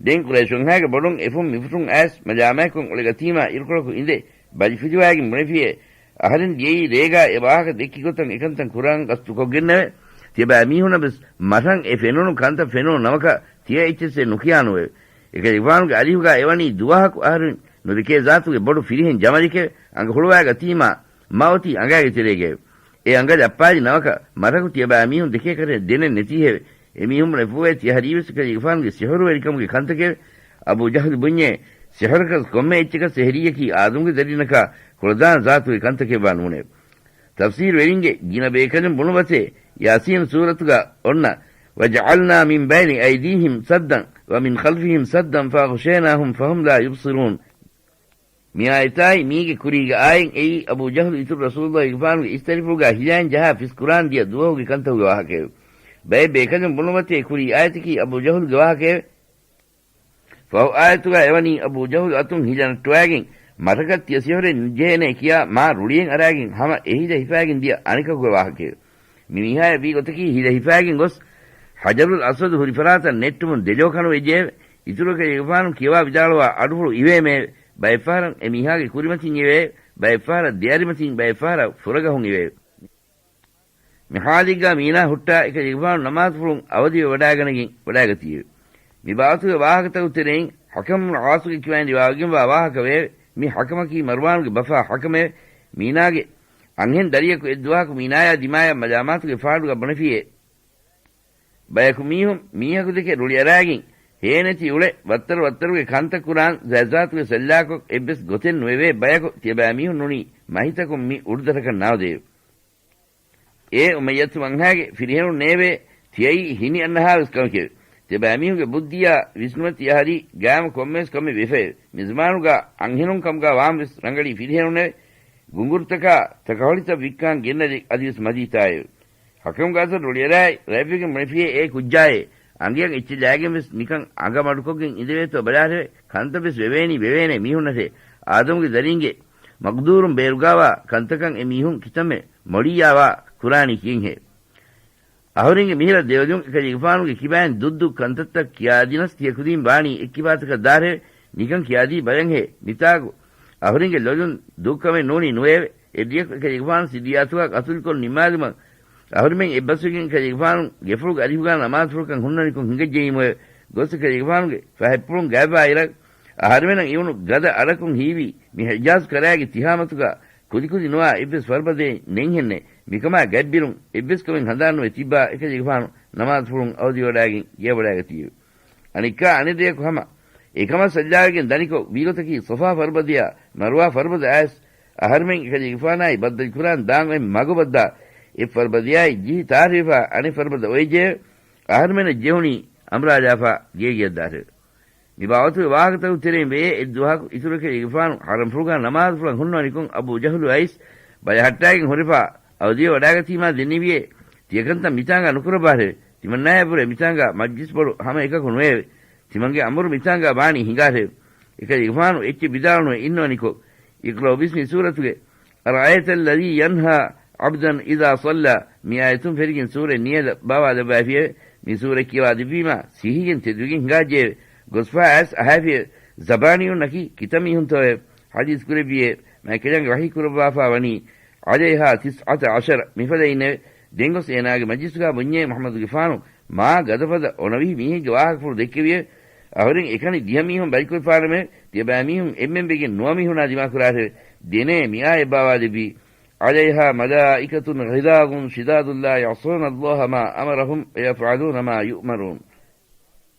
ދެން ޤުރައިޝުންހާގެ ބޮޑުން އެފުން މިފުށުން އައިސް މަލާމާތްކޮށް އުޅެގަތީމާ އިރުކޮޅަކު އިނދެ ބަލިފިލުވާގެން ބުނެފިއޭ، އަހަރެން ދިޔައީ ރޭގާ އެ ވާހަކަ ދެއްކި ގޮތަށް އެކަންތައް ކުރަން ގަސްތުކޮށްގެންނެވެ. ތިޔަބައިމީހުނަށް ވެސް މަށަށް އެ ފެނުނު ކަންތައް ފެނުނު ނަމަކަށް ތިޔަ އެއްޗެއްސެއް ނުކިޔާނުވެވެ. އެކަލޭގެފާނުގެ އަރިހުގާ އެވަނީ ދުވަހަކު އަހަރެން ނުދެކޭ ޒާތުގެ ބޮޑު ފިރިހެން ޖަމަލެކެވެ. އަނގަ ހުޅުވާގަތީމާ މަ އޮތީ އަނގައިގެ ތެރޭގައެވެ. އެ އަނގަ ލައްޕާލި ނަމަކަށް މަށަކު ތިޔަބައިމީހުން ދެކޭ ކަށެއް ދެނެއް ނެތީހެވެ. އެމީހުން ބުނެފޫވޭ ތިޔަ ހަރީވެސް އެކަލޭގެފާނުގެ ސިޙުރުވެރިކަމުގެ ކަންތަކެވެ. އަބޫ ޖަހުލު ބުންޏޭ، ސިޙުރަކަސް ކޮންމެ އެއްޗަކަސް ސިޙުރީއަކީ އާދަމުގެ ދަރިންނަކާ ކުޅަދާނަ ޒާތުގެ ކަންތަކެއްވާ ނޫނެވެ. ތަފްސީރުވެރިންގެ ގިނަ ބޭކަލުން ބުނުމަތޭ، ޔާސީން ސޫރަތުގަ އޮންނަ "وَجَعَلْنَا مِنْ بَيْنِ أَيْدِيهِمْ سَدًّا وَمِنْ خَلْفِهِمْ سَدًّا فَأَغْشَيْنَاهُمْ فَهُمْ لَا يُبْصِرُونَ". މި އާޔަތާއި މީގެ ކުރީގެ އާޔަތް އެއީ އަބޫ ޖަހުލު އިތުރު ރަސޫލުއްލާހިގެފާނުގެ އިސްތަށިފުޅުގާ ހިލައިން ޖަހާ ފިސް ކުރާން ދިޔަ ދުވަހުގެ ކަންތަކުގެ ވާހަކައެވެ. ބައެއް ބޭކަލުން ބުނުމަތޭ ކުރީ އާޔަތަކީ އަބޫ ޖަހުލުގެ ވާހަކައެވެ. ފަހު އާޔަތުގާ އެވަނީ އަބޫ ޖަހުލު އަތުން ހިލަ ނައްޓުވާގެން މަށަކަށް ތިޔަ ސިހުރެއް ނުޖެހޭނޭ ކިޔާ މާ ރުޅިއެއް އަރާގެން ހަމަ އެ ހިލަ ހިފާގެން ދިޔަ އަނެކަކުގެ ވާހަކައެވެ. މި މީހާޔަށް ވީ ގޮތަކީ ހިލަ ހިފާގެން ގޮސް ޙަޖަރުލް އަސްވަދު ހުރި ފަރާތަށް ނެއްޓުމުން ދެލޯ ކަނުވެއްޖެއެވެ. އިތުރު އެކަލޭގެފާނު ކިޔަވާ ވިދާޅުވާ އަޑުފުޅު އިވޭމެއެވެ. ބައެއްފަހަރަށް އެ މީހާގެ ކުރިމަތިން އިވެއެވެ. ބައެއްފަހަރަށް ދެއަރިމަތިން، ބައެއްފަހަރަށް ފުރަގަހުން އިވެއެވެ. މި ޙާލީގާ މީނާ ހުއްޓާ އެކަލޭގެފާނު ނަމާދުފުޅުން އަވަދިވެވަޑާގަނެގެން ވަޑާގަތީއެވެ. މި ބާވަތުގެ ވާހަކަތަކުގެ ތެރެއިން ޙަކަމް ބުނު ޢާޞުގެ ކިބައިން ރިވާވެގެންވާ ވާހަކަ ވެއެވެ. މި ޙަކަމަކީ މަރުވާނުގެ ބަފާ ޙަކަމެވެ. މީނާގެ އަންހެން ދަރިޔަކު އެއްދުވަހަކު މީނާޔާ ދިމާޔަށް މަލާމާތުގެ ފާޑުގަ ބުނެފިއެވެ. ބަޔަކު މީހުން މީހަކުދެކެ ރުޅިއަރާގެން ހޭނެތި އުޅެ ވައްތަރު ވައްތަރުގެ ކަންތައް ކުރާން ޒާތްޒާތުގެ ސައްލާކޮށް އެއްވެސް ގޮތެއް ނުވެވޭ ބަޔަކު ތިޔަބައިމީހުން ނޫނީ މަހިތަކުން މި އުޑުދަށަކަށް ނާދެއެވެ. އޭ އުމައްޔަތު ވަންހާގެ ފިރިހެނުންނޭވެ! ތިޔައީ ހިނި އަންނަހާވެސް ކަމެކެވެ. ތިޔަބައިމީހުންގެ ބުއްދިއާ ވިސްނުމަށް ތިޔަ ހަރީ ގާމު ކޮންމެވެސް ކަމެއް ވެފައެވެ. މިޒަމާނުގާ އަންހެނުން ކަމުގާ ވާންވެސް ރަނގަޅީ ފިރިހެނުންނެވެ. ގުނގުރުތަކާ ތަކަހޮޅިތައް ވިއްކާން ގެންނަދޭ އަދިވެސް މަދީތާއެވެ. ޙަކަމްގެ އަތުން ރުޅިއަރާއި ރަތްވެގެން ބުނެފިއޭ އޭ ކުއްޖާއޭ! އަނގިއަށް އެއްޗެއް ލާގެންވެސް ނިކަން އަނގަ މަޑުކޮށްގެން އިނދެވޭތޯ ބަލާށެވެ. ކަންތައްވެސް ވެވޭނީ ވެވޭނެ މީހުންނަށޭ. އާދަމުގެ ދަރީންގެ މަޤްދޫރުން ބޭރުގާވާ ކަންތަކަށް އެ މީހުން ކިތަންމެ މޮޅިއްޔާވާ ކުރާނީ ކިހިނެއްހޭ؟ އަހުރެންގެ މިހިރަ ދެވަލިއުން އެކަލޭގެފާނުގެ ކިބައިން ދުއްދު ކަންތައްތައް ކިޔާދިނަސް ތިޔަ ކުދީން ވާނީ އެއްކިބާތަކަށް ދާށެވެ. ނިކަން ކިޔާދީ ބަލަންހޭ. މިތާގު އަހުރެންގެ ލޮލުން ދުއްކަމެއް ނޫނީ ނުވެއެވެ. އެއްރެއަކު އެކަލޭގެފާނު ސިއްރިއްޔާތުގާ ޤަތުލުކޮށް ނިންމާލުމަށް އަހުރެމެން އެއްބަސްވެގެން އެކަލޭގެފާނު ގެފުޅުގެ އަރިހުގާ ނަމާދުފުޅަކަށް ހުންނަނިކޮށް ހިނގައްޖެއީމުއެވެ. ގޮސް އެކަލޭގެފާނުގެ ފަހަތްޕުޅުން ގާތްވާއިރަށް އަހަރެމެނަށް އިވުނު ގަދަ އަޑަކުން ހީވީ މި ޙިޖާޒް ކަރާގެ ތިހާމަތުގާ ކުދިކުދި ނުވާ އެއްވެސް ފަރުބަދައެއް ނެތްހެންނޭ. މިކަމާ ގަތްބިރުން އެއްވެސް ކަމެއް ހަނދާންނުވެ ތިއްބާ އެކަލޭގެފާނު ނަމާދުފުޅުން އަވަދިވެވަޑާގެން ގެޔަށްވަޑާގަތީއެވެ. އަނެއްކާ އަނެއްރެއަކު ހަމަ އެކަމަށް ސައްލާވެގެން ދަނިކޮށް ވީގޮތަކީ ޞަފާ ފަރުބަދަޔާ މަރުވާ ފަރުބަދަ އައިސް އަހަރެމެން އެކަލޭގެފާނާއި ބައްދަލުކުރާން ދާން އޮތް މަގު ބައްދާ އެއް ފަރުބަދަޔާއި ޖިހި ތާރިވެފާ އަނެއް ފަރުބަދަ އޮވެއްޖެއެވެ. އަހަރެމެނަށް ޖެހުނީ އަނބުރާލާފާ ގޭގެޔަށްދާށެވެ. މި ބާވަތުގެ ވާހަކަތަކުގެ ތެރެއިން ވެޔޭ އެއްދުވަހަކު އިތުރު އެކަލޭގެފާނު ޙަރަމްފުޅުގާ ނަމާދުފުޅަށް ހުންނަވަނިކޮށް އަބޫ ޖަހުލު އައިސް ބަލަހައްޓާގެން ހުރެފާ އަވަދިވެވަޑާގަތީމާ ދެންނެވިއޭ ތިޔަކަންތައް މިތާނގާ ނުކުރައްވާށެވެ. ތިމަންނާޔާ ބުރެ މިތާނގާ މަޖްލިސް ބޮޑު ހަމަ އެކަކު ނުވެއެވެ. ތިމަންގެ އަމުރު މިތާނގާ ވާނީ ހިނގާށެވެ. އެކަލޭގެފާނު އެއްޗެއް ވިދާޅުނުވެ އިންނަވަނިކޮށް، އިޤްރައު ބިސްމި ސޫރަތުގެ أَرَأَيْتَ الَّذِي يَنْهَىٰ عَبْدًا إِذَا صَلَّىٰ މި އާޔަތުން ފެށިގެން ސޫރަތް ނިޔަލަށް ބާވާލައްވައިފިއެވެ. މި ސޫރަތް ކިޔަވާ ދެއްވީމާ ސިހިގެން ތެދުވެގެން ހިނގާއްޖެއެވެ. ގޮސްފާ އައިސް އަހާފިއެވެ. ޒަބާނިޔުންނަކީ ކިތައް މީހުންތޯއެވެ؟ ޙަދީޘް ކުރެއްވިއޭ، މާތްކަލާނގެ ވަޙީ ކުރައްވާފާ ވަނީ، عَلَيْهَا تِسْعَةَ عَشَرَ މިފަދައިންނެވެ. ދެންގޮސް އޭނާގެ މަޖްލިސުގާ ބުންޏޭ މުޙައްމަދުގެފާނު މާ ގަދަފަދަ އޮނަވިހި މީހެއްގެ ވާހަކަފުޅު ދެއްކެވިއެވެ. އަހުރެން އެކަނި ދިހަ މީހުން ބަލިކުރެފާނަމެވެ. ތިޔަބައިމީހުން އެންމެން ވެގެން ނުވަ މީހުނާ ދިމާކުރާށެވެ. ދެނޭ މި އާޔަތް ބާވާލެއްވީ، عَلَيْهَا مَلَائِكَةٌ غِلَاظٌ شِدَادٌ لَا يَعْصُونَ اللَّهَ مَا أَمَرَهُمْ وَيَفْعَلُونَ مَا يُؤْمَرُونَ.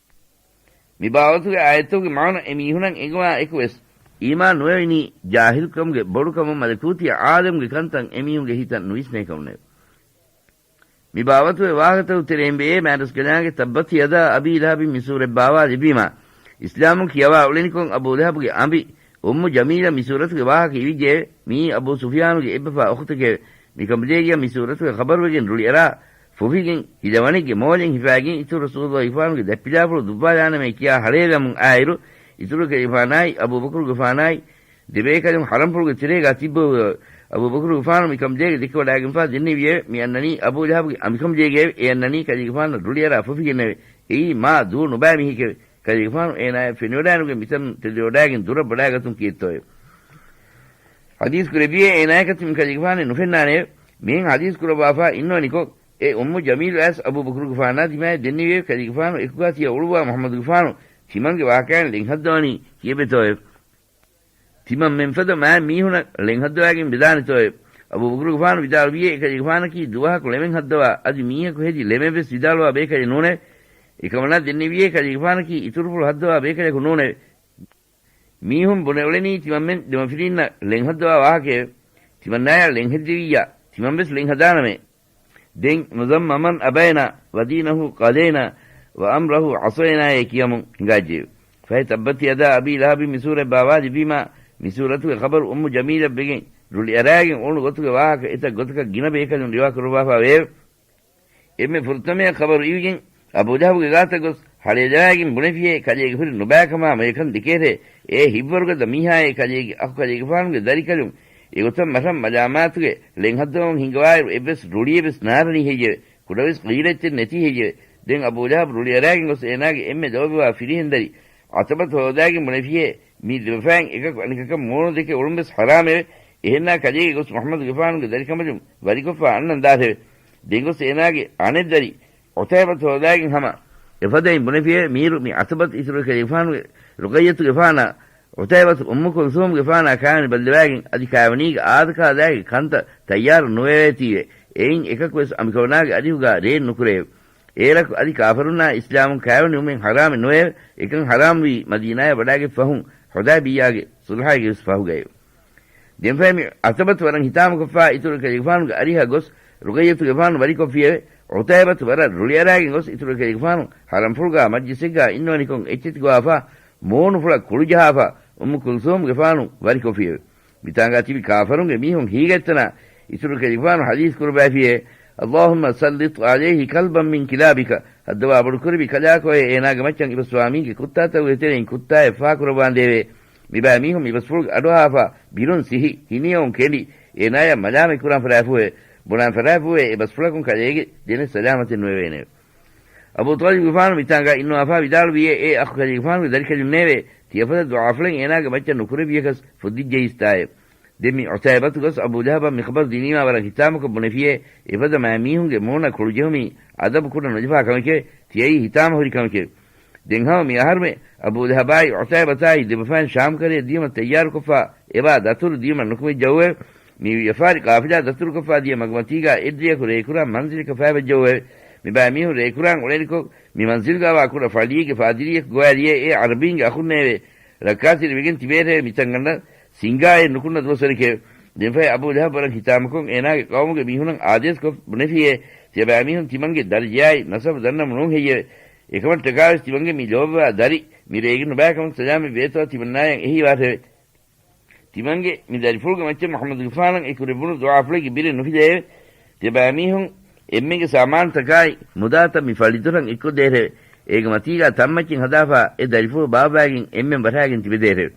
މި ބާވަތުގެ އާޔަތްތަކުގެ މާނަ އެމީހުނަށް އެނގުމާ އެކުވެސް، އީމާން ނުވެވެނީ ޖާހިލްކަމުގެ ބޮޑުކަމުން މަލަކޫތީ އާލަމުގެ ކަންތައް އެމީހުންގެ ހިތަށް ނުވިސްނޭ ކަމުންނެވެ. މި ބާވަތުގެ ވާހަކަތަކުގެ ތެރެއިން ވެޔޭ މާތްރަސްކަލާނގެ ތައްބަތް ޔަދާ އަބީ ލަހަބިން މި ސޫރަތް ބާވާލެއްވީމާ، އިސްލާމުން ކިޔަވާ އުޅެނިކޮށް އަބޫ ލަހަބުގެ އަނބި އުއްމު ޖަމީލަށް މި ސޫރަތުގެ ވާހަކަ އިވިއްޖެއެވެ. މިއީ އަބޫ ސުފްޔާނުގެ އެއްބަފާ އުޚްތެކެވެ. މިކަނބަލޭގެޔަށް މި ސޫރަތުގެ ޚަބަރުވެގެން ރުޅިއަރާ ފުފިގެން ހިލަވަނެއްގެ މޯލެއް ހިފާގެން އިތުރު ރަސޫލުއްލާހިގެފާނުގެ ދަތްޕިލާފުޅު ދުއްވާލާނަމޭ ކިޔާ ހަޅޭލަމުން އާއިރު، އިތުރު އެކަލޭގެފާނާއި އަބޫބަކުރުގެފާނާއި ދެބޭކަލުން ޙަރަމްފުޅުގެ ތެރޭގާ ތިއްބެވިއެވެ. އަބޫބަކުރުގެފާނު މިކަނބަލޭގެ ދެކިވަޑާގެންފާ ދެންނެވިއެވެ. މި އަންނަނީ އަބޫ ލަހަބުގެ އަނބިކަނބަލޭގައެވެ. އެ އަންނަނީ ކަލޭގެފާނަށް ރުޅިއަރާ ފުފިގެންނެވެ. އެއީ މާ ދޫ ނުބާ މީހެކެވެ. ކަލޭގެފާނު އޭނާޔަށް ފެނިވަޑާނުގެން މިތަނުން ތެދުވެވަޑާގެން ދުރަށް ވަޑާގަތުން ކީއްތޯއެވެ؟ ޙަދީޘް ކުރެއްވިއޭ އޭނާޔަކަށް މި ކަލޭގެފާނެއް ނުފެންނާނެއެވެ. މިހެން ޙަދީޘް ކުރައްވާފާ އިންނަވަނިކޮށް، އެ އުއްމު ޖަމީލު އައިސް އަބޫބަކުރުގެފާނާ ދިމާޔަށް ދެންނެވިއެވެ. ކަލޭގެފާނު އެކުގާ ތިޔަ އުޅުއްވާ މުޙައްމަދުގެފާނު ތިމަންގެ ވާހަކައިން ޅެންހައްދަވަނީ ކިއެއްވެތޯއެވެ؟ ތިމަންމެންފަދަ މާތް މީހުނަށް ޅެންހައްދަވާގެން ވެދާނެތޯއެވެ؟ އަބޫބަކުރުގެފާނު ވިދާޅުވިއޭ، އެކަލޭގެފާނަކީ ދުވަހަކު ޅެމެއް ހައްދަވާ އަދި މީހަކު ހެދި ޅެމެއްވެސް ވިދާޅުވާ ބޭކަލެއް ނޫނެވެ. އެކަމަނާ ދެންނެވިއޭ، ކަލޭގެފާނަކީ އިތުރުފުޅު ހައްދަވާ ބޭކަލަކު ނޫނެވެ. މީހުން ބުނެ އުޅެނީ ތިމަންމެން ދެމަފިރިންނަށް ޅެންހައްދަވާ ވާހަކައެވެ. ތިމަންނާޔަށް ޅެންހެއްދެވިއްޔާ، ތިމަންވެސް ޅެންހަދާނަމޭ. ދެން މުޒައްމަމަން އަބައިނާ ވަދީނަހު ޤަލައިނާ ވައަމްރަހު ޢަޞައިނާއޭ ކިޔަމުން ހިނގާއްޖެއެވެ. ފަހެ ތައްބަތް ޔަދާ އަބީ ލަހަބިން މި ސޫރަތް ބާވާލިބީމާ، މި ސޫރަތުގެ ޚަބަރު އުއްމު ޖަމީލަށް ވެގެން ރުޅިއަރާގެން އުޅުނު ގޮތުގެ ވާހަކަ އެތައް ގޮތަކަށް ގިނަ ބޭކަލުން ރިވާ ކުރައްވާފަ ވެއެވެ. އެންމެ ފުރަތަމަޔަށް ޚަބަރު އިވިގެން އަބޫ ލަހަބުގެ ގާތަށް ގޮސް ހަޅޭލަވާގެން ބުނެފިޔޭ، ކަލޭގެ ހުރި ނުބައިކަމާ މޮޔަކަން ދެކޭށޭ. އޭ ހިތްވަރުގަދަ މީހާއޭ، ކަލޭގެ އަޚު ކަލޭގެފާނުގެ ދަރިކަލުން އެގޮތަށް މަށަށް މަލާމާތުގެ ޅެންހައްދަވަމުން ހިނގަވާއިރު އެއްވެސް ރުޅިއެއް ވެސް ނާރަނީ ހެއްޔެވެ؟ ކުޑަވެސް ޣީރަތްތެއް ނެތީ ހެއްޔެވެ؟ ދެން އަބޫ ލަހަބު ރުޅިއަރާގެން ގޮސް އޭނާގެ އެންމެ ލޯބިވާ ފިރިހެންދަރި ޢަތަބަތު ހޯދާގެން ބުނެފިޔޭ، މި ދެބަފައިން އެކަކު އަނެކަކަށް މޫނު ދެކެ އުޅުން ވެސް ޙަރާމެވެ. އެހެންނާ ކަލޭގެ ގޮސް މުޙައްމަދުގެފާނުގެ ދަރިކަނބަލުން ވަރިކޮށްފާ އަންނަން ދާށެވެ. ދެން ގޮސް އޭނާގެ އަނެއް ދަރި ޢުތައިބަތު ހޯދާގެން ހަމަ އެފަދައިން ބުނެފިއެވެ. މީރު މި ޢަތަބަތު އިތުރު ކަލޭގެފާނުގެ ރުޤައްޔަތުގެފާނާ ޢުތައިބަތު އުއްމު ކުލްސޫމްގެފާނާ ކާވެނި ބައްލަވާގެން އަދި ކާވެނީގެ އާދަކާދާގެ ކަންތައް ތައްޔާރު ނުވެވޭތީވެ. އެއިން އެކަކުވެސް އަނބިކަމަނާގެ އަރިހުގާ ރޭން ނުކުރެއެވެ. އޭރަކު އަދި ކާފަރުންނާ އިސްލާމުން ކާވެނިވުމެއް ޙަރާމެއް ނުވެއެވެ. އެކަން ޙަރާމްވީ މަދީނާޔަށް ވަޑާގަތް ފަހުން، ޙުދައިބިއްޔާގެ ޞުލްޙައިގެ ވެސް ފަހުގައެވެ. ދެންފަހެ މި ޢަތަބަތު ވަރަށް ހިތާމަކޮށްފާ އިތުރު ކަލޭގެފާނުގެ އަރިހަށް ގޮސް ރުޤައްޔަތުގެފާނު ވަރިކޮށްފިއެވެ. ޢުތައިބަތު ވަރަށް ރުޅިއަރާގެން ގޮސް އިތުރު ކަލޭގެފާނު ޙަރަމްފުޅުގާ މަޖްލިސެއްގާ އިންނުވަނިކޮށް އެއްޗެތި ގޮވާފާ، މޫނުފުޅަށް ކުޅުޖަހާފާ، އުއްމު ކުލްސޫމްގެފާނު ވަރިކޮށްފިއެވެ. މިތާނގާ ތިބި ކާފަރުންގެ މީހުން ހީގަތްތަނާ އިތުރު ކަލޭގެފާނު ޙަދީޘް ކުރައްވައިފިއެވެ. اللهم سلط عليه كلبا من كلابك، ހައްދަވާ ބޮޑުކުރެއްވި ކަލާކޯއޭ އޭނާގެ މައްޗަށް އިބަސްވާމީގެ ކުއްތާތަކުގެ ތެރެއިން ކުއްތާއެއް ފާކުރައްވާނދޭވެ. މިބައިމީހުން މިބަސްފުޅުގެ އަޑުއަހާފާ، ބިރުން ސިހި، ހިނިއެއުން ކެނޑި، އޭނާޔަށް މަލާމަތްކުރާން ފަށާފޫއެވެ. ބުނާން ފަށާފޫއެވެ. އެ ބަސްފުޅަކުން ކަލޭގެ ދެނެއް ސަލާމަތެއް ނުވެވޭނެވެ. އަބޫ ޠާލިބުގެފާނު މިތާނގާ އިންނަވާފާ ވިދާޅުވިއޭ، އޭ އަޚު ކަލޭގެފާނުގެ ދަރިކަލުންނޭވެ! ތިޔަފަދަ ދުޢާފުޅެއް އޭނާގެ މައްޗަށް ނުކުރެއްވިޔަކަސް ފުއްދިއްޖައީސްތާއޭ. ދެން މި ޢުތައިބަތު ގޮސް އަބޫ ލަހަބަށް މި ޚަބަރު ދިނީމާ ވަރަށް ހިތާމަކޮށް ބުނެފިއޭ، އެފަދަ މާތް މީހުންގެ މޫނަށް ކުޅުޖެހުމީ އަދަބު ކުޑަ ނުލަފާ ކަމެކެވެ. ތިޔައީ ހިތާމަ ހުރި ކަމެކެވެ. ދެން ހަމަ މި އަހަރުމެ އަބޫ ލަހަބާއި ޢުތައިބަތާއި ދެބަފައިން ޝާމްކަރައެއް ދިޔުމަށް ތައްޔާރުކޮށްފާ އެބާ ދަތުރު ދިޔުމަށް ނުކުމެއްޖައުވެ. މި ވިޔަފާރި ޤާފިލާ ދަތުރުކޮށްފާ ދިޔަ މަގުމަތީގާ އެއްރެޔަކު ރޭކުރާން މަންޒިލަކަށް ފައިބައްޖައުވެ. މިބައިމީހުން ރޭކުރާން އުޅެނިކޮށް، މި މަންޒިލްގާވާ ކުޑަ ފަޅިއެއްގެ ފާދިރިއަކު ގޮވާލިޔޭ އޭ ޢަރަބީންގެ އަޚުންނޭވެ! ރައްކާތެރިވެގެން ތިބޭށޭ މިތަންގަނޑަށް ސިނގާއެއް ނުކުންނަ ދުވަސްވަރެކެވެ. ދެންފަހެ އަބޫ ލަހަބް ވަރަށް ހިތާމަކޮށް އޭނާގެ ޤައުމުގެ މީހުނަށް އާދޭސްކޮށް ބުނެފިއޭ، ތިޔަބައިމީހުން ތިމަންގެ ދަރަޖަޔާއި ނަސަބު ދަންނަމުން ނޫން ހެއްޔެވެ؟ އެކަމަށްޓަކާވެސް ތިމަންގެ މި ލޯބިވާ ދަރި މި ރޭގެ ނުބައިކަމަށް ސަލާމަތް ވޭތޯ ތިމަންނާޔަށް އެހީވާށެވެ. ތިމަންގެ މި ދަރިފުޅުގެ މައްޗަށް މުޙައްމަދުގެފާނަށް އެ ކުރެއްވުނު ދުޢާފުޅެއްގެ ބިރެއް ނުފިލައެވެ. ތިޔަބައިމީހުން އެންމެންގެ ސާމާނުތަކާއި މުދާތައް މި ފަޅިދޮރަށް އެއްކޮށްދޭށެވެ. އޭގެ މަތީގާ ތަންމައްޗިން ހަދާފާ އެ ދަރިފުޅު ބާއްވާގެން އެންމެން ވަށާގެން ތިބެދޭށެވެ.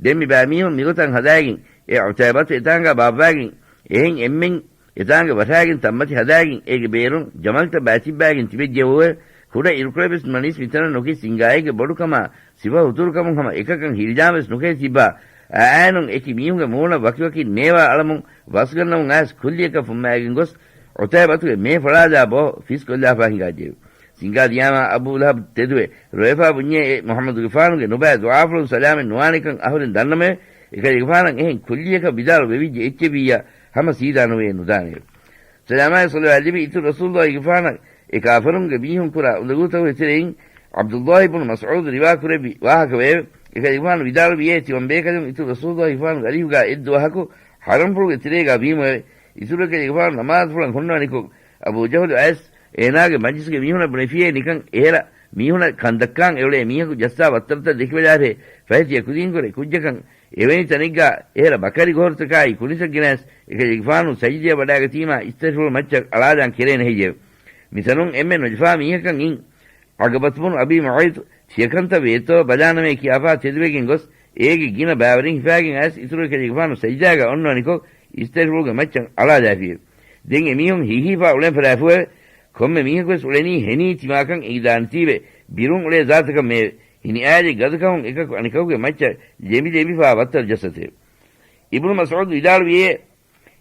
ދެން މި ބައިމީހުން މިގޮތަށް ހަދާގެން އެ ޢުތައިބަތު އެތާނގާ ބާއްވާގެން އެހެން އެންމެން އެތާނގަ ވަށާގެން ތަންމަތި ހަދާގެން އޭގެ ބޭރުން ޖަމަލްތައް ބައިތިއްބާގެން ތިބެއްޖެއެވެ. ކުޑަ އިރުކޮޅެއް ވެސް ނުނަނީސް މިތަނަށް ނުކި ސިނގާއެއްގެ ބޮޑުކަމާ ސިފަ ހުތުރުކަމުން ހަމަ އެކަކަށް ހިރިޖާން ވެސް ނުކެހި ތިއްބާ. އައާއިނުން އެކި މީހުންގެ މޫނަށް ވަކިވަކި ނޭވާ އަޅަމުން ވަސްގަންނަމުން އައިސް ކުއްލިއަކަށް ފުއްމާގެން ގޮސް ޢުތައިބަތުގެ މޭ ފަޅާލާ ބޯ ފިސްކޮށްލާފާ ހިނގާއްޖެއެވެ. ސިނގާ ދިޔާމާ އަބޫ ލަހަބް ތެދުވެ ރޮއެފާ ބުންޏޭ އެ މުޙައްމަދުގެފާނުގެ ނުބައި ދުޢާފުޅުން ސަލާމަތް ނުވާނެކަން އަހުރެން ދަންނަމެވެ. އެކަލޭގެފާނަށް އެހެން ކުއްލިއަކަށް ވިދާޅު ވެވިއްޖެ އެއްޗެއްވިއްޔާ ހަމަ ސީދާ ނުވެ ނުދާނެއެވެ. ސަލާމާއި ޞަލަވާތް ލިބި އިތުރު ރަސޫލުއްލާހިގެފާނަށް އެ ކާފަރުންގެ މީހުން ކުރާ އުނދަގޫތަކުގެ ތެރެއިން ޢަބްދުއްލާހި ބުނު މަސްޢޫދު ރިވާ ކުރެއްވި ވާހަކަ ވެއެވެ. އެކަލޭގެފާނު ވިދާޅުވިއޭ، ތިމަން ބޭކަލުން އިތުރު ރަސޫލުއްލާހިގެފާނުގެ އަރިހުގާ އެއްދުވަހަކު ޙަރަމްފުޅުގެ ތެރޭގާ ވީމެވެ. އިތުރު އެކަލޭގެފާނު ނަމާދުފުޅަށް ހުންނަވަނިކޮށް، އަބޫ ޖަހުލު އައިސް އޭނާގެ މަޖްލިސްގެ މީހުނަށް ބުނެފިއޭ ނިކަން އެހެރަ މީހުނަށް ކަންދައްކާން އެއުޅޭ މީހަކު ޖައްސާ ވައްތަރުތައް ދެކިބަލާށޭ. ފަހެ ތިޔަ ކުދިންކުރެ ކުއްޖަކަށް އެވެނި ތަނެއްގާ އެހެރަ ބަކަރި ގޮހޮރުތަކާއި ކުނިތައް ގެނައިސް އެކަލޭގެފާނު ސަޖިދަޔަށް ވަޑާގަތީމާ އިސްތަށިފުޅު މައްޗަށް އަޅާލާން ކެރޭނެ ހެއްޔެވެ؟ މިތަނުން އެންމެ ނުލަފާ މީހަކަށް އިން ޢަޤަބަތު ބުނު އަބީ މުޢައިޠު ތިޔަކަންތައް ވޭތޯ ބަލާނަމޭ ކިޔާފާ ތެދުވެގެން ގޮސް، އޭގެ ގިނަ ބައިވަރެއް ހިފާގެން އައިސް އިތުރު އެކަލޭގެފާނު ސަޖިދާގަ އޮންނަވަނިކޮށް އިސްތަށިފުޅުގެ މައްޗަށް އަޅާލާފިއެވެ. ދެން އެމީހުން ހީހީފާ އުޅެން ފަށާފޫއެވެ. ކޮންމެ މީހަކުވެސް އުޅެނީ ހެނީ ތިމާކަން އެނގިދާނެތީވެ، ބިރުން އުޅޭ ޒާތަކަށް މެއެވެ. ހިނިއާލި ގަދަކަމުން އެކަކު އަނެކަކުގެ މައްޗަށް ލެނބި ލެނބިފާ ވައްތަރު ޖައްސަތެވެ. އިބްނު މަސްޢޫދު ވިދާޅުވިއޭ،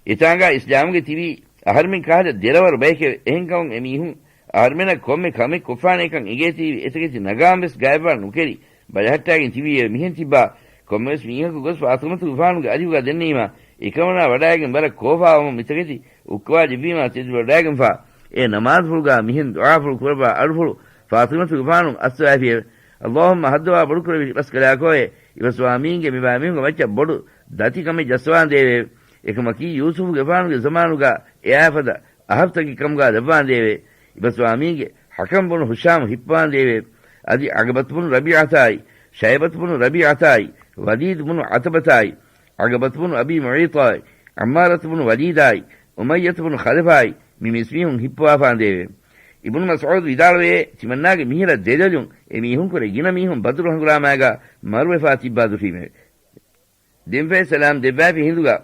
އެތާނގާ އިސްލާމުގެ ތިބީ އަހަރުމެން ކަހަލަ ދެރަވަރު ބަޔެކެވެ. އެހެންކަމުން އެމީހުން އަހަރުމެނަށް ކޮންމެ ކަމެއް ކޮށްފާނޭކަން އެނގޭތީވެ، އެތަކެތި ނަގާން ވެސް ގައިބާ ނުކެރި ބަލަހައްޓާގެން ތިބީއެވެ. މިހެން ތިއްބާ ކޮންމެވެސް މީހަކު ގޮސް ފާޠިމަތުގެފާނުގެ އަރިހުގާ ދެންނެވީމާ، އެކަމަނާ ވަޑާގެން ވަރަށް ކޯފާވަމުން މިތަކެތި އުއްކަވާލެއްވީމާ ތެދުވަޑާގެންފާ، އެ ނަމާދުފުޅުގާ މިހެން ދުޢާފުޅު ކުރައްވާ އަޑުފުޅު ފާޠިމަތުގެފާނު އައްސަވާފިއެވެ. ﷲ ހައްދަވާ ބޮޑުކުރެއްވި ރަސްކަލާކޯއޭ، އިބަސްވާމީންގެ މިބާ މީހުންގެ މައްޗަށް ބޮޑު ދަތިކަމެއް ޖައްސަވާނދޭވެ. އެކަމަކީ، ޔޫސުފުގެފާނުގެ ޒަމާނުގަ އެއާފަދަ އަހަރުތަކެއް ކަމުގަ ލައްވާނދޭވެ. އިބަސްވާމީންގެ ޙަކަމް ބުނު ހިޝާމް ހިއްޕަވާނދޭވެ. އަދި ޢަގަބަތު ބުނު ރަބީޢަތާއި، ޝައިބަތު ބުނު ރަބީޢަތާއި، ވަލީދު ބުނު ޢަތަބަތާއި، ޢަގަބަތު ބުނު އަބީ މުޢައިޠާއި، ޢައްމާރަތު ބުނު ވަލީދާއި، އުމައްޔަތު ބުނު ޚަލަފާއި، މި މީސްމީހުން ހިއްޕަވާފާނދޭވެ. އިބްނު މަސްޢޫދު ވިދާޅުވޭ، ތިމަންނާގެ މިހިރަ ދެލޮލުން އެ މީހުންކުރެ ގިނަ މީހުން ބަދުރު ހަނގުރާމާގަ މަރުވެފާ ތިއްބާ ދުށީމެވެ. ދެންފަހެ ސަލާމް ދެއްވާފި ހިނދުގަ،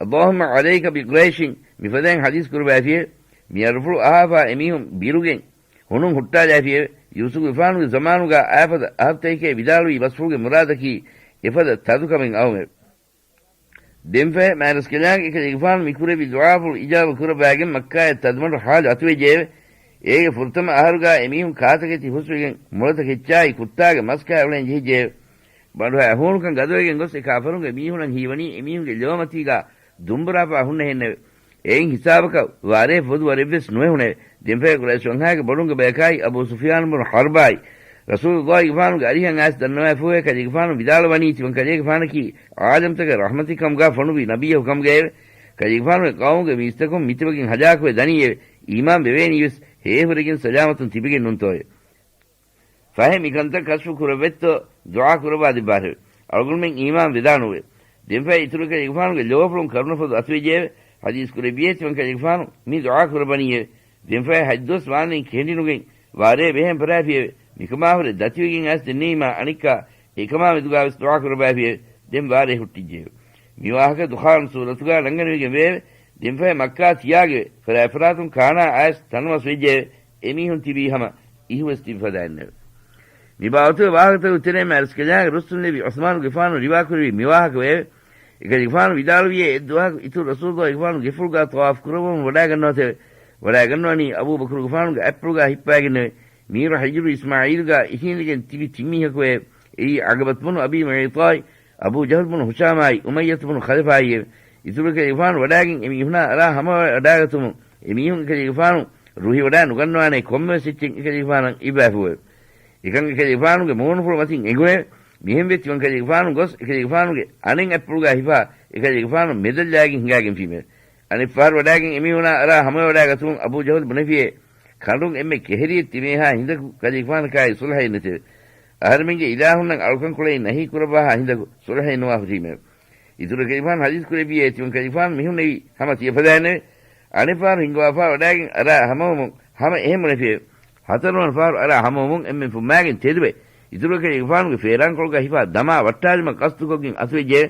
اللهم عليك بقريش، މިފަދައިން ޙަދީޘް ކުރައްވާފިއެވެ. މި އަރުފުޅު އަހާފާ އެމީހުން ބިރުގެން ހުނުން ހުއްޓާލާފިއެވެ. ޔޫސުފުގެފާނުގެ ޒަމާނުގަ އާފަދަ އަހަރުތަކެކޭ ވިދާޅުވި ބަސްފުޅުގެ މުރާދަކީ އެފަދަ ތަދުކަމެއް އައުމެވެ. ދެންފަހެ މާތްރަސްކަލާނގެ އެކަލޭގެފާނު މި ކުރެއްވި ދުޢާފުޅު އިޖާބަ ކުރައްވާގެން މައްކާއަށް ތަދުމަޑު ހާލު އަތުވެއްޖެއެވެ. އޭގެ ފުރަތަމަ އަހަރުގަ އެމީހުން ކާތަކެތި ހުސްވެގެން މޮޅަތަކެއްޗާއި ކުއްތާގެ މަސްކާ އުޅެން ޖެހިއްޖެއެވެ. ބަނޑުހައި ހޫނުކަން ގަދަވެގެން ގޮސް އެ ކާފަރުންގެ މީހުނަށް ހީވަނީ އެމީހުންގެ ލޯމަތީގަ ދުނބުރާފާ ހުންނަހެންނެވެ. އެއިން ހިސާބަކަށް ވާރޭ ފޮދު ވަރެއްވެސް ނުވެހުނެވެ. ދެންފަހެ ޤުރައިޝް ވަންހާގެ ބޮޑުންގެ ބަޔަކާއި އަބޫ ސުފިޔާނު ބުނު ޙަރްބާއި ރަސޫލުﷲ ގެފާނުގެ އަރިހަށް އައިސް ދަންނަވާފުއެވެ. ކަލޭގެފާނު ވިދާޅުވަނީ ތިމަން ކަލޭގެފާނަކީ ޢާލަމްތަކަށް ރަޙްމަތެއް ކަމުގަ ފޮނުވި ނަބިއްޔަކު ކަމުގައެވެ. ކަލޭގެފާނުގެ ޤައުމުގެ މީސްތަކުން މިތިބަގެން ހަލާކުވެ ދަނީއެވެ. އީމާން ވެވޭނީވެސް ހޭހުރެގެން ސަލާމަތުން ތިބެގެން ނޫންތޯއެވެ. ފަހެ މިކަންތައް ކަޝްފު ކުރެއްވެއްތޯ ދުޢާ ކުރައްވާދެއްވާށެވެ. އަޅުގަނޑުމެން އީމާން ވެދާނޫއެވެ. ދެންފަހެ އިތުރު ކަލޭގެފާނުގެ ލޯފުޅުން ކަރުނަފޮދު އަތުވެއްޖެއެވެ. ޙަދީޘް ކުރެއްވިއޭ ތިމަން ކަލޭގެފާނު މި ދުޢާ ކުރައްވަނީއެވެ. ދެންފަހެ ހަތްދުވަސް ވާންވެގެން ކެނޑިނުގެން ވާރޭ ބެހޭން ފަރާފިއެވެ. މިކަމާ ހުރެ ދަތިވެގެން އައިސް ދެންނެވީމާ އަނެއްކާ އެކަމާ މެދުގާވެސް ދުޢާ ކުރައްވާފިއެވެ. ދެން ވާރޭ ހުއްޓިއްޖެއެވެ. މި ވާހަކަ ދުޚާން ސޫރަތުގާ ނަންގަނެވިގެން ވެއެވެ. ދެންފަހެ މައްކާ ތިޔާގެވެ. ފަރާތްފަރާތުން ކާނާ އައިސް ތަނަވަސް ވެއްޖެއެވެ. އެމީހުން ތިބީ ހަމަ އިހުވެސް ތިބިފަދައިންނެވެ. މި ބާވަތުގެ ވާހަކަތަކުގެ ތެރޭ މާތްރަސްކަލާނގެ ރުއްސުން ލެއްވި ޢުސްމާނުގެފާނު ރިވާކުރެއްވި މި ވާހަކަ ވެއެވެ. އެކަލޭގެފާނު ވިދާޅުވިއޭ އެއްދުވަހަކު އިތުރު ރަސޫލުﷲ ގެފާނު ގެފުޅުގާ ޠަވާފު ކުރައްވަމުން ވަޑާގަންނަވަތެވެ. ވަޑާގަންނަވަނީ އަބޫބަކުރުގެފާނުގެ އަތްޕުޅުގާ ހިއްޕާގެންނެވެ. މީރު ޙިޖުރު އިސްމާޢީލުގާ އިށީނދެގެން ތިބި ތިން މީހަކުވެއެވެ. އެއީ ޢަގަބަތު ބުނު އަބީ މުޢައިޠާއި، އަބޫ ޖަހުލް ބުނު ހުޝާމާއި، އުމައްޔަތު ބުނު ޚަލަފާއިއެވެ. އިތުރު ކަލޭގެފާނު ވަޑާގެން އެމީހުނާ އަރާ ހަމަވަޑާގަތުމުން އެމީހުން އެކަލޭގެފާނު ރުހިވަޑާ ނުގަންނަވާނޭ ކޮންމެވެސް އެއްޗެއް އެކަލޭގެފާނަށް އިއްވާފައެވެ. އެކަން އެކަލޭގެފާނުގެ މޫނުފުޅު މަތިން އެނގުނެވެ. މިހެންވެ ތިމަން ކަލޭގެފާނު ގޮސް އެކަލޭގެފާނުގެ އަނެއް އަތްޕުޅުގާ ހިފާ އެކަލޭގެފާނު މެދަށް ލާގެން ހިނގާގެންފީމެވެ. އަނެއްފަހަރު ވަޑާގެން އެމީހުނާ އަރާ ހަމަވަޑާގަތުމުން އަބޫ ޖަހުލް ބުނެފިއޭ، ކަނޑުން އެންމެ ކެހެރިއެއް ތިމޭހާ ހިނދަކު ކަލޭގެފާނަކާއި ޞުލްޙައެއް ނެތެވެ. އަހަރެމެންގެ އިލާހުންނަށް އަޅުކަން ކުޅެން ނަހީ ކުރައްވާހާ ހިނދަކު ޞުލްޙައެއް ނުވާ ހުރީމެވެ. އިތުރު ކަލޭގެފާނު ޙަދީޘް ކުރެއްވިއޭ ތިމަން ކަލޭގެފާނު މިހުންނެވީ ހަމަ ތިޔަފަދައިންނެވެ. އަނެއްފަހަރު ހިނގަވާފާ ވަޑާގެން އަރާ ހަމަވަމުން ހަމަ އެހެން ބުނެފިއެވެ. ހަތަރުވަނަ ފަހަރު އަރާ ހަމަވަމުން އެންމެން ފުއްމާގެން ތެދުވެ، އިތުރު ކަލޭގެފާނުގެ ފޭރާންކޮޅުގަ ހިފާ ދަމާ ވައްޓާލުމަށް ޤަޞްދުކޮށްގެން އަތުވެއްޖެއެވެ.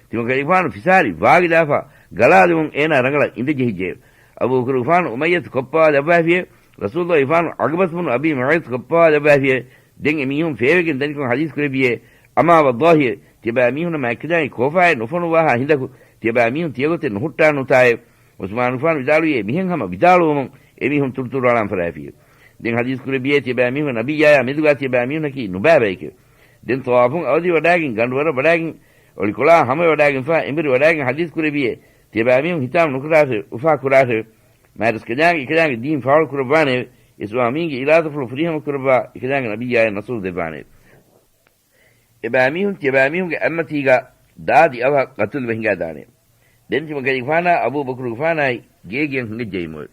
ތިމަން ކަލޭގެފާނު ފިސާރި ވާގިލާފާ ގަޅާލުމުން އޭނާ ރަނގަޅަށް އިނދެ ޖެހިއްޖެއެވެ. އަބޫބަކުރުގެފާނު އުމައްޔަތު ކޮއްޕަވާލައްވާފިއެވެ. ރަސޫލުﷲ ގެފާނު ޢަގަބަތު ބުނު އަބީ މުޢައިޠު ކޮއްޕަވާލައްވާފިއެވެ. ދެން އެމީހުން ފޭވެގެން ދަނިކޮށް ޙަދީޘް ކުރެއްވިއޭ، އަމާ ވައްލާހި، ތިޔަބައިމީހުންނަށް މާތްކަލާނގެ ކޯފާއެއް ނުފޮނުއްވާހާ ހިނދަކު، ތިޔަބައިމީހުން ތިޔަގޮތެއް ނުހުއްޓާނޫތާއެވެ. ޢުސްމާނުގެފާނު ވިދާޅުވިއޭ، މިހެން ހަމަ ވިދާޅުވުމުން އެމީހުން ތުރުތުރުއަޅާން ފަރާފިއެވެ. ދެން ޙަދީޘް ކުރެއްވިއޭ، ތިޔަބައިމީހުންގެ ނަބިއްޔާޔާ މެދުގާ ތިޔަބައިމީހުންނަކީ ނުބައި ބައެކެވެ. ދެން ޠަވާފުން އަވަދި ވަޑާގެން، ގަނޑުވަރަށް ވަޑާގެން، އޮޅިކޮޅާ ހަމަވަޑާގެންފާ އެނބުރި ވަޑާގެން ޙަދީޘް ކުރެއްވިއޭ، ތިޔަބައިމީހުން ހިތާމަ ނުކުރާށެވެ، އުފާ ކުރާށެވެ. މާތްރަސްކަލާނގެ އެކަލާނގެ ދީން ފާޅު ކުރައްވާނެއެވެ. އިސްވާމީންގެ އިރާދަފުޅު ފުރިހަމަ ކުރައްވާ އެކަލާނގެ ނަބިއްޔާޔަށް ނަޞްރު ދެއްވާނެއެވެ. އެބައިމީހުން ތިޔަބައިމީހުންގެ އަތްމަތީގަ ދާދި އަވަހަށް ޤަތުލުވެ ހިނގާދާނެ. ދެން ތިމަން ކަލޭގެފާނާ އަބޫބަކުރުގެފާނާއި ގޭގެއަށް ހިނގައްޖައީމުވެ.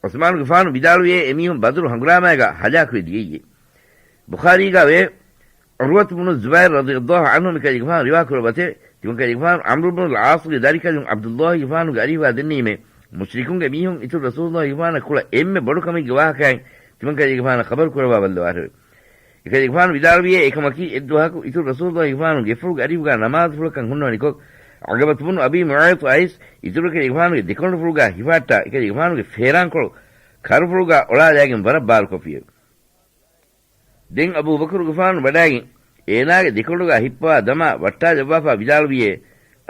ޢުސްމާނުގެފާނު ވިދާޅުވިއޭ، އެމީހުން ބަދުރު ހަނގުރާމާގަ ހަލާކުވެ ދިޔައީ. ބުޚާރީގަ ވޭ، ޢުރުވަތު ބުނު ޒުބައިރު ރަޟިޔަﷲ ޢަންހު މި ކަލޭގެފާނު ރިވާ ކުރައްވަތެވެ. ތިމަން ކަލޭގެފާނު ޢަމްރު ބުނުލް ޢާޞުގެ ދަރިކަލުން ޢަބްދުﷲގެފާނުގެ އަރިހުގަ ދެންނެވީމެވެ. މުޝްރިކުންގެ މީހުން އިތުރު ރަސޫލުﷲގެފާނަށް ކުޅަ އެންމެ ބޮޑު ކަމެއްގެ ވާހަކައިން ތިމަން ކަލޭގެފާނަށް ޚަބަރު ކުރައްވާ ބައްލަވާށެވެ. އެކަލޭގެފާނު ވިދާޅުވިއޭ، އެކަމަކީ، އެއްދުވަހަކު އިތުރު ރަސޫލުﷲގެފާނު ގެފުޅުގެ އަރިހުގަ ނަމާދުފުޅަކަށް ހުންނަވަނިކޮށް، ޢަގަބަތު ބުނު އަބީ މުޢައިޠު އައިސް، އިތުރު ކަލޭގެފާނުގެ ދެކޮނޑުފުޅުގާ ހިފަހައްޓާ، އެކަލޭގެފާނުގެ ފޭރާންކޮޅު ކަރުފުޅުގާ އޮޅާލާގެން ވަރަށް ބާރުކޮށްފިއެވެ. ދެން އަބޫބަކުރުގެފާނު ވަޑާގެން، އޭނާގެ ދެކޮނޑުގާ ހިއްޕަވާ ދަމާ ވައްޓާލައްވާފާ ވިދާޅުވިއޭ،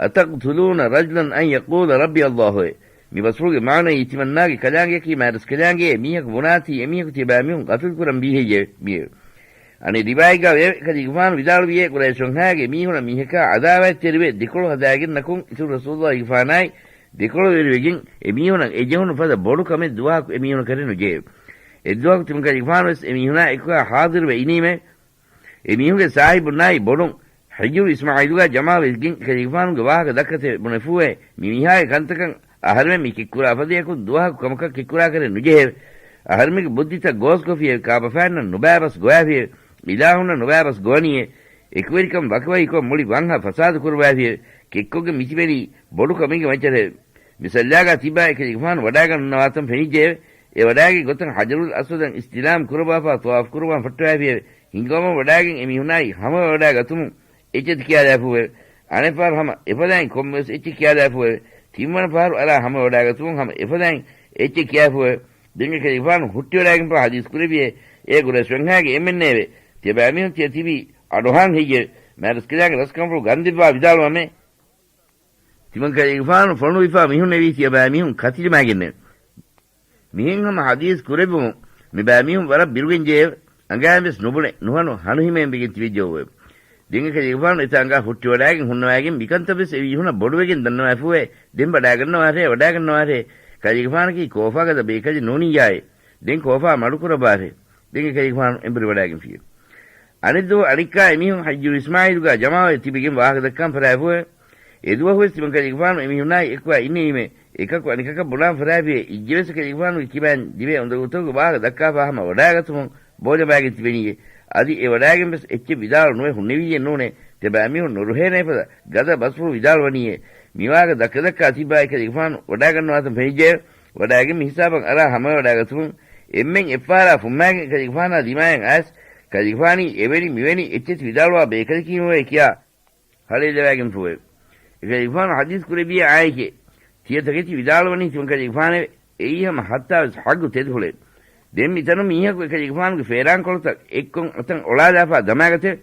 أتقتلون رجلا أن يقول ربي الله؟ އޭ މި ބަސްފުޅުގެ މާނައީ، ތިމަންނާގެ ކަލާނގެއަކީ މާތްރަސްކަލާނގެ މީހަކު ބުނާތީ އެމީހަކު ތިޔަބައިމީހުން ޤަތުލުކުރަން ބީހެއްޔެވެ؟ މިއެވެ. އަނެއް ރިވާޔަތްގަ ވޭ، ކަލޭގެފާނު ވިދާޅުވިއޭ، ޤުރައިޝުންހާގެ މީހުނަށް މީހަކާ ޢަދާވާތްތެރިވެ ދެކޮޅު ހަދާގެން ނަކުން އިތުރު ރަސޫލުﷲގެފާނާއި ދެކޮޅުވެރިވެގެން އެމީހުނަށް އެޖެހުނު ފަދަ ބޮޑު ކަމެއް ދުވަހަކު އެމީހުނަކަށެއް ނުޖެހެވެ. އެއްދުވަހަކު ތިމަން ކަލޭގެފާނުވެސް އެމީހުނާ އެކުގާ ޙާޟިރުވެ އިނީމެވެ. އެމީހުންގެ ސާހިބުންނާއި ބޮޑުން ހިޖުރު އިސްމާޢީލުގާ ޖަމާވެގެން ކަލޭގެފާނުގެ ވާހަކަ ދައްކަތެވެ. ބުނެފޫއެވެ. މި މީހާގެ ކަންތަކަށް އަހަރުމެން މި ކެތްކުރާ ފަދަޔަކު ދުވަހަކު ކަމަކަށް ކެތްކުރާކަށެއް ނުޖެހެވެ. އަހަރުމެންގެ ބުއްދިތައް ގޯސްކޮށްފިއެވެ. ކާބަފައިންނަށް ނުބައިބަސް ގޮވާފިއެވެ. އިލާހުންނަށް ނުބައިބަސް ގޮވަނީއެވެ. އެކުވެރިކަން ވަކިވަކިކޮށް މުޅި ވަންހަ ފަސާދަ ކުރައްވާފިއެވެ. ކެތްކޮށްގެން މިތިބެނީ ބޮޑު ކަމެއްގެ މައްޗަށެވެ. މިސައްލާގާ ތިއްބާ އެކަލޭގެފާނު ވަޑާގަންނަވާތަން ފެނިއްޖެއެވެ. އެ ވަޑާގެ ގޮތަށް ހަޖަރުލް އަސްވަދަށް އިސްތިލާމް ކުރައްވާފާ ޠަވާފު ކުރައްވާން ފައްޓަވާފިއެވެ. ހިނގަވަމުން ވަޑާގެން އެމީހުނާއި ހަމަވަޑާގަތުމުން އެއްޗެތި ކިޔާލާފޫއެވެ. އަނެއްފަހަރު ހަމަ އެފަދައިން ކޮންމެވެސް އެއްޗެއް ކިޔާލާފޫއެވެ. ތިންވަނަ ފަހަރު އަރާ ހަމަވަޑާގަތުމުން ހަމަ އެފަދައިން އެއްޗެއް ކިޔާފޫއެވެ. ދެން އެކަލޭގެފާނު ހުއްޓިވަޑާގެންފާ ޙަދީޘް ކުރެއްވިއޭ. އޭގު ރަސްވެންހާގެ އެންމެންނޭވެ. ތިޔަބައިމީހުން ތިޔަ ތިބީ އަޑުއަހާން ހެއްޔެވެ؟ މާތްރަސްކަލާނގެ ރަސްކަންފުޅު ގަންދެއްވާ ވިދާޅުވަމޭ. ތިމަންކަލޭގެފާނު ފޮނުވިފާ މިހުންނެވީ ތިޔަބައިމީހުން ކަތިލިމާގެންނެވެ. މިހެން ހަމަ ޙަދީޘް ކުރެއްވުމުން މިބައިމީހުން ވަރަށް ބިރުގެން ޖެއެވެ. އަނގައިން ވެސް ނުބުނެ ނުހަނު ހަނުހިމޭން ވެގެން ތިބެއްޖެއެވެ. ދެން އެކަލޭގެފާނު އެތާނގާ ހުއްޓިވަޑާގެން ހުންނަވައިގެން މިކަންތައް ވެސް އެމީހުނަށް ބޮޑުވެގެން ދަންނަވާފޫއެވެ. ދެން ވަޑާގަންނަވާށޭ، ވަޑާގަންނަވާށޭ. ކަލޭގެފާނަކީ ކޯފާގަދަ ބޭކަލެއް ނޫނިއްޔާއޭ. ދެން ކޯފާ މަޑުކުރައްވާށޭ. ދެން އެކަލޭގެފާނު އެނބުރިވަޑާގެންފިއެވެ. އަނެއްދުވަހު އަނެއްކާ އެމީހުން ޙައްޖު އިސްމާޢީލުގާ ޖަމާވެ ތިބެގެން ވާހަކަ ދައްކާން ފަށާފޫއެވެ. އެދުވަހުވެސް ތިމަންކަލޭގެފާނު އެމީހުނާއި އެކުވާ އިންނެވީމޭ. އެކަކު އަނެކަކަށް ބުނާން ފަށާފިއެވެ. އިއްޔެވެސް ކަލޭގެފާނުގެ ކިބައިން ލިބޭ އުނދަގޫތަކުގެ ވާހަކަ ދައްކާފާ ހަމަ ވަޑާގަތުމުން ބޯޖަނބާގެން ތިބެނީއޭ. އަދި އެ ވަޑާގެން ވެސް އެއްޗެއް ވިދާޅު ނުވެ ހުންނެވިއްޔެއް ނޫނޭ. ތިޔަބައިމީހުން ނުރުހޭނޭ ފަދަ ގަދަ ބަސްފުޅު ވިދާޅުވަނީއޭ. މިވާހަކަ ދައްކަދައްކާ ތިއްބާ އެކަލޭގެފާނު ވަޑާގަންނަވާތަން ފެނިއްޖެއެވެ. ވަޑާގެން މިހިސާބަށް އަރާ ހަމަވަޑާގަތުމުން އެންމެން އެއްފަހަރާ ފުއްމާގެން ކަލޭގެފާނާ ދިމާޔަށް އައިސް، ކަލޭގެފާނީ އެވެނި މިވެނި އެއްޗެތި ވިދާޅުވާ ބޭކަލަކީމެވެ ކިޔާ ހަޅޭލަވާގެންފޫއެވެ. އެކަލޭގެފާނު ޙަދީޘް ކުރެއްވިއޭ އާއެކޭ. ތިޔަ ތަކެތި ވިދާޅުވަނީ ތިމަންކަލޭގެފާނެވެ. އެއީ ހަމަ ހައްތާވެސް ޙައްގު ތެދުފުޅެވެ. ދެން މިތަނުން މީހަކު އެކަލޭގެފާނުގެ ފޭރާންކޮޅުތައް އެއްކޮށް އަތަށް އޮޅާލާފާ ދަމާގަތެވެ.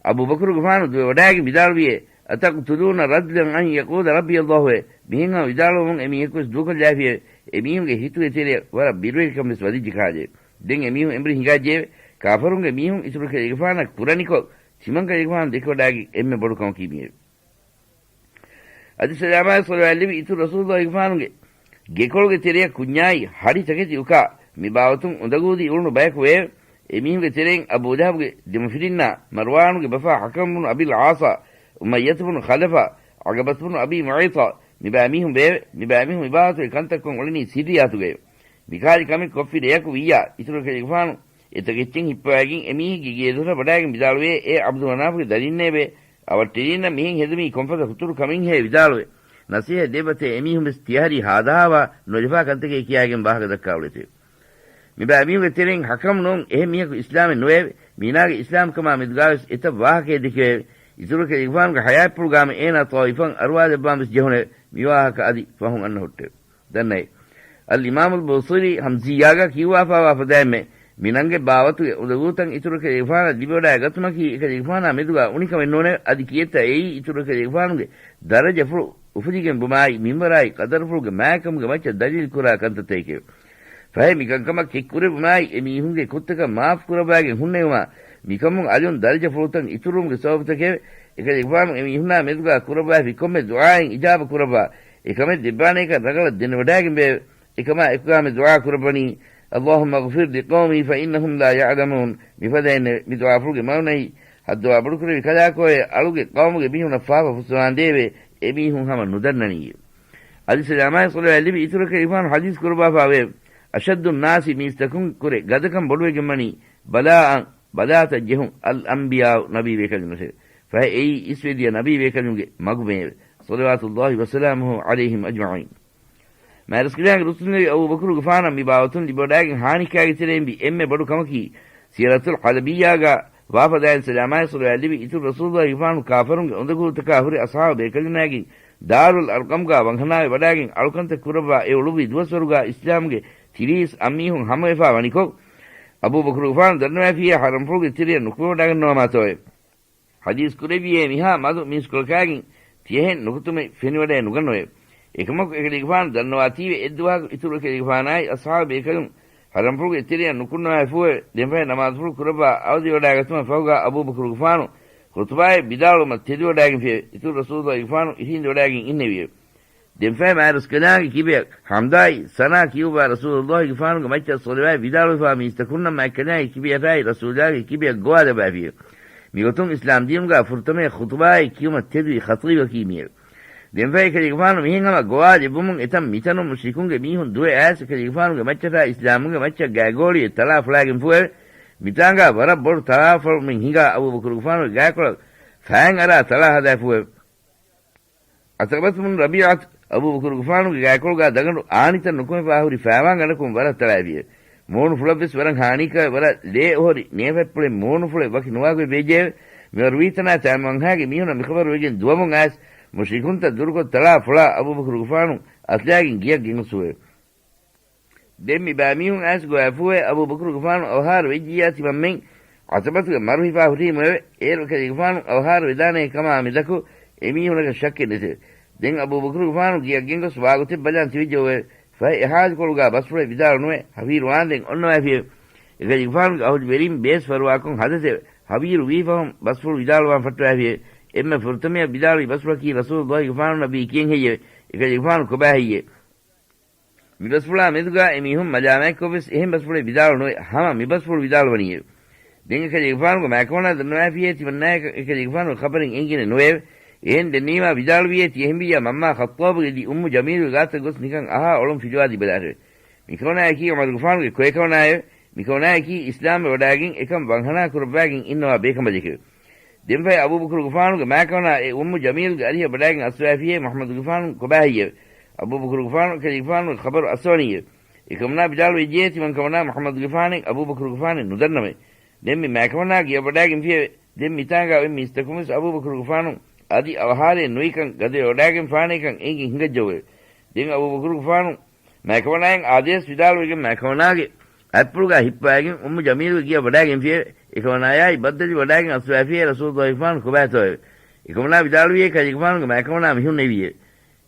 އަބޫބަކުރުގެފާނު ދުވެ ވަޑާގެން ވިދާޅުވިއޭ، "أتقتلون رجلا أن يقول ربي الله" އޭ. މިހެން ހަމަ ވިދާޅުވުމުން އެމީހަކުވެސް ދޫކޮށްލާފިއެވެ. އެމީހުންގެ ހިތުގެ ތެރެއަށް ވަރަށް ބިރުވެރިކަން ވެސް ވަދެއްޖެ ކަހަލައެވެ. ދެން އެމީހުން އެނބުރި ހިނގާއްޖެއެވެ. ކާފަރުންގެ މީހުން އިތުރު ކަލޭގެފާނަށް ކުރަނިކޮށް، ތިމަންކަލޭގެފާނު ދެކެވަޑާގެން އެންމެ ބޮޑު ކަމަކީ މިއެވެ. އަދި ސަލާމާއި ޞަލަވާތް ލިބި އިތުރު ރަސޫލުއްލާހިގެފާނުގެ ގެކޮޅުގެ ތެރެއަށް ކުންޏާއި ހަޑި ތަކެތި އުކާ، މި ބާވަތުން އުނދަގޫދީ އުޅުނު ބަޔަކު ވެއެވެ. އެމީހުންގެ ތެރެއިން އަބޫ ލަހަބުގެ ދެމަފިރިންނާ، މަރްވާނުގެ ބަފާ ޙަކަމް ބުނު އަބިލް ޢާޞާ، އުމައްޔަތު ބުނު ޚަލަފާ، ޢަގަބަތު ބުނު އަބީ މުޢައިޠާ، މި ބައިމީހުން ވެއެވެ. މި ބާވަތުން އެ ކަންތައްކޮށް އުޅެނީ ސިއްރިއްޔާތުގައެވެ. މިކަހަލަ ކަމެއް ކޮށްފި ރެޔަކު ވިއްޔާ، އިތުރު ކަލޭގެފާނު އެތަކެއްޗެއް ހިއްޕަވައިގެން އެމީހެއްގެ ގޭދޮރަށް ވަޑާގެން ވިދާޅުވޭ، "އޭ ޢަބްދު މަނާފުގެ ދަރިންނޭވެ! އަވަށްޓެރިންނަށް މިހެން ހެދުމީ ކޮންފަދަ ހުތުރު ކަމެއްހޭ؟" ވިދާޅުވެ، ނަޞޭޙަތް ދެއްވަތޭ އެމީހުން ވެސް ތިޔަހަރީ ހާދަހާވާ ނުލަފާ ކަންތަކޭ ކިޔާގެން ވާހަކަ ދައްކާ އުޅެތެވެ. މި ބައިމީހުންގެ ތެރެއިން ޙަކަމް ނޫން އެހެން މީހަކު އިސްލާމެއް ނުވެއެވެ. މީނާގެ އިސްލާމްކަމާ މެދުގާވެސް އެތައް ވާހަކައެއް ދެކެވެއެވެ. އިތުރު ކަލޭގެފާނުގެ ޙަޔާތްޕުޅުގާމެ އޭނާ ޠާއިފަށް އަރުވާލައްވާން ވެސް ޖެހުނެވެ. މި ވާހަކަ އަދި ފަހުން އަންނަ ހުއްޓެވެ. ދަންނައޭ. އަލްއިމާމުލް ބޫޞީރީ ހަމްޒިއްޔާގާ ކިޔުއްވާފާވާ ފަދައިންމެ، މި ނަންގެ ބާވަތުގެ އުނދަގޫތައް އިތުރު ކަލޭގެފާނަށް ލިބިވަޑާގަތުމަކީ އެކަލޭގެފާނާ މެދުގާ އުނިކަމެއް ނޫނެވެ. އަދި ކިއެއްތަ އެއީ އިތުރު ކަލޭގެފާނުގެ ދަރަޖަފުޅު އުފުލިގެން ބުމާއި މިންވަރާއި ޤަދަރުފުޅުގެ މާތްކަމުގެ މައްޗަށް ދަލީލު ކުރާ ކަންތައްތަކެކެވެ. ފަހެ މިކަންކަމަށް ކެތްކުރެއްވުމާއި އެ މީހުންގެ ކުށްތަކަށް މާފު ކުރައްވާގެން ހުންނެވުމާ، މިކަމުން އަލުން ދަރަޖަފުޅުތައް އިތުރުވުމުގެ ސަބަބުތަކެވެ. އެކަލޭގެފާނު އެ މީހުންނާ މެދުގާ ކުރައްވާފި ކޮންމެ ދުޢާއެއް އިޖާބަ ކުރައްވާ، އެކަމެއް ދެއްވާނޭކަން ރަނގަޅަށް ދެނެވަޑާގެންވެއެވެ. އެކަމާ އެކުގާމެ ދުޢާ ކުރައްވަނީ، "اللهم اغفر لقومي فإنهم لا يعلمون" މިފަދައިންނެވެ. މި ދުޢާފުޅުގެ މަޢުނައީ، ހައްދަވާ ބޮޑުކުރެއްވި ކަލާކޯއޭ، އަޅުގެ ޤައުމުގެ މީހުނަށް ފާފަ ފުއްސަވާނދޭވެ، އެމީހުން ހަމަ ނުދަންނަނީއެވެ. އަދި ސަލާމާއި ޞަލަވާތް ލިބި އިތުރު ކަލޭގެފާނު ޙަދީޘް ކުރައްވާފާވެއެވެ. އަޝައްދުއްނާސި މީސްތަކުން ކުރެ ގަދަކަން ބޮޑުވެގެންވަނީ، ބަލާއަށް، ބަލާތައް ޖެހުން، އަލްއަންބިޔާއު ނަބީ ބޭކަލުންނަށެވެ. ފަހެ އެއީ އިސްވެދިޔަ ނަބީ ބޭކަލުންގެ މަގުމެއެވެ. ޞަލަވާތުﷲި ވަސަލާމުހު ޢަލައިހިމް އަޖްމަޢީން. މާތްރަސްކަލާނގެ ރުއްސުންނެވި އަބޫބަކުރުގެފާނަށް މި ބާވަތުން ލިބިވަޑާގެން ހާނިކާގެ ތެރެއިން ވި އެންމެ ބޮޑު ކަމަކީ، ސީރަތުލް ޙަލަބިއްޔާގާ ވާފަދައިން ސަލާމާއި ޞަލަވާތް ލިބި އިތުރު ރަސޫލުﷲިގެފާނު ކާފަރުންގެ އުނދަގޫތަކާ ހުރި އަޞްޙާބު ބޭކަލުންނާގެން ދާރުލް އަރްޤަމްގާ ވަންހަނާވެ ވަޑާގެން އަޅުކަންތައް ކުރައްވާ އެ އުޅުއްވި ދުވަސްވަރުގާ އިސްލާމްގެ ތިރީސް އަށް މީހުން ހަމަވެފާ ވަނިކޮށް، އަބޫބަކުރުގެފާނު ދަންނަވައިފިއޭ ޙަރަމްފުޅުގެ ތެރެއަށް ނުކުމެވަޑާގަންނަވާމާތޯއެވެ. ޙަދީޘް ކުރެއްވިއޭ މިހާ މަދު މީސްކޮޅަކާގެން ތިޔަހެން ނުކުތުމެއް ފެނިވަޑައެއް ނުގަންނަވައެވެ. އެކަމަކު އެކަލޭގެފާނު ދަންނަވާތީވެ އެއްދުވަހަކު އިތުރު އެކަލޭގެފާނާއި އަޞްޙާބު ބޭކަލުން ޙަރަމްފުޅުގެ ތެރެއަށް ނުކުންނަވާފޫއެވެ. ދެންފަހެ ނަމާދުފުޅު ކުރައްވާ އަވަދިވަޑާގަތުމަށް ފަހުގާ އަބޫބަކުރުގެފާނު ޚުޠުބާއެއް ވިދާޅުވުމަށް ތެދުވަޑާގެންފިއެވެ. އިތުރު ރަސޫލުﷲިގެފާނު އިށީނދެވަޑާގެން އިންނެވިއެވެ. ދެންފަހެ މާތްރަސްކަލާނގެ ކިބަޔަށް ޙަމްދާއި ސަނާ ކިޔުއްވާ ރަސޫލުﷲިގެފާނުގެ މައްޗަށް ޞަލަވާތް ވިދާޅުވެފާ މީސްތަކުންނަށް މާތްކަލާނގެ ކިބަޔަށާއި ރަސޫލާގެ ކިބަޔަށް ގޮވާލައްވާފިއެވެ. މިގޮތުން އިސްލާމް ދީނުގަ ފުރަތަމަޔަށް ޚުޠުބާއެއް ކިޔުމަށް ތެދުވި ޚަޠީބަކީ މިއެވެ. ދެންފަހެ އެކަލޭގެފާނު މިހެން ހަމަ ގޮވާލެއްވުމުން އެތަން މިތަނުން މުޝްރިކުންގެ މީހުން ދުވެ އައިސް އެކަލޭގެފާނުގެ މައްޗަށްޓާ އިސްލާމުންގެ މައްޗަށް ގާތް ގޯޅިއެއް ތަޅާ ފުޅާގެންފުއެވެ. މިތާނގާ ވަރަށް ބޮޑު ތަޅާފަޅުމެއް ހިނގާ އަބޫބަކުރުގެފާނުގެ ގާކޮޅަށް ފައިން އަރާ ތަޅާ ހަދާފުއެވެ. ޢަތަބަތު ބުނު ރަބީޢަތު އަބޫބަކުރުގެފާނުގެ ގާކޮޅުގާ ދަގަނޑު އާނިތައް ނުކުމެފާ ހުރި ފައިވާން ގަނޑަކުން ވަރަށް ތަޅާފިއެވެ. މޫނުފުޅަށްވެސް ވަރަށް ހާނީކޮށް ވަރަށް ލޭ އޮހޮރި ނޭފަތްޕުޅެއް މޫނުފުޅެއް ވަކި ނުވާގޮތް ވެއްޖެއެވެ. މިވަރުވީތަނާ ތާމަންހާގެ މީހުންނަށް މިޚަބަރު ވެގެން ދުވަމުން އައިސް މުޝްރިކުންތައް ދުރުކޮށް ތަޅާ ފުޅާ އަބޫބަކުރުގެފާނު އަތުލައިގެން ގެޔަށް ގެންގޮސްފުއެވެ. ދެން މި ބައިމީހުން އައިސް ގޮވާފުއެވެ. އަބޫބަކުރުގެފާނު އަވަހާރަ ވެއްޖިއްޔާ ތިމަންމެން ޢަތަބަތުގެ މަރު ހިފާ ހުރީމުއެވެ. އޭރު އެކަލޭގެފާނު އަވަހާރަ ވެދާނޭ ކަމާ މެދަކު އެމީހުންނަކަށް ޝައްކެއް ނެތެވެ. ދެން އަބޫބަކުރުގެފާނު ގެޔަށް ގެންގޮސް ވާގޮތެއް ބަލާން ތިބެއްޖެއެވެ. ފަހެ އެހާލުކޮޅުގާ ބަސްފުޅެއް ވިދާޅުނުވެ ހަވީރުވާންދެން އޮންނަވާފިއެވެ. އެކަލޭގެފާނުގެ އަހުލުވެރިން ބޭސް ފަރުވާކޮށް ހަދަސްއެވެ. ހަވީރު ވީފަހުން ބަސްފުޅު ވިދާޅުވާން ފައްޓަވާފިއެވެ. އެންމެ ފުރަތަމަޔަށް ވިދާޅުވި ބަސްފުޅަކީ ރަސޫލުއްލާހިގެފާނު ނަބީ ކިޔަން ހެއްޔެވެ؟ އެކަލޭގެފާނު ކޮބާ ހެއްޔެވެ؟ މިބަސްފުޅާ މެދުގާ އެމީހުން މަލާމާތްކޮށްވެސް އެހެން ބަސްފުޅެއް ވިދާޅުނުވެ ހަމަ މިބަސްފުޅު ވިދާޅުވަނީއެވެ. ދެން އެކަލޭގެފާނުގެ މާތްކަމަނާ ދަންނަވާފިއޭ ތިމަންނާޔަކަށް އެކަލޭގެފާނުގެ ޚަބަރެއް އެނގިގެނެއް ނުވެއެވެ. އެހެން ދެންނެވީމާ ވިދާޅުވިއޭ ތި އެހިނބިއްޔާ މަންމާ ޚައްޠާބުގެ ދި އުއްމު ޖަމީލުގެ ގާތަށް ގޮސް ނިކަން އަހާ އޮޅުން ފިލުވާދީބަލާށެވެ. މިކަމަނާޔަކީ ޢުމަރުގެފާނުގެ ކޮއެކަމަނާއެވެ. މިކަމަނާޔަކީ އިސްލާމްވެވަޑާގެން އެކަން ވަންހަނާ ކުރައްވާގެން އިންނަވާ ބޭކަނބަލެކެވެ. ދެންފަހެ އަބޫބަކުރުގެފާނުގެ މާތްކަމަނާ އެ އުއްމު ޖަމީލުގެ އަރިހަށް ވަޑާގެން އައްސަވާފިއޭ މުޙައްމަދުގެފާނު ކޮބާ ހެއްޔެވެ؟ އަބޫބަކުރުގެފާނު އެކަލޭގެފާނުގެ ޚަބަރު އައްސަވަނީއެވެ. އެކަމަނާ ވިދާޅުވެއްޖެއޭ ތިމަންކަމަނާ މުޙައްމަދުގެފާނެއް އަބޫބަކުރުގެފާނެއް ނުދަންނަމޭ. ދެން މި މާތްކަމަނާ ގެޔަށް ވަޑާގެންފިއެވެ. ދެން މިތާނގާ އޮތް މީސްތަކުންވެސް އަބޫބަކުރުގެފާނު އަދި އަވަހާރައެއް ނުވިކަން ގަދަވެވަޑާގެންފާނޭކަން އެނގި ހިނގައްޖެއެވެ. ދެން އަބޫބަކުރުގެފާނު މާތްކަމަނާއަށް އާދޭސް ވިދާޅުވެގެން މާތްކަމަނާގެ އަތްޕުޅުގާ ހިއްޕާގެން އުއްމު ޖަމީލުގެ ގެޔަށް ވަޑާގެންފިއެވެ. އެކަމަނާޔާއި ބައްދަލި ވަޑާގެން އައްސަވާފިއޭ ރަސޫލުއްލާހިގެފާނު ކޮބާތޯއެވެ؟ އެކަމަނާ ވިދާޅުވިއޭ އެކަލޭގެފާނުގެ މާތްކަމަނާ މިހުންނެވިއެވެ.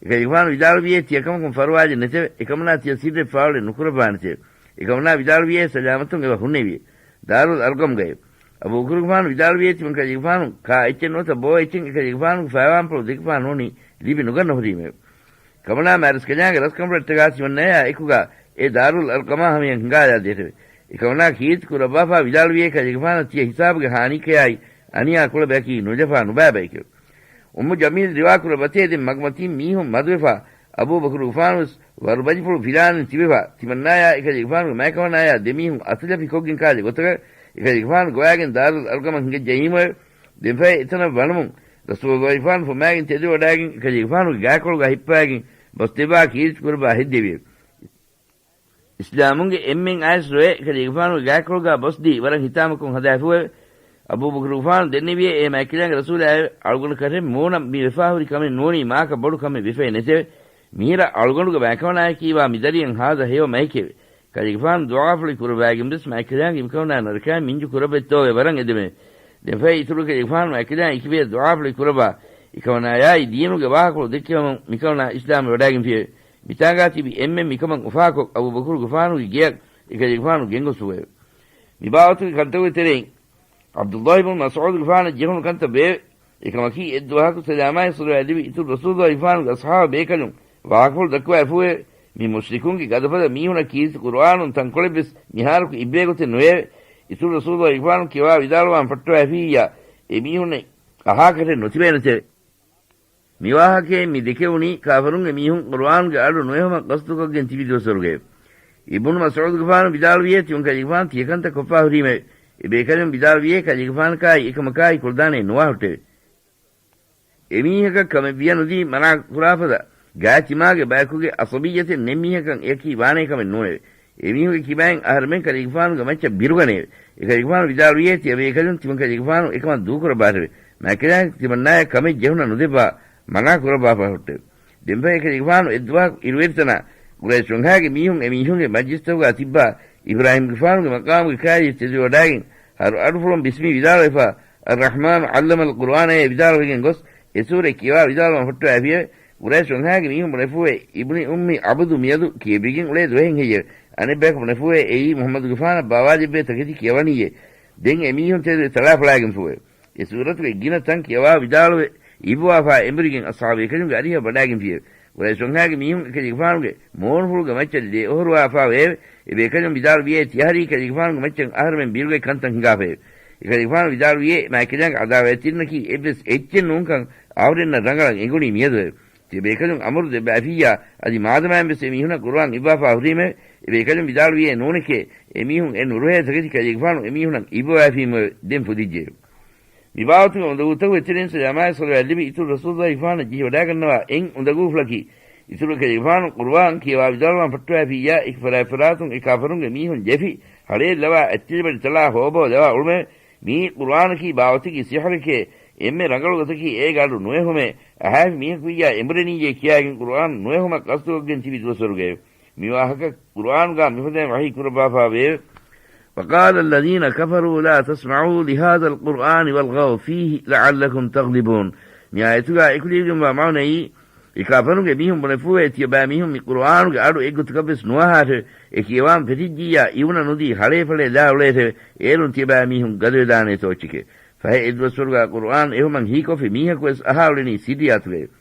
އެކަލޭގެފާނު ވިދާޅުވިއޭ ތިޔަކަމަކުން ފަރުވާއެއް ނެތެވެ. އެކަމަނާ ތިޔަ ސިއްރެއް ފާޅުވެ ނުކުރައްވާނެތެވެ. އެކަމަނާ ވިދާޅުވިއޭ ސަލާމަތުން އެބަ ހުންނެވިއެވެ. ދާރުލް އަރްޤަމްގައެވެ. އަބޫބަކުރުގެފާނު ވިދާޅުވިއޭ ތިމަން އެކަލޭގެފާނު ކާ އެއްޗެއް ނުވަތަ ބޯ އެއްޗެއް އެކަލޭގެފާނުގެ ފައިވާންޕުޅު ދެކިފާ ނޫނީ ލިބި ނުގަންނަ ހުރީމެވެ. ކަމަނާ މާރަސްކަލާނގެ ރަސްކަނބުރަށްޓަކާ ތިމަންނަޔާ އެކުގާ އެ ދާރުލް އަރްޤަމާ ހަމަޔަށް ހިނގާލާދޭށެވެ. އެކަމަނާ ކީރިތި ކުރައްވާފާ ވިދާޅުވިއޭ ކަލޭގެފާނަށް ތިޔަ ހިސާބުގެ ހާނީއްކަޔާއި އަނިޔާ ކުޅަ ބަޔަކީ ނުލަފާ ނުބައި ބައެކެވެ. އުއްމު ޖަމީލް ރިވާ ކުރައްވަތޭ ދެން މަގުމަތީން މީހުން މަދުވެފާ އަބޫބަކުރުގެފާނުވެސް ވަރުބަޖިފުޅު ފިލާނެން ތިބެފާ ތިމަންނާޔާ އެކަލޭގެފާނުގެ މާތްކަމަނާޔާ ދެމީހުން އަތުލަފިކޮށްގެން ކާލި ގޮތަކަށް އެކަލޭގެފާނު ގޮވާގެން ދާރުލް އަރްޤަމަށް ހިނގައްޖައީމުއެވެ. ދެންފަހެ އެތަނަށް ވަނުމުން ރަސޫލުގެފާނު ފުމާގެން ތެދުވެވަޑާގެން އެކަލޭގެފާނުގެ ގާކޮޅުގާ ހިއްޕާގެން ބަސްދެއްވާ ކީރިތި ކުރައްވާ ހެއްދެވިއެވެ. އިސްލާމުންގެ އެންމެން އައިސް ރޮއެ އެކަލޭގެފާނުގެ ގާކޮޅުގާ ބަސްދީ ވަރަށް ހިތާމަކޮށް ހަދާފުއެވެ. އަބޫބަކުރުގެފާނު ދެންނެވިއޭ އޭ މާތްކަލާނގެ ރަސޫލާއެވެ. އަޅުގަނޑު ކަށެއް މޫނަށް މި ވެފާހުރި ކަމެއް ނޫނީ މާކަށް ބޮޑު ކަމެއް ވެފައެއް ނެތެވެ. މިހިރަ އަޅުގަނޑުގެ މާތްކަމަނާޔަކީވާ މި ދަރިއަށް ހާދަ ހެޔޮ މައެކެވެ. ކަލޭގެފާނު ދުޢާފުޅު ކުރައްވާގެން ވެސް މާތްކަލާނގެ މިކަމަނާ ނަރަކައިން މިންޖު ކުރައްވައްތޯވެ ވަރަށް އެދެމެވެ. ދެންފަހެ އިތުރު ކަލޭގެފާނު މާތްކަލާނގެ ކިބަޔަށް ދުޢާފުޅު ކުރައްވާ އެކަމަނާޔާއި ދީނުގެ ވާހަކަފުޅު ދެއްކިވަމުން މިކަމަނާ އިސްލާމްވެވަޑާގެންފިއެވެ. މިތާނގާ ތިބި އެންމެން މިކަމަށް އުފާކޮށް އަބޫބަކުރުގެފާނުގެ ގެޔަށް އެކަލޭގެފާނު ގެންގޮސްފުއެވެ. މިބާވަތުގެ ކަންތައްގެ ތެރެއިން ޢަބްދުﷲ ބިން މަސްޢޫދުގެފާނަށް ޖެހުނު ކަންތައް ވެއެވެ. އެކަމަކީ އެއްދުވަހަކު ސަލާމާއި ޞަލަވާތް ލިބި އިތުރު ރަސޫލުﷲގެފާނުގެ އަޞްޙާބު ބޭކަލުން ވާހަކަފުޅު ދައްކަވާފުއެވެ. މި މުޝްރިކުންގެ ގަދަފަދަ މީހުނަށް ކީރިތި ޤުރުއާނުން ތަންކޮޅެއްވެސް މިހާރަކު އިއްވޭގޮތެއް ނުވެއެވެ. އިތުރު ރަސޫލުﷲގެފާނު ކިޔަވާ ވިދާޅުވާން ފައްޓަވާފިއްޔާ އެމީހުންނެއް އަހާކަށެއް ނުތިބޭނެތެވެ. މިވާހަކައެއް މި ދެކެވުނީ ކާފަރުންގެ މީހުން ޤުރުއާނުގެ އަޑު ނުވެހުމަށް ޤަޞްދުކޮށްގެން ތިބި ދުވަސްވަރުގައެވެ. އިބްނު މަސްޢޫދުގެފާނު ވިދާޅުވިއޭ ތިމަން ކަލޭގެފާނު ތިޔަކަންތައް ކޮށްފާ ހުރީމެވެ. އެބޭކަލުން ވިދާޅުވިއޭ ކަލޭގެފާނަކާއި އެކަމަކާއި ކުޅަދާނައެއް ނުވާހުއްޓެވެ. އެމީހަކަށް ކަމެއް ވިޔަނުދީ މަނާ ކުރާފަދަ ގާތް ތިމާގެ ބަޔަކުގެ އަސަބިއްޔަތެއް ނެތް މީހަކަށް އެއަކީ ވާނޭ ކަމެއް ނޫނެވެ. އެމީހުންގެ ކިބައިން އަހަރެމެން ކަލޭގެފާނުގެ މައްޗަށް ބިރުގަނެއެވެ. އެކަލޭގެފާނު ވިދާޅުވިއޭ ތިޔަބޭކަލުން ތިމަން ކަލޭގެފާނު އެކަމަށް ދޫކުރައްވާށެވެ. މާތްކަލާނގެ ތިމަންނާޔަށް ކަމެއް ޖެހުނަށް ނުދެއްވާ މަނާ ކުރައްވާފާ ހުއްޓެވެ. ދެންފަހެ އެކަލޭގެފާނު އެއްދުވަހަކު އިރުއެރިތަނާ ޤުރައިޝް ވަންހާގެ މީހުން އެމީހުންގެ މަޖްލިސްތަކުގާ ތިއްބާ އިބްރާހީމްގެފާނުގެ މަޤާމުގެ ކާލިއަށް ތެދުވެވަޑާގެން ހަރު އަޑުފުޅުން ބިސްމީ ވިދާޅުވެފާ، އައްރަޙްމާނު ޢައްލަމަލް ޤުރުއާނައޭ ވިދާޅުވެގެން ގޮސް، އެ ސޫރަތް ކިޔަވާ ވިދާޅުވާން ފައްޓަވާފިއެވެ. ޤުރައިޝް ވަންހާގެ މީހުން ބުނެފޫއެވެ. އިބްނި އުއްމި ޢަބްދު މިއަދު ކިޔެވިގެން އުޅޭ ދުވަހެއް ހެއްޔެވެ؟ އަނެއްބަޔަކު ބުނެފޫއެވެ. އެއީ މުޙައްމަދުގެފާނަށް ބާވާލެއްވޭ ތަކެތި ކިޔަވަނީއޭ. ދެން އެމީހުން ތެދުވެ ތަޅާފަޅާގެންފޫއެވެ. އެ ސޫރަތުގެ ގިނަ ތަން ކިޔަވާ ވިދާޅުވެ އިއްވާފާ އެނބުރިގެން އަޞްޙާބު ބޭކަލުންގެ އަރިހަށް ވަޑާގެންފިއެވެ. ޤުރައިޝް ވަންހާގެ މީހުން އެކަލޭގެފާނުގެ މޫނުފުޅުގެ މައްޗަށް ލޭ އޮހޮރުވާފާވެއެވެ. އެބޭކަލުން ވިދާޅުވިއޭ ތިއަހަރީ ކަލޭގެފާނުގެ މައްޗަށް އަހަރެމެން ބިރުގަތް ކަންތައް ހިނގާފައެވެ. އެކަލޭގެފާނު ވިދާޅުވިއޭ، މާތްކަލާނގެ އަދާވަތްތެރިންނަކީ އެއްވެސް އެއްޗެއް ނޫންކަން އަހުރެންނަށް ރަނގަޅަށް އެނގުނީ މިއަދުއެވެ. ތިޔަބޭކަލުން އަމުރު ދެއްވައިފިއްޔާ، އަދި މާދަމާއިން ވެސް އެމީހުނަށް ޤުރުއާން އިއްވާފާ ހުރީމެވެ. އެބޭކަލުން ވިދާޅުވިއޭ، ނޫނެކޭ، އެމީހުން އެ ނުރުހޭ ތަކެތި ކަލޭގެފާނު އެމީހުނަށް އިއްވަވައިފީމެވެ. ދެން ފުދިއްޖެއެވެ. މި ބާވަތުގެ އުނދަގޫތަކުގެ ތެރެއިން ސަލާމާއި ޞަލަވާތް ލިބި އިތުރު ރަސޫލުއްލާހިފާނަށް ޖެހިވަޑައިގަންނަވާ އެއް އުނދަގޫފުޅަކީ، އިތުރު ކަލޭގެފާނު ޤުރުއާން ކިޔަވާ ވިދާޅުވާން ފައްޓަވައިފިއްޔާ، އެކި ފަރާތް ފަރާތުން އެ ކާފަރުންގެ މީހުން ޖެފި، ހަޅޭއްލަވާ، އަތްތެރިބަޑި ތަޅާ ހޯބޯ ދަވާ އުޅުމެވެ. މިއީ ޤުރުއާނަކީ ބާވަތަކީ ސިޙްރެކޭ، އެންމެ ރަނގަޅު ގޮތަކީ އޭގަ އަޑު ނުވެހުމޭ، އަހާފި މީހަކު ވިއްޔާ އެނބުރެނީއޭ ކިޔާގެން ޤުރުއާން ނުވެހުމަށް ޤަޞްދުކޮށްގެން ތިބި ދުވަސްވަރުގައެވެ. މިވާހަކަ ޤުރުއާނުގާ މިފަދައިން ވަޙީ ކުރައްވާފާ ވެއެވެ. وقال الذين كفروا لا تسمعوا لهذا القرآن والغوا فيه لعلكم تغلبون. މި އާޔަތުގާ އެކުލެވިގެންވާ މާނައީ، އެ ކާފަރުންގެ މީހުން ބުނެފޫއޭ، ތިޔަބައިމީހުން މި ޤުރުއާނުގެ އަޑު އެއްގޮތަކަށްވެސް ނުއަހާށެވެ. އެ ކިޔަވާން ފެށިއްޖިއްޔާ އިވުނަ ނުދީ ހަޅޭފަޅޭ ލާ އުޅޭށެވެ. އޭރުން ތިޔަބައިމީހުން ގަދަވެދާނޭ ތޯއްޗެކޭ. ފަހެ އެއްދުވަސްވަރުގާ ޤުރުއާން އެހުމަން ހީކޮށްފި މީހަކުވެސް އަހާ އުޅެނީ ސިއްރިއްޔާތުގައެވެ.